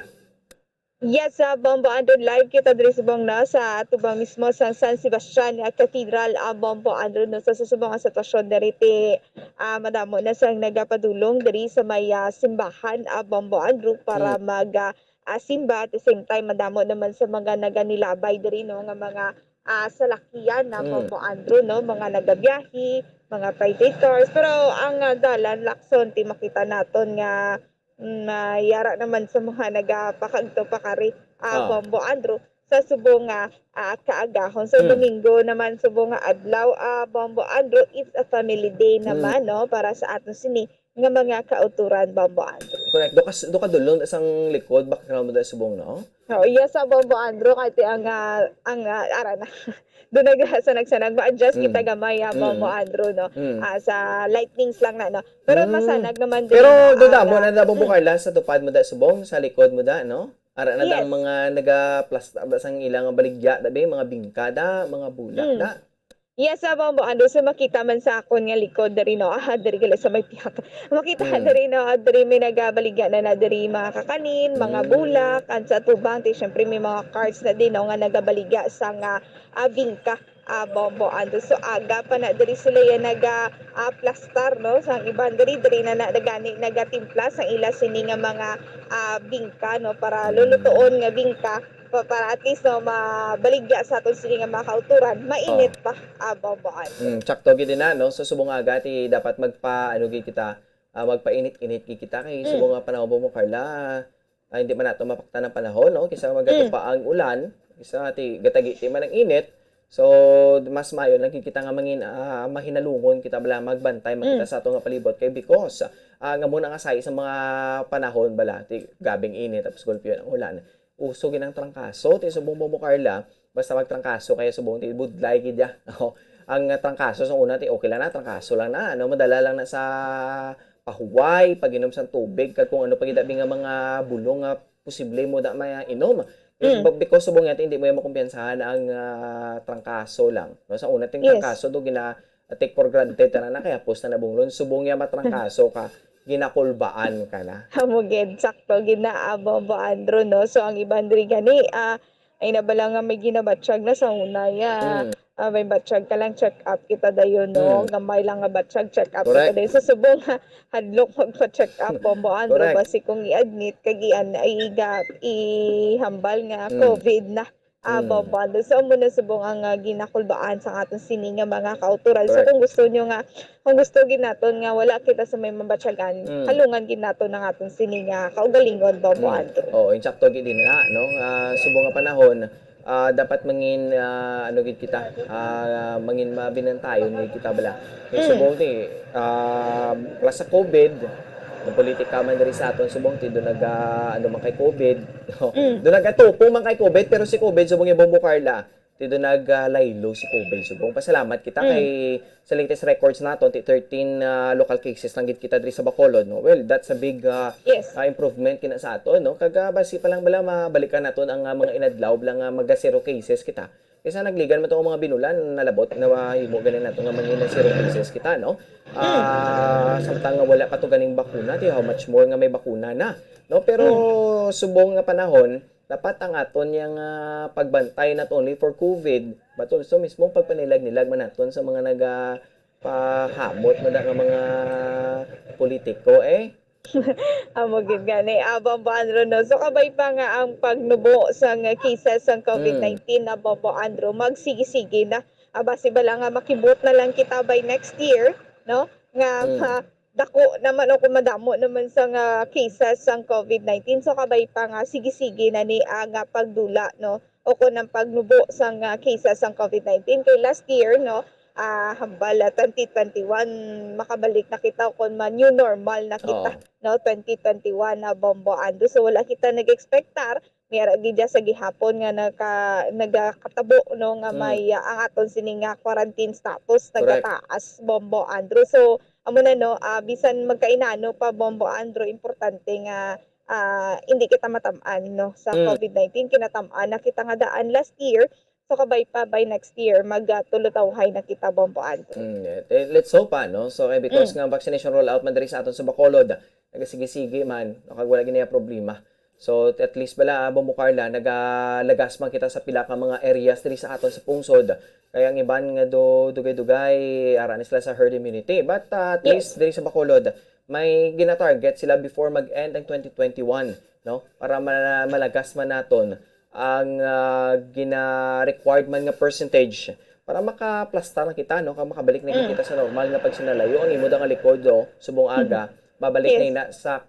Yes, sa Bombo Andrew, live kita diri subong na sa atubang mismo sa San Sebastian, ah, Cathedral, ah, Bombo Andrew, no, sa susubong nga sitwasyon diri ti, ah, madamo na sang nagapadulong diri sa may, ah, simbahan, ah, Bombo Andrew, para Mm. mag, ah, ah, simba. At the same time, madamo naman sa mga naganilabay diri, no, nga mga, ah, salakyan na Mm. Bombo Andrew, no, mga nagabiyahe, mga private cars. Pero ang, ah, dalan, Lakson, ti makita naton nga, mm, ah, yara naman sa mga nagapakagto pakari, ah, Ah. Bombo Andrew, sa subong nga, ah, kaagahon. So, Mm. Domingo naman, subong nga adlaw, ah, Bombo Andrew, it's a family day Mm. naman, no, para sa aton sini nga mga kauturan, Bombo Andrew. Correct. Duka, duka dulong na sang likod, background mo dahil subong, no? Oh, yes, sa Bombo Andrew, kay ti ang, ah, ang, ah, ara na. Doon nag-, sa nagsanag, ma-adjust Mm. kita gamay, ah, Bombo Mm. Andrew, no? Mm. Ah, sa lightnings lang na, no? Pero Mm. masanag naman din Pero na dodamo aga. na, damo Mm. Carla, sa tupad mo da subong, sa likod mo da, no? Ara na dang Yes. mga nagaplastar da sang ilang baligyana, be, mga bingka da, mga bulak Mm. da. Yes, sa Bombo Andrew, so makita man sa akon nga likod diri, no? Ah, diri gali sa may pihak. Makita Mm. diri, no? Ah, diri may nagabaligya na na diri mga kakanin, mga Mm. bulak, and sa tubang, ti syempre may mga carts na din, no, nga nagabaligya sa nga, ah, bingka, ah, Bombo Andrew. So aga pa na diri sila yan naga, ah, plastar, no? Sa iban diri, diri na, na gani nagatimpla sa ila sini nga mga, ah, bingka, no? Para Mm. lulutuon nga bingka, pa, para at least, no, mabaligya sa aton sini nga mga kauturan, mainit Oh. pa, ah, Bombo Andrew. Mm, sakto gid na, no? So, subong aga, ti dapat magpa, ano gid kita, ah, magpainit-init gid kita. Kay Mm. subong nga panahon, Bombo Carla, ah, hindi man nato mapaktan ang panahon, no? Kisa Mm. magatupa ang ulan, kisa ti gatagi ti man ang init. So, mas maayo lang gid kita nga mangin, ah, mahinalungon kita bala, magbantay man kita Mm. sa ato nga palibot. Kay because, ah, ang amo na nga sahi sa mga panahon bala, ti gabing init, tapos gulpiyon ang ulan. Uso gid ang trangkaso, ti subong, Bombo Carla, basta magtrangkaso kaya subong ti budlay gid ya. Ang trangkaso sa una ti okay lang na, trangkaso lang na, ano, madala lang na sa pahuway, pag-inom sang tubig, kag kung ano pa gid abi nga mga bulong nga posible mo da mainom. Mm. But because subong nga ti hindi mo ya makumpiyansahan ang, ah, trangkaso lang, no? Sa una ting Yes. Trangkaso do gina take for granted tanan na, kaya hapos na nabunglon, subong ya matrangkaso ka, ginakulbaan ka na. Amo gid, sakto gid na, ah, Bombo Andrew, no? So, ang iban diri gani, ah, ay na bala nga may ginabatyag na sa una, ya. Mm. Ah, may batyag ka lang, check up kita dayon, no? Mm. Gamay lang nga batyag, check up Correct. kita dayon. So, subong nga, hadlok magpa-check up, Bombo Andrew, Correct. basi kung i-admit, kag i-, ay iga, ihambal nga Mm. covid na, ah, Mm. Bombo Andrew. So, amo na subong ang, ah, ginakulbaan sa aton sini nga mga kauturan. So, Correct. kung gusto nyo nga, kung gusto gid naton nga wala kita sa may mabatyagan, Mm. halungan gid naton ang aton sini nga kaugalingon, Bombo Mm. Andrew. Oo, insakto gid din na, no? Ah, subong nga panahon, ah, dapat mangin, ah, ano gid kita, ah, mangin mabinantayon gid kita bala. Kay Mm. subong ti, ah, plus sa covid, ang politika man diri sa aton subong ti do nag, ah, ano man kay covid, no? Mm. Do nagatupo man kay covid, pero si covid subong yung Bombo Carla, ti do nag, ah, laylo si covid subong. Pasalamat kita Mm. kay sa latest records naton, ti thirteen, ah, local cases lang gid kita diri sa Bacolod, no? Well, that's a big, ah, Yes. ah, improvement kina sa aton, no? Kag, ah, basi pa lang bala mabalikan naton ang, ah, mga inadlaw bala nga maga zero cases kita. Kaysa nagligan man tong mga binulan, nalabot, nahimo gani nato nga mangin zero cases kita, no? Ah, samtang nga wala pa to ganing bakuna, ti how much more nga may bakuna na, no? Pero subong nga panahon, dapat ang aton yang, ah, pagbantay not only for COVID, but also mismo pagpanilag-nilag man naton sa mga nagapahamot man nga mga politiko, eh. Amo gid gani, ah, Bombo Andrew, no? So, kabay pa nga ang pagnubo sang cases sang COVID nineteen, ah, Bombo Andrew, magsigi-sigi na. Ah, basi bala nga makibot na lang kita by next year, no? Nga Mm. ma-, dako naman o kung madamo naman sang cases sang COVID nineteen. So, kabay pa nga sige-sige na ni ang, ah, pagdula, no? O kung ang pagnubo sang, ah, cases sang COVID nineteen. Kay last year, no, ah, hambal, ah, twenty twenty-one, makabalik na kita o kung ma-, new normal na kita, Oo. no, twenty twenty-one na, Bombo Andrew. So, wala kita nag-expectar, may ara gid sa gihapon nga naka-, nagakatabo, no, nga Mm. may, ah, ang aton sini nga quarantine status Correct. nagataas, Bombo Andrew. So, amo na, no, ah, bisan magkainano pa, Bombo Andrew, importante nga, ah, hindi kita matam-an, no, sa Mm. COVID nineteen. Kinatam-an na kita nga daan last year. So, kabay pa, by next year, mag, ah, tulutawhay na kita, Bombo Andrew. Mm, eh, eh, let's hope, ah, no? So, eh, because Mm. nga vaccination rollout man diri sa aton sa Bacolod, nagasigi-sige man, no, kag wala gid niya problema. So, at least bala, ah, Bombo Carla, nagalagas man kita sa pila ka mga areas diri sa aton sa pungsod. Kaya ang iban nga do-, dugay-dugay, ara ni sila sa herd immunity. But, ah, at Yes. least diri sa Bacolod, may gina-target sila before mag-end ang twenty twenty-one, no? Para ma-, malagas man naton ang, ah, gina-required man nga percentage para makaplastar na kita, no? Kag makabalik na Mm. kita sa normal nga pagsinalayo. Ang imo da nga likod, oh, subong Mm. aga, mabalik na Yes. ina sa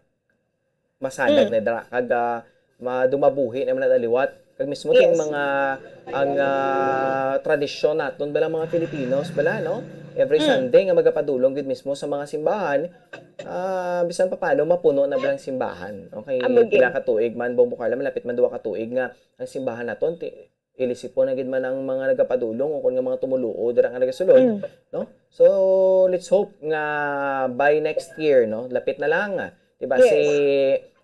masanag Mm. na dira. Kag, ah, ma-, dumabuhi naman na liwat. Kag mismo ting Yes. mga, ang, ah, tradisyon naton bala mga Filipinos bala, no? Every Mm. Sunday nga magapadulong gid mismo sa mga simbahan, ah, bisan pa paano mapuno na bala ang simbahan. Okay, Amo gid. pila ka tuig man, Bombo Carla, malapit man duha ka tuig nga ang simbahan naton ti-, ilisipon na gid man ang mga nagapadulong o kon nga mga tumuluo dira nga nagasulod, Mm. no? So, let's hope nga by next year, no, lapit na lang, di ba, Yes. si,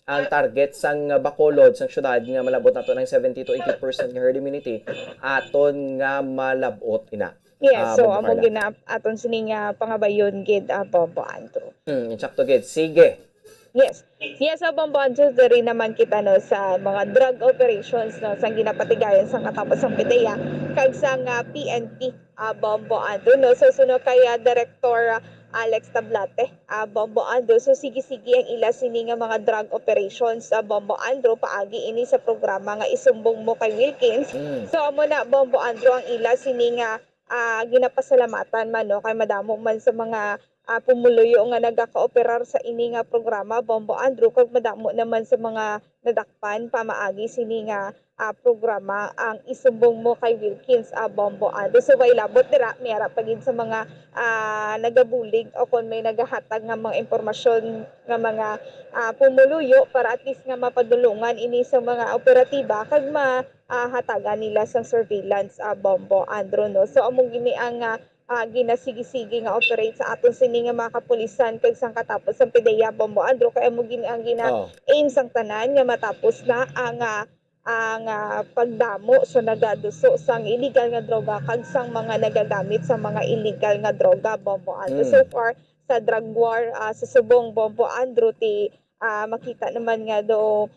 ang target sang Bacolod, sang syudad nga malabot nato ng seventy to eighty percent nga herd immunity, aton nga malabot ina. Yes, Ah, so, Bombo amo Carla. gina-, aton sini nga pangabayon gid, ah, Bombo Andrew. Hmm, insakto gid. Sige. Yes. Yes, sa Bombo Andrew, diri naman kita, no, sa mga drug operations, no, sang ginapatigayon sang katapos sang PDEA kag sang, ah, P N P, ah, Bombo Andrew, no. So, suno kay, ah, Director, ah, Alex Tablate, ah, Bombo Andrew. So, sige-sige ang ila sini nga mga drug operations sa Bombo Andrew paagi ini sa programa nga Isumbong Mo kay Wilkins. Mm. So, amo na, Bombo Andrew, ang ila sini nga, ah, ginapasalamatan man, no, kay madamo man sa mga ah, pumuluyo nga nagakaoperar sa ini nga programa, Bombo Andrew, kag madamo naman sa mga nadakpan pamaagi sini nga, ah, programa ang Isumbong Mo kay Wilkins, ah, Bombo Andrew. So, way labot dira, may ara pa gid sa mga, ah, nagabulig o kon may nagahatag nga mga impormasyon nga mga, ah, pumuluyo para at least nga mapadulungan ini sa mga operatiba kag ma-, ah, hatagan nila sang surveillance, ah, Bombo Andrew, no? So, amo gini ang, ah, ah, ginasigisigi nga operate sa aton sini nga mga kapulisan kag sang katapos sang PDEA, Bombo Andrew, kay amo gini ang gina-, Oh. aim sang tanan nga matapos na ang, ah, ang, ah, pagdamo sa nagaduso sang illegal nga droga kag sang mga nagagamit sa mga illegal nga droga, Bombo Andrew. Mm. So far, sa drug war, ah, sa subong, Bombo Andrew, ti, ah, makita naman nga do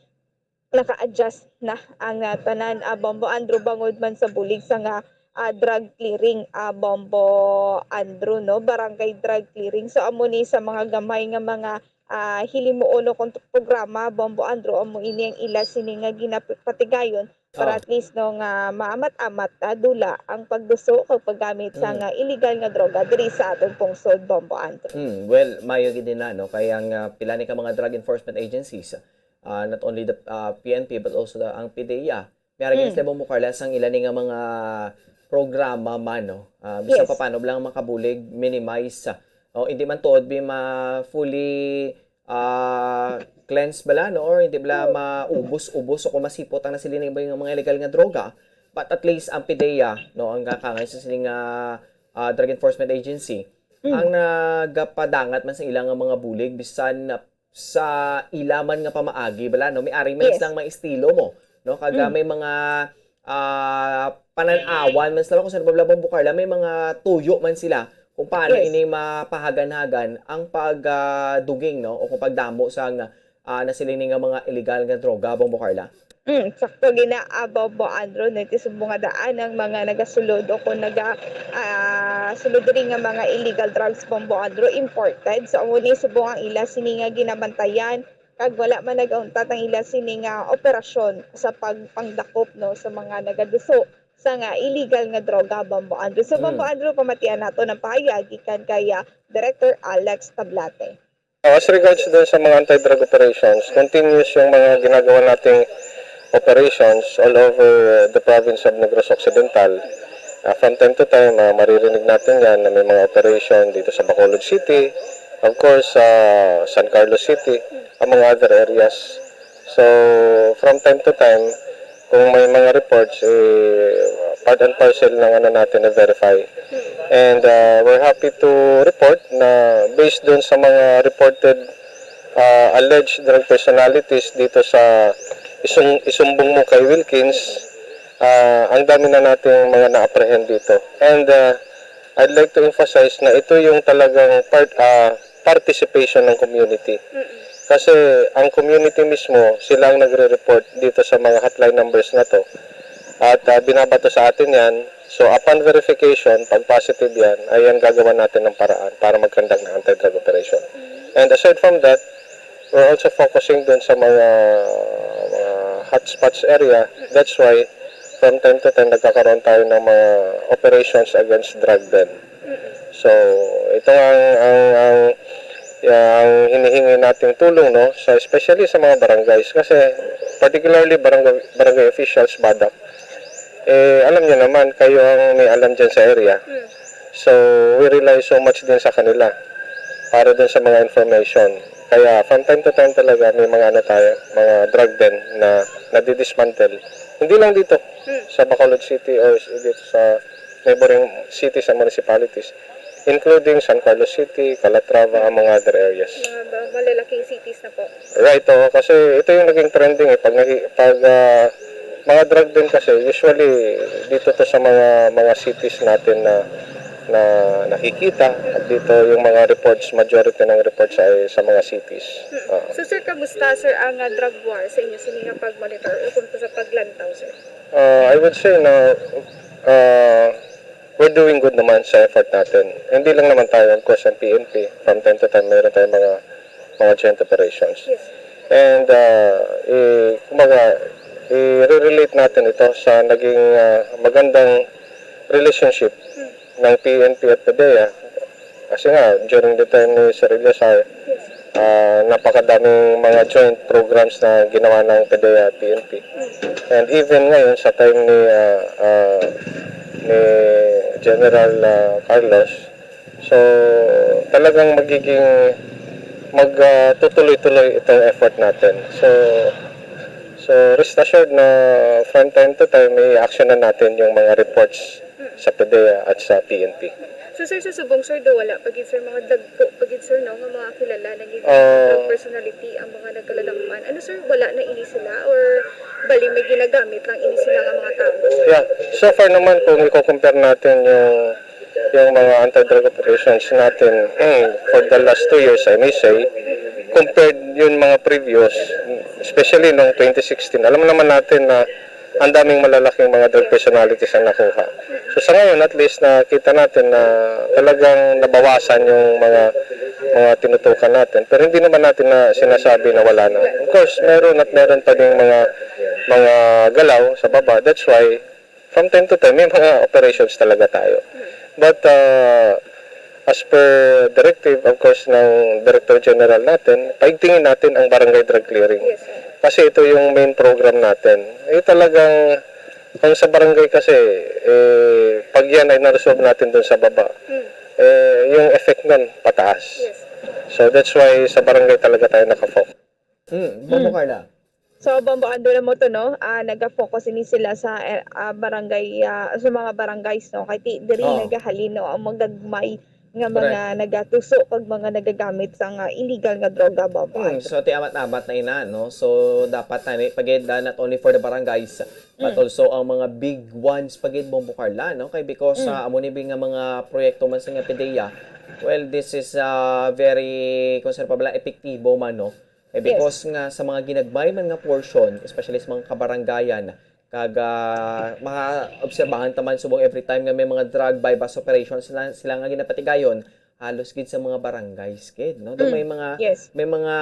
naka-adjust na ang, ah, tanan, ah, Bombo Andrew, bangod man sa bulig sa nga, ah, drug clearing, ah, Bombo Andrew, no? Barangay drug clearing. So, amo ni sa mga gamay nga mga, ah, hilimuon o kon programa, Bombo Andrew, amo ini ang ila sini nga ginapatigayon para Oh. at least, no, nga maamat-amat, ah, dula ang pagduso o paggamit sa Mm. nga illegal nga droga diri sa aton pungsod, Bombo Andrew. Mm, well, maayo gid na, no? Kay ang, ah, pila ni ka mga drug enforcement agencies, ah, not only the, ah, P N P but also the, ang PDEA. May ara gid Mm. sila, Bombo Carla, sang ila ni nga mga programa man, no? Ah, bisan Yes. pa paano lang makabulig, minimize, ah, o hindi man tuod bi ma-fully, ah, cleanse bala, no? Or hindi bala Mm. maubos-ubos o kung masipot ang nasiling nga mga illegal nga droga. But at least ang PDEA, no, ang kakangay sa sining, ah, ah, Drug Enforcement Agency, Mm. ang nagapadangat man sa ila nga mga bulig, bisan sa ila man nga pamaagi bala, no? May ari man Yes. silang mga estilo mo, no? Kag, ah, Mm. may mga, ah, panan-awan man sila kung sa Republic Bombo Carla, may mga tuyo man sila kung paano Yes. ini mapahagan-hagan ang pag, ah, duging, no? O kung pagdamo sang, ah, nasiling ni nga mga illegal nga droga, Bombo Carla. Mm, sakto gina, ah, Bombo Andrew, no, iti subong nga daan ang mga nagasulod o kung naga, ah, sulod diri nga mga illegal drugs, Bombo Andrew, imported. So, amo ni subong ang ila sini nga ginabantayan, kag wala man nagauntat ang ila sini nga operasyon sa pagpangdakop, no, sa mga nagaduso sa nga illegal nga droga, Bombo Andrew. So, Bombo Mm. Andrew, pamatian nato ng pahayag gikan kay, ah, Director Alex Tablate. As regards dun sa mga anti-drug operations, continuous yung mga ginagawa nating operations all over the province of Negros Occidental. Ah, from time to time, ah, maririnig natin yan na may mga operation dito sa Bacolod City, of course, sa San Carlos City, among other areas. So, from time to time, kung may mga reports, eh, part and parcel ng ano natin na verify. And uh, we're happy to report na based dun sa mga reported uh, alleged drug personalities dito sa isung isumbong mo kay Wilkins, uh, ang dami na nating mga na-apprehend dito. And uh, I'd like to emphasize na ito yung talagang part uh, participation ng community. Kasi ang community mismo, sila ang nagre-report dito sa mga hotline numbers na to. At uh, binabato sa atin yan. So upon verification, pag positive yan, ayan gagawa natin ng paraan para mag-conduct ng anti-drug operation. And aside from that, we're also focusing dun sa mga, mga hotspots area. That's why from time to time nagkakaroon tayo ng mga operations against drug den. So, ito nga ang ang ang, ang hinihingi nating tulong, no, sa especially sa mga barangays kasi particularly barangay, barangay officials, badak, eh alam niyo naman kayo ang may alam diyan sa area. So, we rely so much din sa kanila para dun sa mga information. Kaya from time to time talaga may mga ano tayo, mga drug den na nadidismantle. Hindi lang dito sa Bacolod City or dito sa neighboring cities and municipalities, including San Carlos City, Calatrava, among other areas. Mga ba- malalaking cities na po. Right, oo, kasi ito yung naging trending eh. Pag, naki- pag ah, mga drug din kasi, usually dito to sa mga mga cities natin na na nakikita at dito yung mga reports, majority ng reports ay sa mga cities. Oo. So sir, kamusta sir ang ah, drug war sa inyo sini nga pag-monitor o kung sa paglantaw sir? Uh, I would say na uh, we're doing good naman sa effort natin. Hindi lang naman tayo, of course, ang P N P. From time to time, meron tayong mga, mga joint operations. Yes. And, uh, i, kumbaga, i-relate natin ito sa naging uh, magandang relationship ng P N P at PDEA. Kasi nga, during the time ni Sir Eliasar, ah, napakadaming mga joint programs na ginawa ng PDEA at P N P. And even ngayon, sa time ni, ah, ah, ni General ah, Carlos, so talagang magiging magtutuloy-tuloy itong effort natin. So, so rest assured na from time to time, may action na natin yung mga reports sa PDEA at sa P N P. So sir, sa subong sir, do wala pa gid sir mga dagko pa gid sir, no, nga mga kilala na gid Ah. drug personality ang mga nagkaladakpan. Ano sir, wala na ini sila or bali may ginagamit lang ini sila nga mga tao? Yeah, so far naman kung i-compare natin yung yung mga anti-drug operations natin for the last two years, I may say, compared yun mga previous, especially noong twenty sixteen, alam naman natin na ang daming malalaking mga drug personalities ang nakuha. So sa ngayon, at least nakita natin na talagang nabawasan yung mga mga tinutukan natin. Pero hindi naman natin na sinasabi na wala na. Of course, meron at meron pa ding mga mga galaw sa baba. That's why from time to time may mga operations talaga tayo. But uh, as per directive, of course, ng Director General natin, paigtingin natin ang barangay drug clearing. Yes, sir. Kasi ito yung main program natin. Eh talagang ang sa barangay kasi, eh, pag yan ay na-resolve natin dun sa baba, eh, yung effect nun pataas. Yes. So that's why sa barangay talaga tayo nakafocus. Mm, Bombo Carla. So, Bombo Andrew na mo to, no? Ah, naga-focus ini sila sa eh, ah, barangay, ah, sa mga barangays, no? Kay ti, diri Oo. nagahalin, no, ang magagmay nga mga Correct. nagatuso kag mga nagagamit sa nga illegal nga droga, Bombo Hmm, Andrew. so, ti amat-amat na ina, no? So, dapat na ni, pagid, ah, not only for the barangays, but Mm. also ang mga big ones, pagid, Bombo Carla, no? Kay because, Mm. ah, amo ni bi nga mga proyekto man sa nga PDEA, well, this is, ah, very, kung saan pa bala, epektibo man, no? Kay Yes. because nga sa mga ginagmay man nga portion, especially sa mga kabarangayan, kag, ah, maobserbahan ta man subong every time nga may mga drug buy-bust operations sila, sila nga ginapatigayon, halos gid sa mga barangays gid, no? Do Mm. may mga Yes. may mga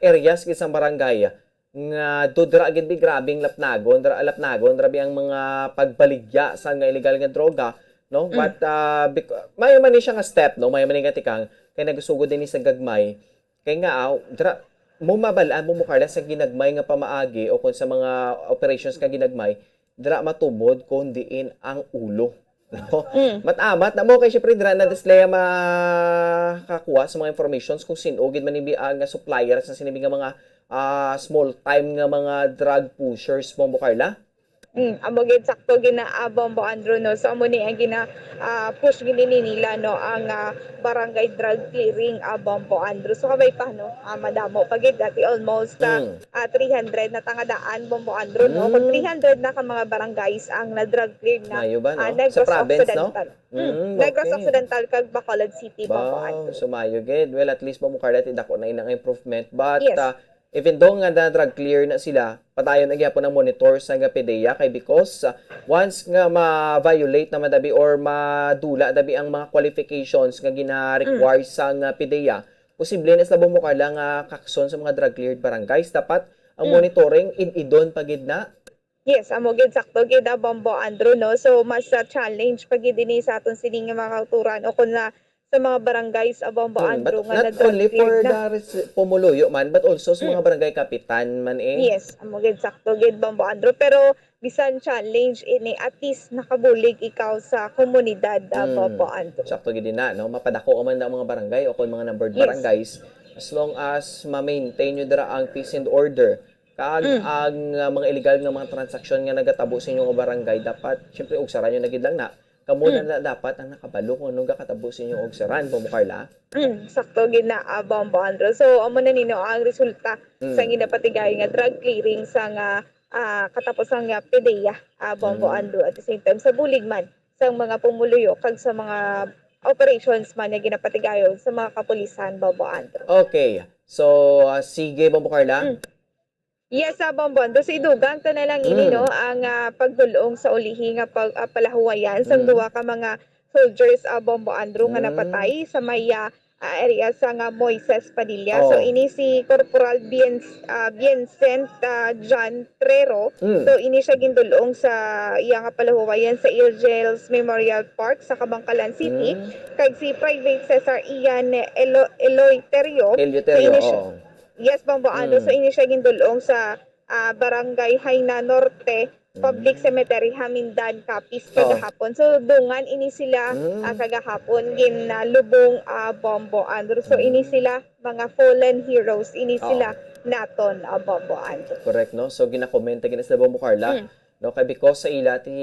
areas gid sa barangay nga do dira gid bi grabing lapnagon, dira lapnagon, grabe ang mga pagbaligya sa nga illegal nga droga, no? Mm. But, ah, bec-, may man ni siya nga step, no? May man ni nga tikang kay nagasugod din ni sa gagmay. Kay nga, ah, dira, mo mabal-an mo, mo, Carla, sa ginagmay nga pamaagi o kung sa mga operations nga ginagmay, dira matubod kung diin ang ulo. No? Mm. Mat-amat na mo kay syempre dira na display makakuha sa mga informations kung sin-o gid man ni bi-, ah, nga supplier sa sinibi nga mga, ah, small time nga mga drug pushers mo, mo, Carla. Mm, amo gid, sakto gid na, ah, Bombo Andrew, no? So, amo ni ang gina, ah, push gid ni nila, no, ang, ah, barangay drug clearing, ah, Bombo Andrew. So, kabay pa, no, ah, madamo pa gid dati, almost, ah, Mm. ah, three hundred na tangadaan, Bombo Andrew, no? Kung Mm. three hundred na ka mga barangays ang na-drug clear na, Mayo ba, ah, no? Sa Negros province, no? Occidental. Mm, Mm, Negros okay. Occidental kag Bacolod City, Bombo Wow, Andrew. So mayo gid. Well, at least, Bombo Carla, ti dako na inang improvement. But, Yes. ah, even though nga na-drug clear na sila, padayon na gyapon ang monitor sa nga PDEA kay because, ah, once nga ma-violate naman dabi or madula dabi ang mga qualifications nga gina-require Mm. sa nga PDEA, posible na sila, Bombo Carla, nga kakson sa mga drug-cleared barangays. Dapat ang Mm. monitoring id-idon pa gid na. Yes, amo gid, sakto gid, ah, Bombo Andrew, no? So, mas, ah, challenge pa gid ini sa aton sini nga mga kauturan o kung na sa mga barangays, ah, Bombo Mm, but Andrew, nga not na-drug only for cleared na. the res-, pumuluyo man, but also sa mga Mm. barangay kapitan man, eh. Yes, amo gid, sakto gid, Bombo Andrew. Pero bisan challenge ini, at least nakabulig ikaw sa komunidad, ah, Mm. Bombo Andrew. Sakto gid na, no? Mapadako man ang mga barangay o kung mga numbered Yes. barangays, as long as ma-maintain nyo dira ang peace and order, kag Mm. ang, ah, mga illegal nga mga transaksyon nga nagatabo sa inyong barangay, dapat, syempre, ugsaran nyo na gid lang na. Kamo na Mm. na dapat ang nakabalo kung ano gakatabo sa inyong ugsaran, Bombo Carla. Mm, sakto gid na, ah, Bombo Andrew. So, amo na nino ang resulta Mm. sa ginapatigayon nga drug clearing sa nga, ah, katapusang nga PDEA, ah, Bombo Mm. Andrew. At the same time, sa bulig man sa mga pumuluyo kag sa mga operations man nga ginapatigayon sa mga kapulisan, Bombo Andrew. Okay. So, ah, sige, Bombo Carla. Mm. Yes, ah, Bombo Andrew. So, idugang ta na lang ini, Mm. no, ang, ah, pagdul-ong sa ulihi nga pag, ah, palahuwayan sang Mm. duha ka mga soldiers, ah, Bombo Andrew, nga Mm. napatay sa may, ah, ah, area sa nga Moises Padilla. So, Oh. ini si Corporal Bien-, ah, Vincent, ah, John Trero. Mm. So, ini siya gindul-ong sa iya nga palahuwayan sa Angels Memorial Park sa Kabankalan City. Mm. Kag si Private Cesar Ian Elo-, Eleuterio. Eleuterio, So, ini siya, oo. Yes, Bombo Andrew. Mm. So, ini siya gindul-ong sa, ah, Barangay Haina Norte Public Mm. Cemetery, Hamindan, Capiz, Oo. kagahapon. So, dungan ini sila, Mm. ah, kagahapon, ginalubong, ah, Bombo Andrew. So, ini Mm. sila, mga fallen heroes, ini Oo. sila naton, ah, Bombo Andrew. Correct, no? So, ginakomenta gina sila, Bombo Carla, Mm. no? Kay because sa ila, ti,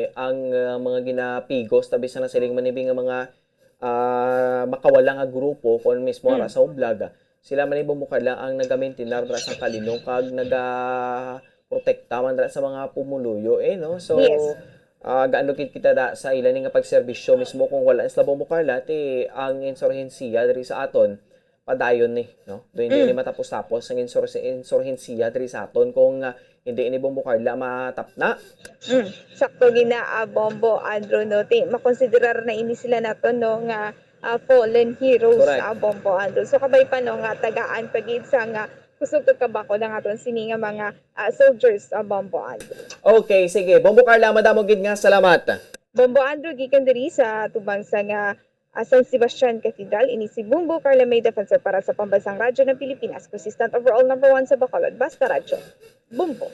ang, ah, mga ginapigos, tabi sa nasiling man ni bi nga mga ah, makawala nga grupo kon mismo ara Mm. sa Oblag, sila man ni Bombo Carla ang nagamintinar dira sa Kalino kag nagaprotekta man dira sa mga pumuluyo, eh, no? So, Yes. ah, gaano gid kita da sa ila ni nga pagserbisyo mismo kung wala sila, Bombo Carla, ti ang insurhensiya diri sa aton padayon ni, no? Do hindi Mm. ni matapos-tapos ang insur-, insurhensiya diri sa aton kung, ah, hindi ini, Bombo Carla, matapna. Mm, sakto gid na, ah, Bombo Andrew, no? Ti, makonsiderar na ini sila naton, no, nga, ah, fallen heroes, Correct. ah, Bombo Andrew. So, kabay pa, no, nga tagaan pa gid sa nga kusog kag kabakod ang aton sini nga mga, ah, soldiers, ah, Bombo Andrew. Okay, sige. Bombo Carla, madamo gid nga salamat. Bombo Andrew, gikan diri sa tubang sa nga ah, San Sebastian Cathedral. Ini si Bombo Carla May Defensor para sa Pambansang Radyo ng Pilipinas, consistent overall number one sa Bacolod. Basta Radyo, Bombo.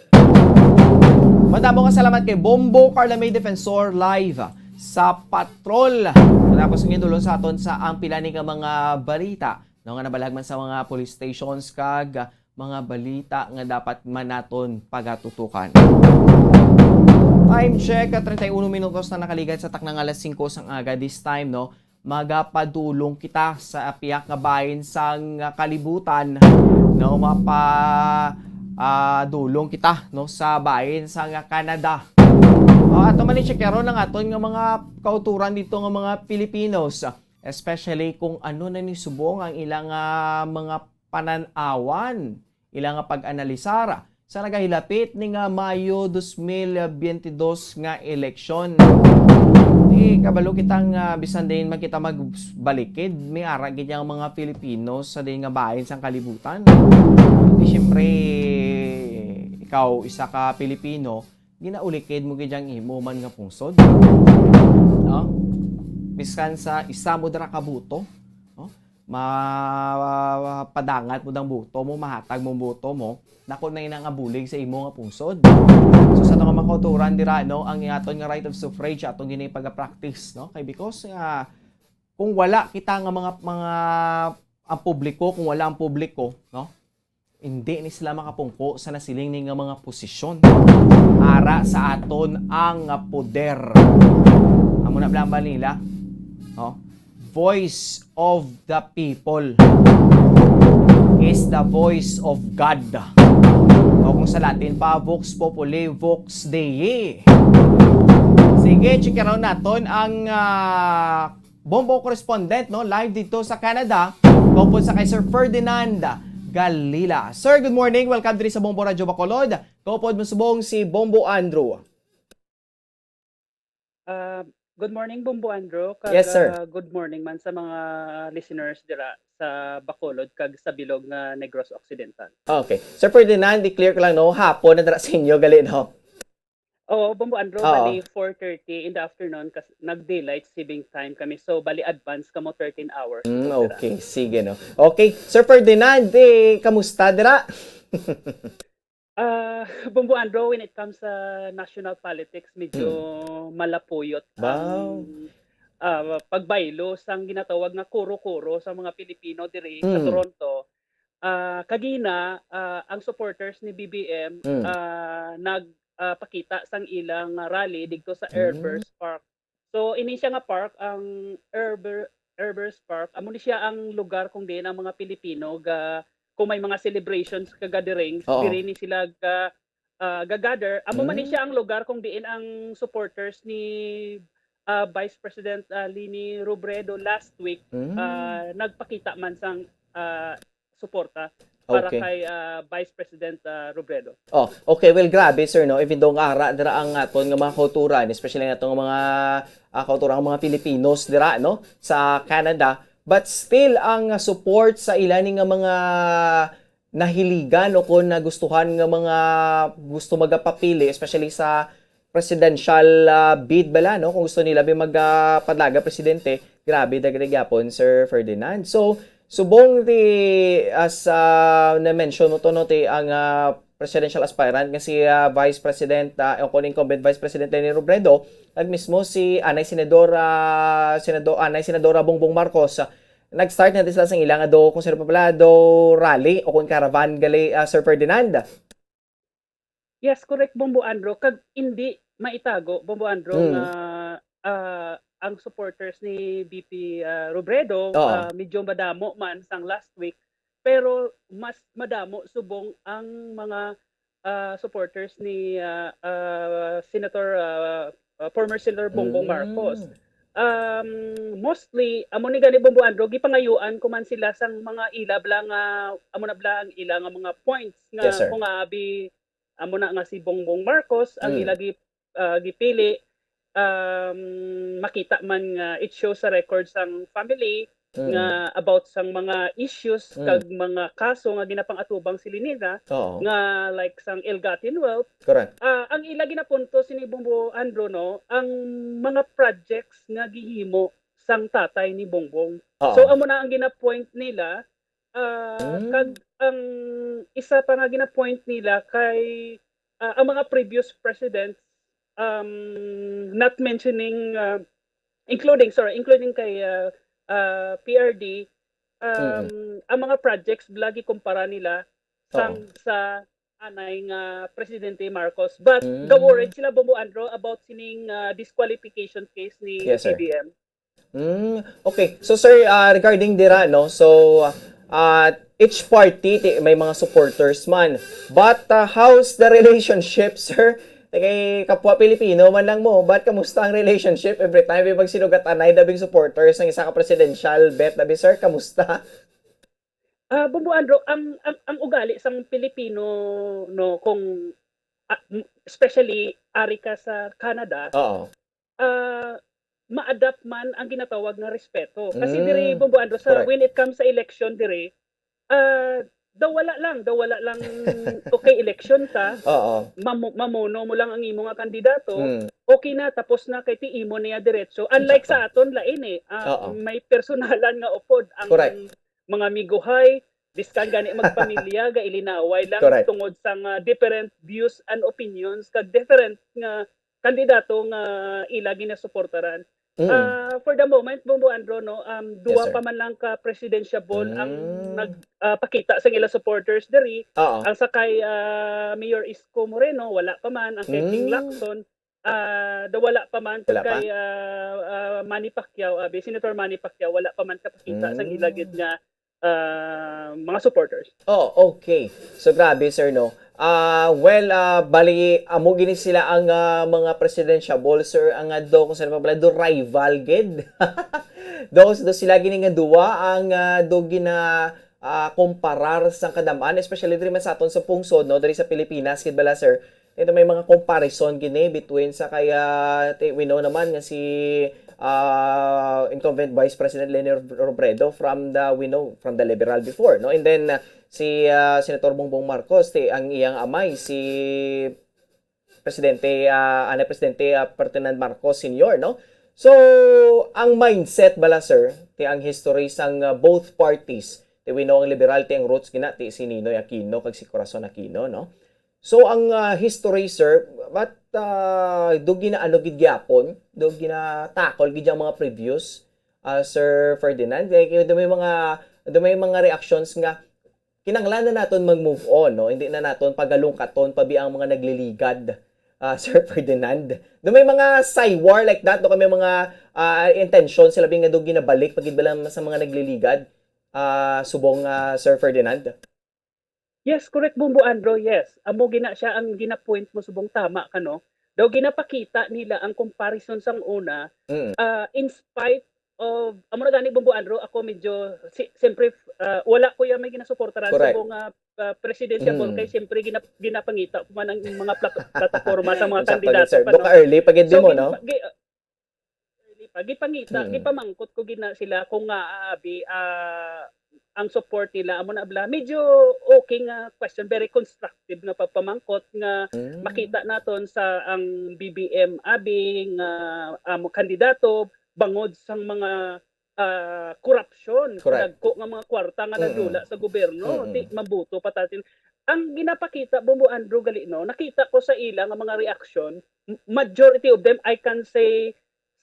Madamo nga salamat kay Bombo Carla May Defensor live sa patrol. Tapos ang gindulong sa aton sa ang pila ni nga mga balita, no, nga nabalag man sa mga police stations kag mga balita nga dapat man naton pagatutukan. Time check, treinta y uno minutos na nakaligad sa takna nga alas singko sang aga this time, no? magapadulong kita sa piyak nga bahin sang kalibutan, no, mapa ah, dulong kita, no, sa bahin sang Canada. Ah, ato man i-check karon ang aton nga mga kauturan dito nga mga Filipinos, especially kung ano na ni subong ang ilang ah, mga panan-awan, ilang nga pag-analisar sa nagahilapit ni nga Mayo dos mil biyente dos nga eleksyon. Di kabalo kita nga bisan din man kita magbalikid, may ara gid ang mga Pilipino sa din nga bahin sang kalibutan. Di siyempre, ikaw isa ka Pilipino, ginaulikid mo gid ang imo man nga pungsod. No? Biskan sa isa mo dira ka buto, no? Mapadangat mo dang buto mo, mahatag mo buto mo, nako na ina nga bulig sa imo nga pungsod. So sa mga kauturan dira, no, ang aton nga right of suffrage, aton gini pag-practice, no? Kay because nga kung wala kita nga mga mga ang publiko, kung wala ang publiko, no? Hindi ni sila makapungko sa nasiling ni nga mga posisyon ara sa aton ang poder. Amo na lang ba nila? No? Voice of the people is the voice of God. O kung sa Latin pa, vox populi, vox Dei. Sige, chikaron naton ang ah, Bombo correspondent, no? Live dito sa Canada. Kaupod sa kay Sir Ferdinand Galila. Sir, good morning. Welcome diri sa Bombo Radyo Bacolod. Kaupod mo subong si Bombo Andrew. Ah, good morning, Bombo Andrew. Kag, Yes, sir. ah, good morning man sa mga listeners dira sa Bacolod kag sa bilog nga Negros Occidental. Okay. Sir Ferdinand, i-clear ko lang, no? Hapon na dira sa inyo, gali, no? Oo, Bombo Andrew, Oo. bali four thirty in the afternoon kasi nag-daylight saving time kami. So, bali advance kamo thirteen hours. Mm, So, dira. Okay, sige, no? Okay, Sir Ferdinand, eh, kamusta dira? Ah, Bombo Andrew, when it comes sa national politics, medyo Hmm. malapuyot Wow. ang ah, pagbaylo sang ginatawag nga kuro-kuro sa mga Pilipino diri sa Mm. Toronto. Ah, kagina, ah, ang supporters ni B B M Mm. ah, nag ah, pakita sang ilang rally didto sa Mm. Airburst Park. So ini siya nga park, ang Airburst Airburst Park, amo ni siya ang lugar kung diin ang mga Pilipino ga kung may mga celebrations ka gatherings, Oo. diri ni sila ga ah, ga-gather. Amo man ni Mm. siya ang lugar kung diin ang supporters ni ah, Vice President ah, Leni Robredo last week Mm. ah, nagpakita man sang ah, suporta para Okay. kay ah, Vice President ah, Robredo. Oh, okay. Well, grabe, sir, no? Even though nga ara dira ang aton nga mga kauturan, especially ang aton nga mga ah, kauturan nga mga Filipinos dira, no, sa Canada, but still ang support sa ila ni nga mga nahiligan o kung nagustuhan nga mga gusto magapapili, especially sa presidential ah, bid bala, no? Kung gusto nila bi magpadlaga presidente, grabe dagdag gyapon, Sir Ferdinand. So, subong di as ah, na-mention mo to, no, ti ang ah, presidential aspirant nga si ah, Vice President ah, o kung incumbent Vice President Leni Robredo, nagmismo si anay Senador ah, Senador anay Senadora Bongbong Marcos. Ah, nag-start na sila sang ila nga do kung sino pa pala do rally o kung caravan gali ah, Sir Ferdinand. Yes, correct, Bombo Andrew. Kag hindi maitago, Bombo Andrew, Mm. nga ah, ang supporters ni V P ah, Robredo Oo. ah, medyo madamo man sang last week, pero mas madamo subong ang mga ah, supporters ni ah, ah, Senator ah, ah, former Senator Bongbong Mm. Marcos. Um, mostly, amo ni gani, Bombo Andrew, gipangayuan ko man sila sang mga ila bala nga, amo na bala ang ila nga mga points nga Yes, sir. kung abi, amo na nga si Bongbong Marcos ang Mm. ila gi, ah, gipili, um, makita man nga it shows sa record sang family Mm. nga about sang mga issues Mm. kag mga kaso nga ginapang-atubang sila nila Oo. nga like sang ill-gotten wealth. Correct. Ah, ang ila ginapunto sini, Bombo Andrew, no, ang mga projects nga gihimo sang tatay ni Bongbong. Oo. So amo na ang ginapoint nila, ah, Mm. kag ang isa pa nga ginapoint nila kay ah, ang mga previous presidents, um, not mentioning ah, including, sorry, including kay ah, ah, P R D, um, ang mga projects bala gikumpara nila sang Oo. sa anay nga Presidente Marcos. But Mm. ga-worried sila, Bombo Andrew, about sining ah, disqualification case ni Yes, sir. B B M. Mm, okay. So, sir, ah, regarding dira, no? So, ah, each party ti-, may mga supporters man. But, ah, how's the relationship, sir? Kay kapwa Pilipino man lang mo, but kamusta ang relationship every time may magsinugat anay dabing supporters ng isa ka presidential bet, dabi, sir? Kamusta? Ah, Bumbo Andro, ang, ang, ang ugali sang Pilipino, no, kung, ah, m-, especially ari ka sa Canada, Oo. ah, ma-adapt man ang ginatawag nga respeto. Kasi diri, Mm, Bumbo Andro, sa, correct. When it comes sa election diri, ah, daw wala lang, daw wala lang, okay, election ka, Oo. mamu-, mamono mo lang ang imo nga kandidato, Mm. okay na, tapos na, kay ti imo niya diretso. Unlike Exacto. Sa aton, lain eh. Ah, Oo. May personalan nga upod ang Correct. Mga miguhay, biskan gani magpamilya, gailinaway lang Correct. Tungod sa nga different views and opinions kag different nga kandidato nga ila ginasuportaran. Mm. Ah, for the moment, Bumbo Andro, no, um, Yes, duwa sir. Pa man lang ka presidential ball ang Mm. nag, ah, pakita sa ila supporters diri. Oo. Ang sa kay, ah, Mayor Isko Moreno, wala pa man. Ang kay King Mm. Lacson, ah, daw wala pa man. Wala pa? Kay, ah, ah, Manny Pacquiao, abi, Senator Manny Pacquiao, wala pa man kapakita sa Mm. ila gid nga, ah, mga supporters. Oh, okay. So, grabe, sir, no? Ah, well, ah, bali, amo gini sila ang, ah, mga presidential ball, sir, ang, ah, do, kung saan pa pala, do rival gid. Do, do sila gini nga duwa ang, ah, do gina, ah, komparar sa kadam-an, especially diri man sa aton sa pungsod, no, diri sa Pilipinas, gid bala, sir. Ito may mga comparison gini between sa kay, ah, ti-, we know naman nga si, ah, incumbent Vice President Leni Robredo from the, we know, from the Liberal before, no? And then, ah, si, ah, Senator Bongbong Marcos, ti, ang iyang amay, si Presidente, ah, anay Presidente, ah, Ferdinand Marcos Senior, no? So, ang mindset bala, sir, ti ang history sang, ah, both parties, ti we know ang Liberal, ti ang roots gina, ti si Ninoy Aquino kag si Corazon Aquino, no? So, ang, ah, history, sir, but, ah, do ginaano gid gyapon, do ginatakol gid ang mga previous, ah, Sir Ferdinand. Kay, kay do may mga, do may mga reactions nga kinahanglan na naton mag-move on, no? Hindi na naton pagalungkaton pa bi ang mga nagliligad, ah, Sir Ferdinand. Do may mga say war like that, do kay may mga, ah, intention sila bi nga do ginabalik pa gid bala sa mga nagliligad, ah, subong, ah, Sir Ferdinand? Yes, correct, Bumbo Andro, yes. Amo gina siya ang gina-point mo subong, tama ka, no? Daw ginapakita nila ang comparison sang una, Mm. ah, in spite of, amo na gani, Bumbo Andro, ako medyo, si-, siyempre, ah, wala ko ya may ginasuportaran Correct. Subong nga, ah, presidential ball, Mm. Kay siyempre gina-, ginapangita ko man ang mga plat-, plataporma sa mga Exacto, kandidato sir. Pa, no? Do ka early pa gid So, mo, gin-, no? gi-, ah, early pa, gipangita, Mm. gipamangkot ko gina sila kung nga, ah, abi, ah, ang support nila, amo na bala. Medyo okay nga question, very constructive nga pagpamangkot nga Mm. makita naton sa ang B B M abi nga, ah, mo kandidato bangod sang mga, ah, korupsyon, Correct. Dagko nga mga kwarta nga Mm-mm. Nadula sa gobyerno, Mm-mm. Di mabuto pa tatin. Ang ginapakita, Bumbo Andrew, gali, no, nakita ko sa ila nga mga reaksyon, m-, majority of them, I can say,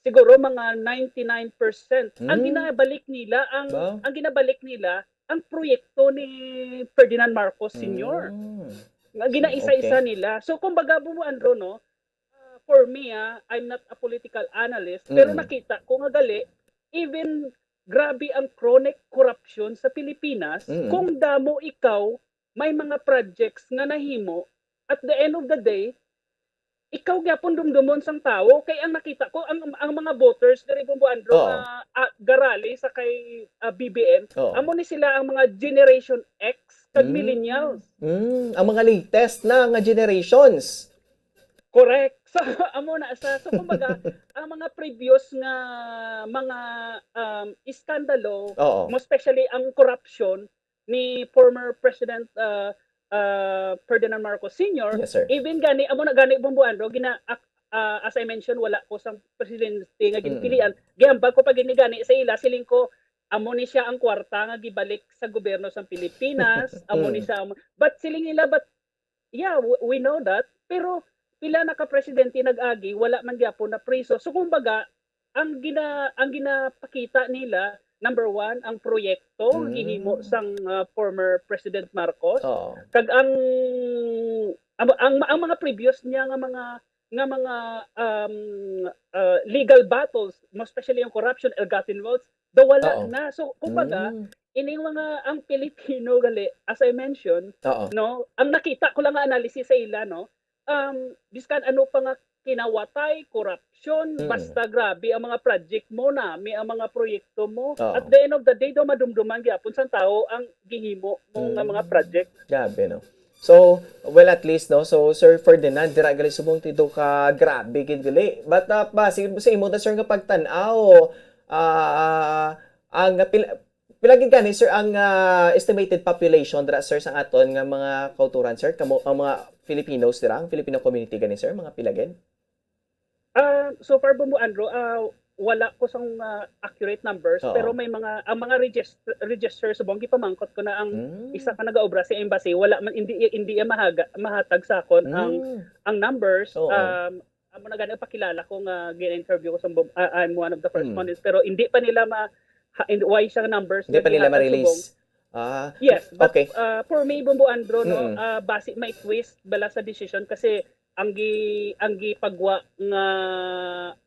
siguro mga ninety-nine percent. Ang Hmm. Ginabalik nila, ang, Ba? Ang ginabalik nila, ang proyekto ni Ferdinand Marcos Senior. Hmm. Nga ginaisa-isa Okay. Nila. So, kumbaga, Bumbo Andrew, no, ah, for me, ah, I'm not a political analyst, pero Mm. Nakita ko nga gali, even grabe ang chronic corruption sa Pilipinas, Mm. Kung damo ikaw, may mga projects nga nahimo, at the end of the day, ikaw gyapon dumdumon sang tawo. Kay ang nakita ko, ang, ang mga voters diri, Bumbo Andrew, Oo. Nga, ah, garali sa kay, ah, B B M, Oo. Amo ni sila ang mga Generation X kag Mm. Millennials. Mm, ang mga latest na nga generations. Correct. So, amo na sa, so, kumbaga, ang mga previous nga mga, um, iskandalo, Oo. Mo especially ang corruption ni former President, uh, uh, Ferdinand Marcos Senior, Yes, sir. Even gani, amo na gani, Bumbo Andrew, gina-, ak-, uh, as I mentioned, wala ko sa presidente nga Mm. Ginpilian. Gihambal ko pa gini gani sa ila, siling ko, amo ni siya ang kwarta nga gibalik sa gobyerno sa Pilipinas, amo ni Mm. Siya, amo, but siling nila, but yeah, w-, we know that. Pero pila na ka presidente nag-agi, wala man gyapon na priso. So, kumbaga, ang gina-, ang ginapakita nila, number one, ang proyekto nga Mm. Gihimo sang, ah, former President Marcos. Oo. Kag ang, ang, ang, ang mga previous niya nga mga nga mga, um, ah, legal battles, most especially yung corruption, ill-gotten wealth, daw wala Oo. na. So, kumbaga, Mm. ining mga, ang Pilipino gali, as I mentioned, Oo. no, ang nakita ko lang nga analysis sa ila, no, um, biskan ano pa nga kinawatay, korupsyon, Mm. basta grabe ang mga project mo, nami ang mga proyekto mo. Oo. At the end of the day, daw madumduman gyapon sang tawo ang gihimo mo nga mga Mm. project. Grabe, no? So, well, at least, no? So, Sir Ferdinand, dira gali subong ti do ka grabe gid gali. But, ah, base sa imo na, sir, nga pagtan-aw, ah, ang pil-, pila gid gani, sir, ang, ah, estimated population dira, sir, sang aton nga mga kauturan, sir? Kamo, ang mga Filipinos dira, ang Filipino community gani, sir, mga pila gid? Ah, so far, Bombo Andrew, ah, wala ko sang, ah, accurate numbers, Oo. pero may mga, ang mga regis-, register subong, gipamangkot ko na ang Mm. isa ka nagaobra sa embassy, wala man, hindi, hindi iya mahaga-, mahatag sa akon ang, Mm. ang numbers. Oo. Um, amo na gani, pakilala ko nga gin-interview ko sa Bom-, ah, I'm one of the Mm. correspondents, pero hindi pa nila ma-, ha-, hindi, why siya numbers Hindi nga pa nila gihatag subong. ma-release. Ah, Yes, but, okay. ah, for me, Bombo Andrew, no, Mm. ah, basi may twist bala sa decision kasi ang gi-, ang gipagwa nga,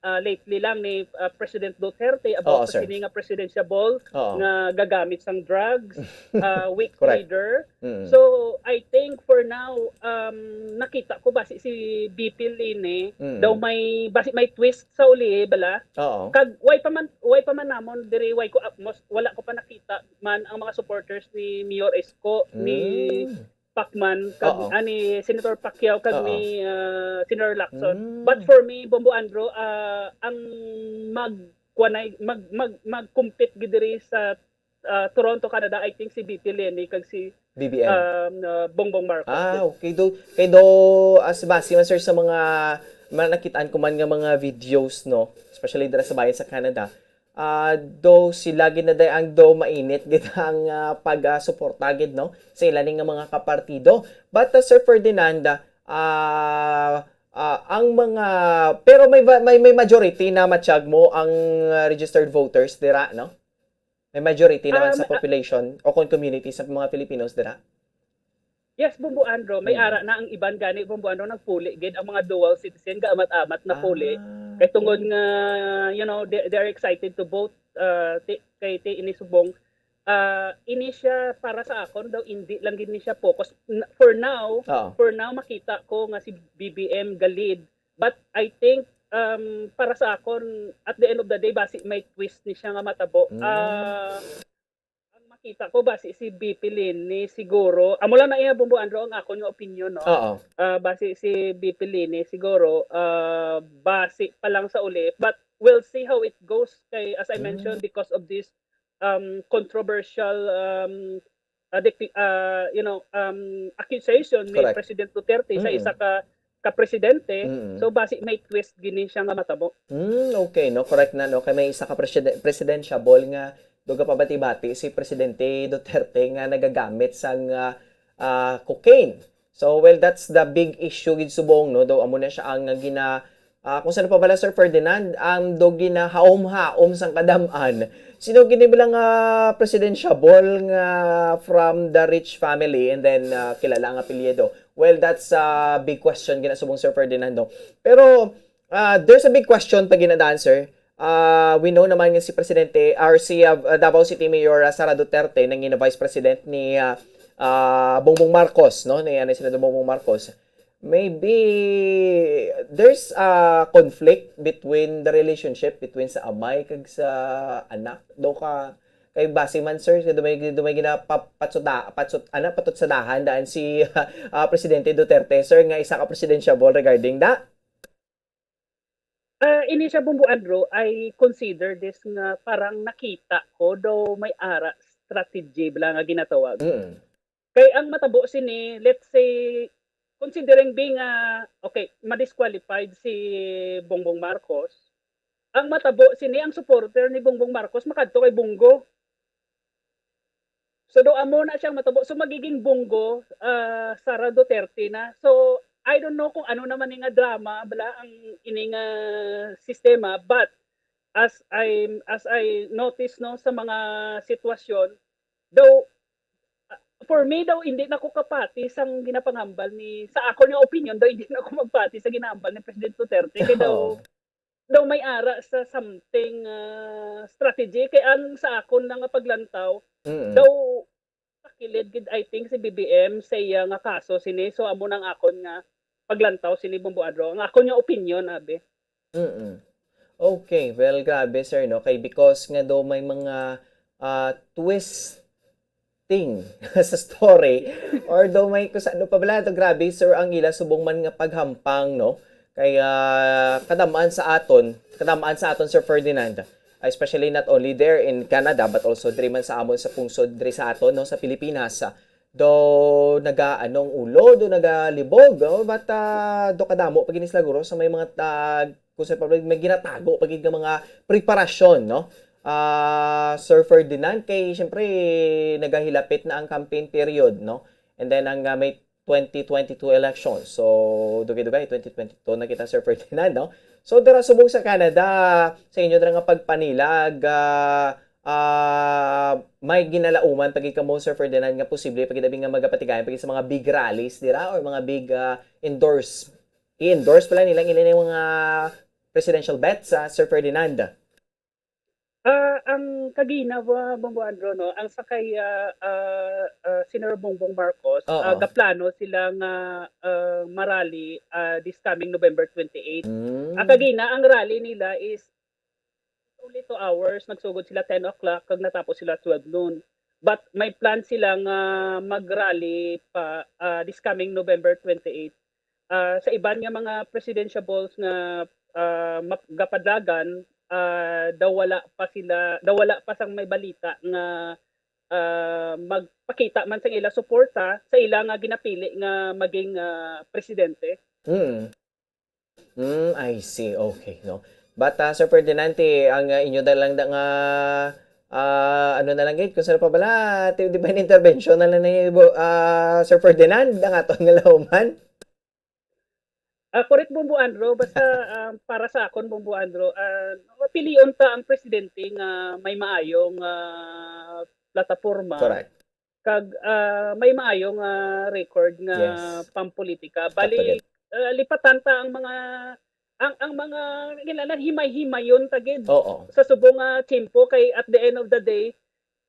ah, lately lang ni, ah, President Duterte about Oo, sa sir. sini nga presidential ball Oo. nga gagamit sang drugs, ah, weak Correct. leader. Mm. So, I think for now, um, nakita ko basi si V P Leni Mm. daw may, basi may twist sa uli, bala. Oo. Kag why pa man, why pa man namon diri, why ko, ah, mos-, wala ko pa nakita man ang mga supporters ni Mayor Isko, ni Mm. Pacman, kag, Oo. ah, ni Senator Pacquiao, kag Oo. ni, ah, Senator Lacson. Mm. But for me, Bombo Andrew, ah, ang mag-, kuwanay, mag-, mag-, mag-compete gid diri sa, ah, Toronto, Canada, I think si V P Leni kag si, B B M. um, ah, Bongbong Marcos Ah, gid. Okay. Do, kay do, as base man, sir, sa mga, mga nakitaan ko man nga mga videos, no, especially dira sa bayan sa Canada, ah, do sila gid na day ang do mainit gid ang, ah, pag, ah, suporta gid, no, sa ila ni nga mga kapartido. But, ah, Sir Ferdinand, ah, ah, ang mga, pero may va-, may, may majority na matiyag mo ang, ah, registered voters dira, no? May majority naman Um, sa ah, population o kon community sa mga Filipinos dira? Yes, Bombo Andrew, may Mm. ara na ang iban gani, Bombo Andrew, nagpuli gid ang mga dual citizen, gaamat-amat na puli. Ah, Kay tungod okay. nga, you know, they, they are excited to vote, ah, ti-, kay ti ini subong, ah, ini siya para sa akon daw, hindi lang gid ni siya focus. N-, for now, Oo. for now, makita ko nga si B B M ga-lead. But I think, um, para sa akon, at the end of the day, basi may twist ni siya nga matabo. Mm. Ah, ang makita ko, basi si V P Leni siguro, amo lang na iya, Bombo Andrew, ang akon nga opinion, no? Oo. Ah, basi si V P Leni siguro, ah, basi pa lang sa uli. But we'll see how it goes kay, as I mentioned, Mm. because of this, um, controversial, um, ah, dec-, ah, you know, um, accusation ni Correct. President Duterte sa Mm. isa ka, ka presidente. Mm. So, basi may twist gini siya nga matabo. Mm, okay, no? Correct na, no? Kay may isa ka preside-, presidential nga do gapabati-bati si Presidente Duterte nga nagagamit sang, ah, ah, cocaine. So, well, that's the big issue gid subong, no? Daw amo na siya ang gina-, ah, kung saan pa bala, Sir Ferdinand, ang do ginahaom-haom sang kadam-an. Sino gini bala nga presidential nga from the rich family and then, ah, kilala ang apelyido? Well, that's a big question gina subong, Sir Ferdinand, no? Pero, ah, there's a big question pa ginadaan, sir. Ah, we know naman nga si Presidente, or si, ah, Davao City Mayor, ah, Sara Duterte, nangin na Vice President ni, ah, ah, Bongbong Marcos, no? Ni, ano, Senador Bongbong Marcos. Maybe there's a conflict between the relationship between sa amay kag sa anak. Do ka, kay base man, sir, kay dumay, dumay gina pa-, patsuda-, patsut-, ano, patutsadahan daan si, ah, Presidente Duterte, sir, nga isa ka presidential regarding da? Ah, ini siya, Bombo Andrew, I consider this nga parang nakita ko daw may ara strategy bala nga ginatawag. Mm. Kay ang matabo sini, let's say, considering being, ah, okay, ma-disqualified si Bongbong Marcos, ang matabo sini, ang supporter ni Bongbong Marcos makadto kay Bonggo. So, do amo na siyang matabo. So, magiging Bonggo, ah, Sara Duterte na. So, I don't know kung ano naman ni nga drama bala ang ini nga sistema, but as I, as I notice, no, sa mga sitwasyon, though, ah, for me daw, hindi na ko kapati sang ginapangambal ni, sa akon nga opinion daw, hindi na ko magpati sa ginahambal ni President Duterte. Kay daw, Oo. daw may ara sa something, ah, strategy. Kay ang sa akon lang nga paglantaw, Mm. daw sa kilid gid, I think, si B B M sa iya nga kaso sini. So, amo nang akon nga paglantaw sini, Bombo Adro. Ang akon nga opinion, abi. Mm. Okay, well, grabe, sir, no? Kay because nga daw may mga ah, twisting sa story, or daw may kung ano pa bala to, grabe, sir, ang ila subong man nga paghampang, no? Kay ah, kadamaan sa aton, kadamaan sa aton, Sir Ferdinand, especially not only there in Canada, but also diri man sa amon sa pungsod diri sa aton, no, sa Pilipinas, ah, do nagaanong ulo, do nagalibog, oh, but ah, do kadamo pa gini sila guro sa may mga ah, kung sa public, may ginatago pa gid nga mga preparasyon, no? Ah, Sir Ferdinand, kay siyempre nagahilapit na ang campaign period, no? And then ang ah, may twenty twenty-two election. So, dugay-dugay, twenty twenty-two na kita, Sir Ferdinand, no? So, dira subong sa Canada, sa inyo dira nga pagpanilag, ah, ah, may ginalauman pa gid kamo, Sir Ferdinand, nga posible pa gid abi nga magapatigayon pa gid sa mga big rallies dira or mga big ah, endorse i-endorse pala nila ang ilang mga presidential bet sa Sir Ferdinand. Ah, ang kagina ba, Bombo Andro, no? Ang sa kay ah, ah, ah, Senator Bongbong Marcos, ah, Oo. gaplano sila nga ah, marally ah, this coming November twenty-eight. Mm. Ang kagina, ang rally nila is only two hours, nagsugod sila ten o'clock, kag natapos sila twelve noon. But may plan sila nga mag-rally pa ah, this coming November twenty-eight. Ah, sa iban nga mga presidential balls nga ah, map- gapadlagan, ah, daw wala pa sila, daw wala pa sang may balita nga ah, magpakita man sang ila suporta sa ila nga ginapili nga maging ah, presidente. Mm. Mm, I see. Okay, no. But ah, Sir Ferdinand, ti, ang ah, inyo na lang da nga ah, ano na lang gid, kung saan pa bala, ti, di ba, intervention na lang ni Bo- ah, Sir Ferdinand, ang aton nga lauman? Ah, correct, Bombo Andro. Basta ah, para sa akon, Bombo Andro, ah, pilion ta ang presidente nga may maayong ah, plataporma Correct. kag ah, may maayong ah, record nga Yes. pampolitika. Sakto Bali, gid. ah, lipatan ta ang mga ang ang mga kinahanglan himay-himayon ta gid Oo. sa subong nga tiyempo, kay at the end of the day,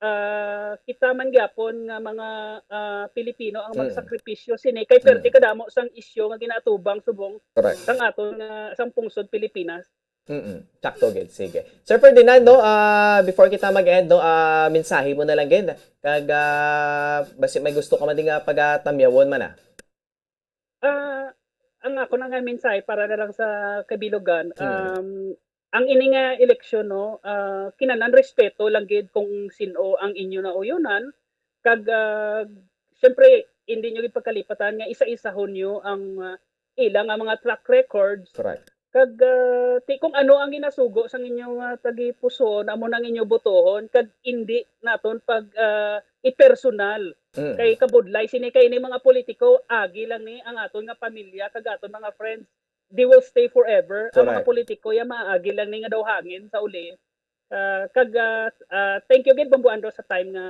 ah, kita man gyapon nga mga ah, Pilipino ang Mm. magsakripisyo sini kay perti Mm. kadamo sang isyu nga ginaatubang subong Correct. sang aton nga sang pungsod Pilipinas. Mm-mm. Sakto gid. Sige. Sir Ferdinand, no, ah, before kita mag-end, no, ah, mensahe mo na lang gid. Kag ah, basi may gusto ka man din nga pagatamyawon man, ah. Ah, ang ako na nga mensahe para na lang sa kabilugan, Mm. um, ang ini nga eleksyon, no, ah, kinahanglan respeto lang gid kung sin-o ang inyo nauyonan. Kag ah, syempre, hindi nyo gid pagkalipatan nga isa-isahon nyo ang ah, ila nga mga track records. Correct. Kag ah, ti kung ano ang ginasugo sang inyo nga tagipusoon, amo nang inyo botohon, kag indi naton pag ah, i-personal. Mm. Kay kabudlay sini, kay ini mga politiko, agi lang ni ang aton nga pamilya kag aton mga friends. They will stay forever. Ang mga Correct. politiko ya maagi lang ni nga daw hangin sa uli. Ah, kag ah, ah, thank you gid, Bombo Andro, sa time nga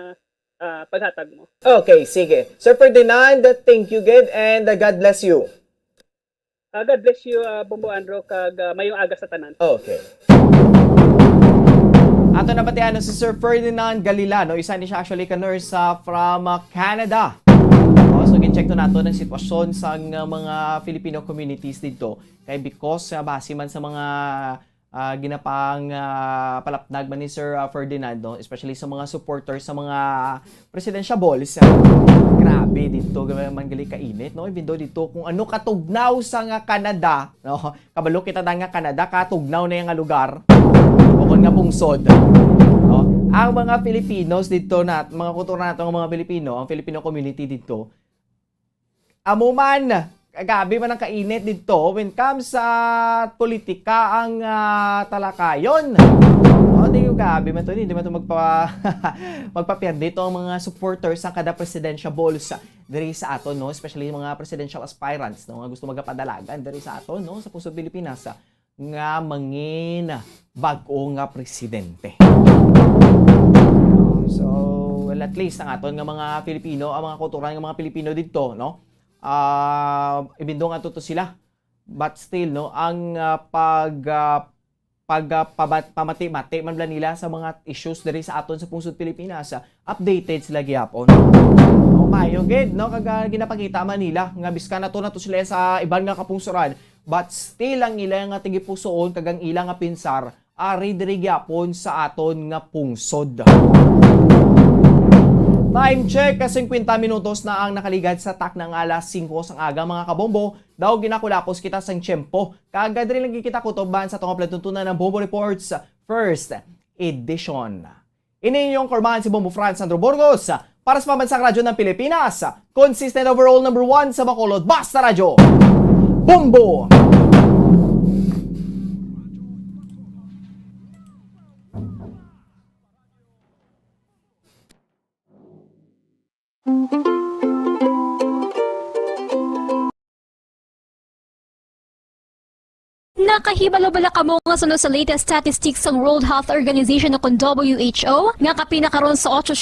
ah, paghatag mo. Okay, sige. Sir Ferdinand, thank you gid and uh, God bless you. Ah, God bless you, ah, Bombo Andro, kag ah, mayong aga sa tanan. Okay. Ato na pati ano si Sir Ferdinand Galila, no? Isa ni siya actually ka nurse ah, from ah, Canada. Oh, so gin-check to nato ang sitwasyon sa ah, mga Filipino communities dito. Kay because ah, base man sa mga ah, ginapang ah, palapnag man ni Sir ah, Ferdinand, no? Especially sa mga supporters sa mga presidential balls. Grabe dito, grabe man gali kainit, no? Even though dito kung ano katugnaw sa nga Canada, no? Kabalo kita da nga Canada, katugnaw na yung nga lugar. Bukod nga pungsod. No? Ang mga Filipinos dito na, mga kultura nato nga mga Pilipino, ang Filipino community dito, amo man, grabe man ang kainit dito when comes sa politika ang ah, talakayon. O, di grabe man to, hindi man to magpa magpapierde to ang mga supporters sa kada presidential balls diri sa aton, no? Especially yung mga presidential aspirants, no? Nga gusto magapadalagan diri sa aton, no? Sa pungsod Pilipinas, ah, nga mangin bag-o nga presidente. So, wala least ang aton nga mga Filipino, ang mga kauturan nga mga Filipino didto, no? Ah, even though nga to sila, but still, no, ang, ah, pag, ah, pag, ah, pabat-, pamati-mati man bala nila sa mga issues diri sa aton sa pungsod Pilipinas, ah, updated sila gihapon. O, maayo gid, no? Kag, ah, ginapakita man nila nga bisan nato na to sila sa iban nga kapungsoran, but still ang ila nga tagipusoon kag ang ila nga pinsar ari diri gyapon sa aton nga pungsod. Time check, ka singkwenta minutos na ang nakaligad sa takna nga alas singko sang aga, mga kabombo. Daw ginakulapos kita sang tiyempo. Kag diri lagi kita kutob man sa atong palatuntunan ng Bombo Reports First Edition. Ini inyong korman si Bombo Franz Sandro Burgos para sa Pambansang Radyo ng Pilipinas, consistent overall number one sa Bacolod, Basta Radyo, Bombo! Nakahibalo bala kamo nga suno sa latest statistics sang World Health Organization o kon W H O nga kapin na karon sa otso